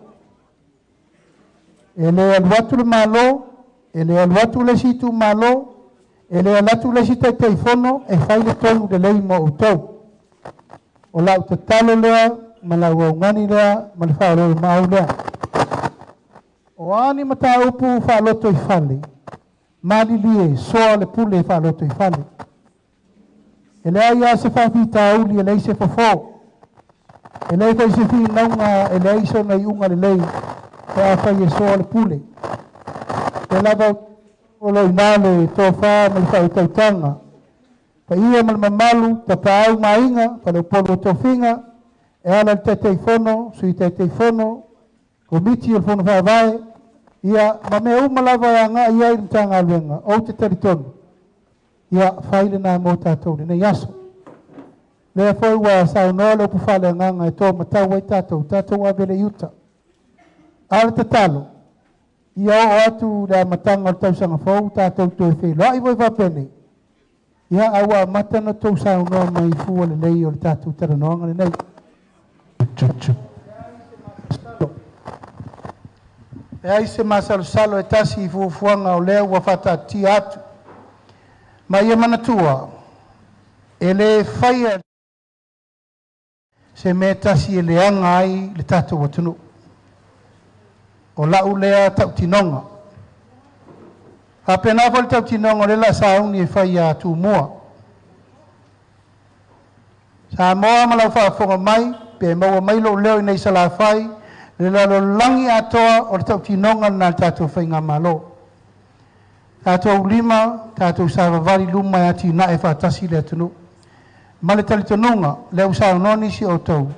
E le alu atu le Malo, e le alu atu le isi itumalo, e le alu atu le isi Taitaifono e fai le tonu lelei mo outou. O lau tatalo lea, ma lau augani lea, ma le faaoloolomaau lea. O a ni mataupu faaloto i fale, malilie soa le pule faaloto i fale. E leai lava se faafitauli, e leai se fofo. E leai foi se finauga, e leai sona iuga lelei, pe afai e soa le pule. E lava o lo o i ina le tofa ma le faautautaga, paia ma le mamalu, tapaau ma aiga, faleupolu o tofiga, e ala i le Taitaifono, Sui Taitaifono, Komiti o le Fono Faavae, ia ma mea uma lava e agai i ai le Matagaluega, ou te talitonu, ia fai lena mo tatou lenei aso. Lea foi ua saunoa le upu faaleagaga e to matau ai tatou, tatou ave le i uta. A o le tatalo, ia oo atu le amataga o le tausaga fou, tatou toe feiloai foi faapenei, ia a ua amata ona tou saunoa mai i fua lelei o le tatou talanoaga lenei. Leai se masalosalo e tasi i fuafuaga o lea ua faataatia atu. Ma ia manatua, e le faia se mea tasi e leaga ai le tatou atunuu. O lau lea tautinoga. Faapena foi le tautinoga o le la sauni e fai ia Tumua. Samoa ma lau faafofoga mai, pe maua mai lou leo i nei Salafai, le lalolagi atoa o le tautinoga lena a le tatou faigamalo. Tatou lima, tatou savavali luma e atinae faatasi le atunuu. Ma le talitonuga, lea ua saunoa nisi o outou,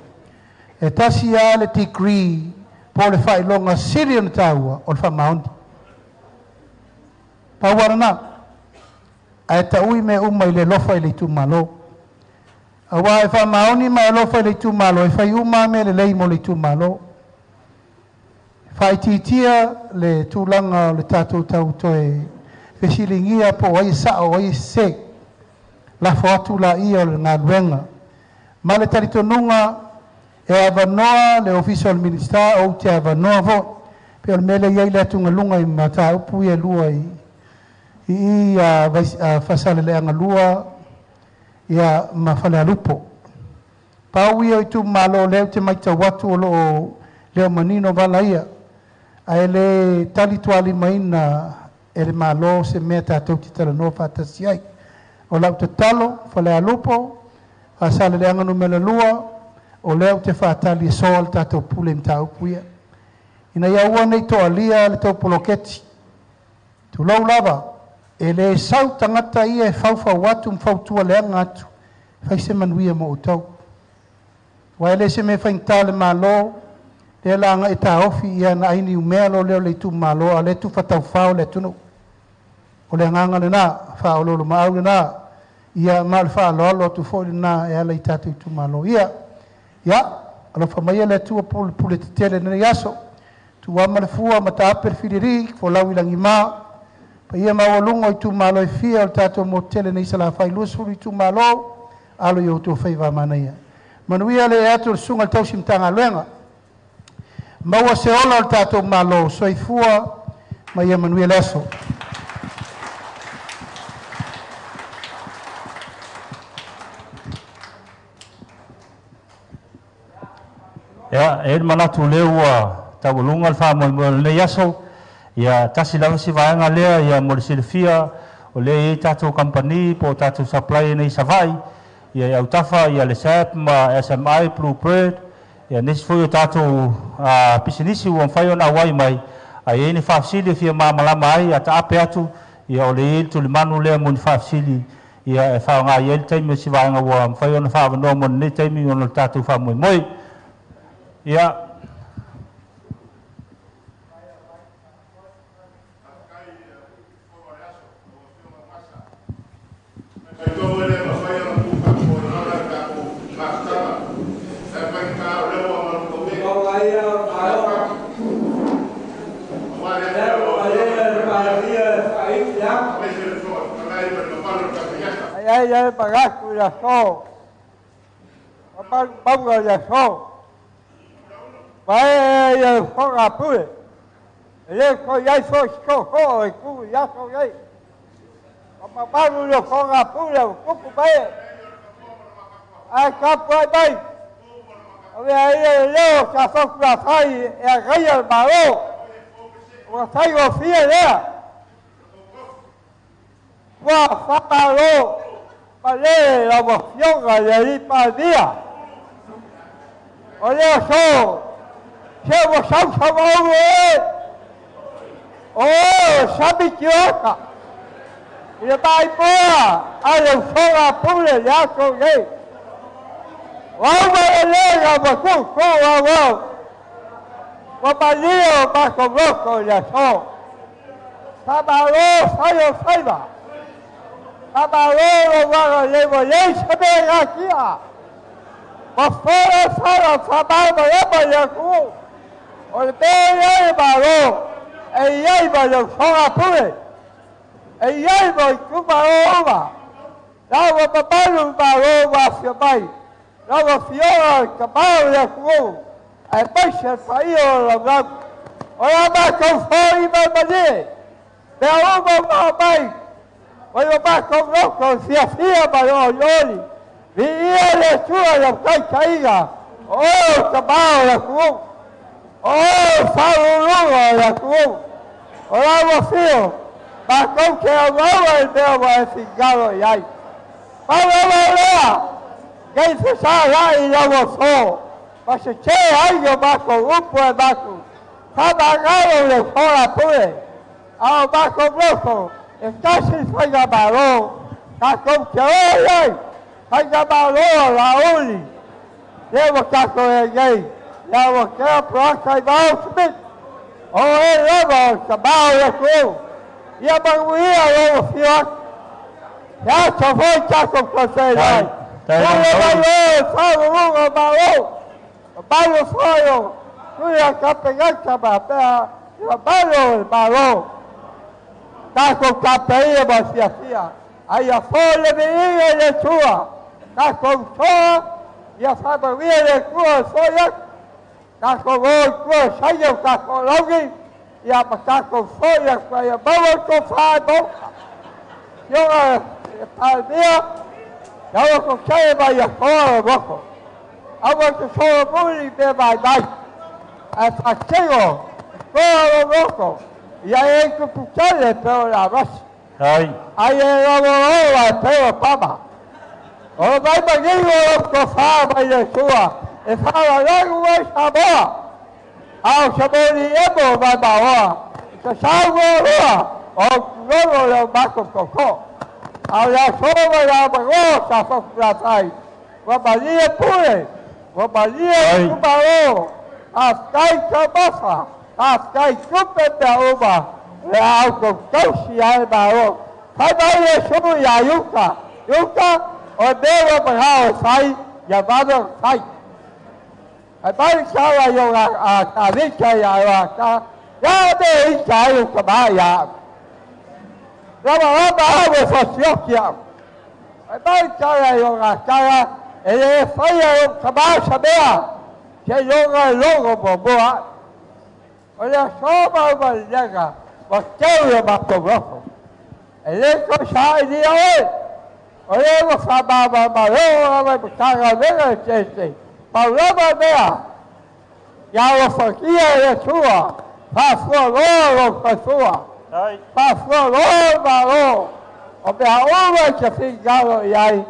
e tasi lava le degree po o le faailoga sili ona taua o le faamaoni. Pau lava lena, ae taui mea uma i le alofa i le itumalo. Aua e faamaoni ma e alofa i le itumalo, e fai uma mea lelei mo le itumalo. Faaitiitia le tulaga o le tatou tau toe fesiligia po o ai e sao o ai e sese. Lafo atu laia o le galuega. Ma le talitonuga e avanoa le ofisa o le Minisita, ou te avanoa foi. Pe o le mea lea e i ai le atugaluga i mataupu ia e lua i Faasaleleaga 2 ia ma Falealupo. Pau ia o itumalo lea ou te matau atu o lo o leo manino vala ia, ae le talitualimaina e le Malo se mea tatou te talanoa faatasi ai. O lau tatalo, Falealupo, Faasaleleaga Nu.2, o lea ou te faatali e soa le tatou pule i mataupu ia. Ina ia aua nei toalia le tou poloketi. Tulou lava, e le sau tagata ia e faufau atu ma fautua leaga atu, fai se manuia mo outou. Aua e le se mea faigata le Malo, lea la agai taofi ia na ai niumea lo lea o le itumalo, a o lea tufa taufao le atunuu. O le agaga lena, faaoloolomaau lena, Ia ma o le faaaloalo atu foi lenā e ala i tatou itumalo. Ia, alofa maia le Atua pulepule tetele i lenei aso, tuuama le fua ma taape le filili, folau i lagima paia maualuga o itumalo e fia o le tatou motu tele nei i Salafai, 20 itumalo, alo i outou faiva manaia. Manuia le atu o le Susuga i le Tausi Matagaluega, maua se ola o le tatou Malo, soifua ma ia manuia le aso. Ia, e i ai le manatu o lea ua taualuga le faamoemoe o lenei aso. Ia, tasi lava si vaega lea ia mo le silafia, o lea e i ai tatou kamupani po o tatou supplier nei i Savaii, ia i autafa ia le SAP ma SMI, Blue Bird, ia nisi foi o tatou pisinisi ua mafai ona auai mai, a i ai ni faafesili e fia malamalama ai, a taape atu, ia o lea e i ai le tulimanu lea mo ni faafesili ia e faaaoga i ai le taimi o si vaega ua mafai ona faaavanoa mo lenei taimi ona o le tatou faamoemoe. Ia. Ai ai pagaku ya so. Pau ya so. Vai ya foga pue. Ele ko ya so so ho e ku ya so ye. Ma paru yo foga pue ku ku vai. Ai ka pai bai. Ave ai leo sa so ku fai e gai al malo. O sai o fie lea. Wa fa malo. Pale la moción le di pa día. O leo so. Se mo sa sa mo e. O sabi tioka. I le mai poa a le foga pule le aso nei. Wau ma le lega ma ku ku wa wau. Wa malio ma ko loko le aso. Samalo saio saiva. Samalo lo wa le mo le sabe gakia. Ma fora fora samalo le ma le ku. O le pe le malo. E iai ma le foga pule. E iai ma ku ma o Lawa papalu malo ma fia mai. Lawa fiola ka mau le ku. E paisa paio la la. O la ma ko foi ma ma le. Me o ma ma mai. O lo ma ko loko fia fia ma lo yoli. Vi ia le sua la kai kaiga. O ka mau le ku. O fa lu la ku. O la ma fio. Ma ko ke o ma e me o e fingado iai. Ma ma lea. Che se sa la i la so. Ma se c'è ai ma ko upo e ma ko. Fa magaro le fora pure. A ma ko bloko. E casi fai da malo. Ka ko che oi. Fai da malo la uli. Levo ka ko e gei. Levo che pro kai va smit. O e levo ka ba le ko. Ia ma uia lo fio. Ya so foi ka ko ko sei dai. O fa o malo. Malo foio. Tu ia ka pegar ka ba pa. Ia malo malo. Ka ko ka peia ba sia sia. Ai a fole me ia le sua. Ka ko so ia fa ba ia le kua soia. Ka ko go kua saio ka ko logi. Ia pa ka ko soia ka ia ba ko fa bo. Yo pa dia. Ya ko sai ba ia ko boko. Awa ko so muri be bai bai. A fa chego. Ko boko. Ia e ko puchale pero la bas. Ai. Ai e lo lo pero pama. O vai ba gigo ko fa ba le sua. E fa la lagu e saboa. Ao sabori ebo vai ba oa. Ka sago roa. O lolo le bako koko. Ao la soma la bago sa fa la tai. Wa ba lie pure. Wa ba lie kumaro. A kai ka bafa. A kai kupe te uba. Le au ko kausi ai ba o. Kai ba le sumu ya yuka. I uka, o mea ua manao e fai, ia vave ona fai. Ae mai tala i o a Tavita ia Ioata, ia me ita ai o tamā ia au. Lama lama au e fasioti au. Ae mai tala i o tala, e le faia e o tamā sa mea, se ioga e logo muamua ai. O le aso ma au malilega, ua teu i o matou loto. E le toe sailiia oe, o le ua faamavamaloo lava i Matagaluega eseese, pau lava mea, ia alofagia e le Atua, faafualoa lou soifua, faafualoa le Malo, o mea uma e te finagalo i ai,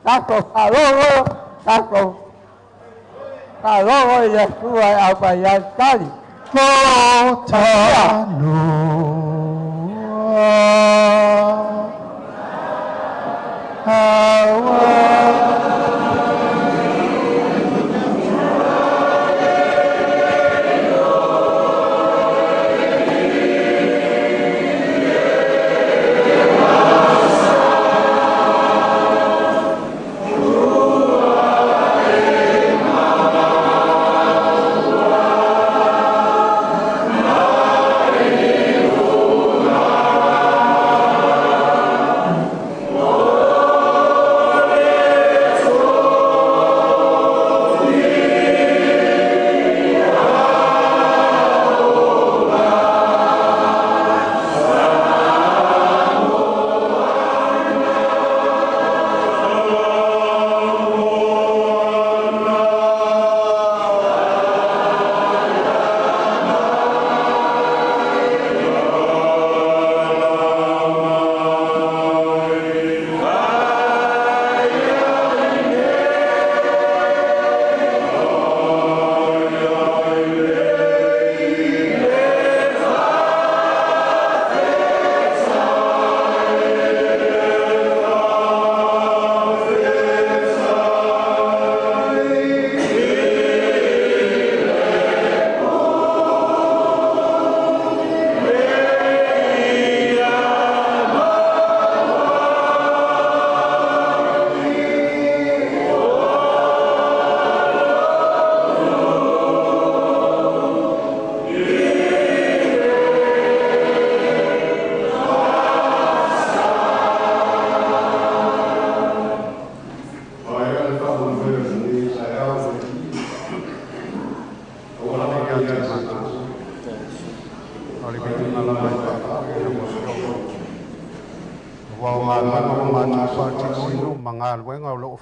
tatou faalogo, tatou faalogo i le Atua e aumai ai le tali.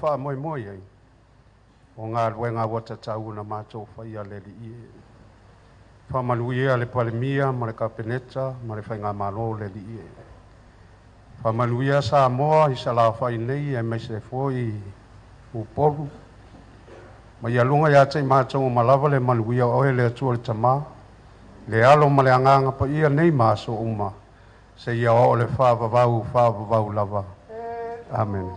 Faamoemoe ai o galuega ua tatau ona matou faia le Alii e. Faamanuia le Palemia ma le Kapeneta ma le Faigamalo le Alii e. Faamanuia Samoa i Salafai nei aemaise foi Upolu. Ma ia luga ia te i matou uma lava le manuia o oe le Atua le Tamā, le Alo ma le Agaga Paia nei ma aso uma, seia oo le faavavau faavavau lava. Amene.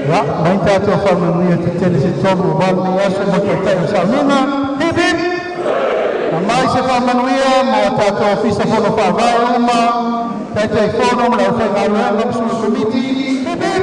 Ia, mai tatou faamanuia tetele se tolu o lenei aso mo taitai o sauniga. Hip hip! Na mai se faamanuia mo a tatou ofisa fono faavae uma, taitaifono ma le aufaigaluega ma sui komiti. Hip hip!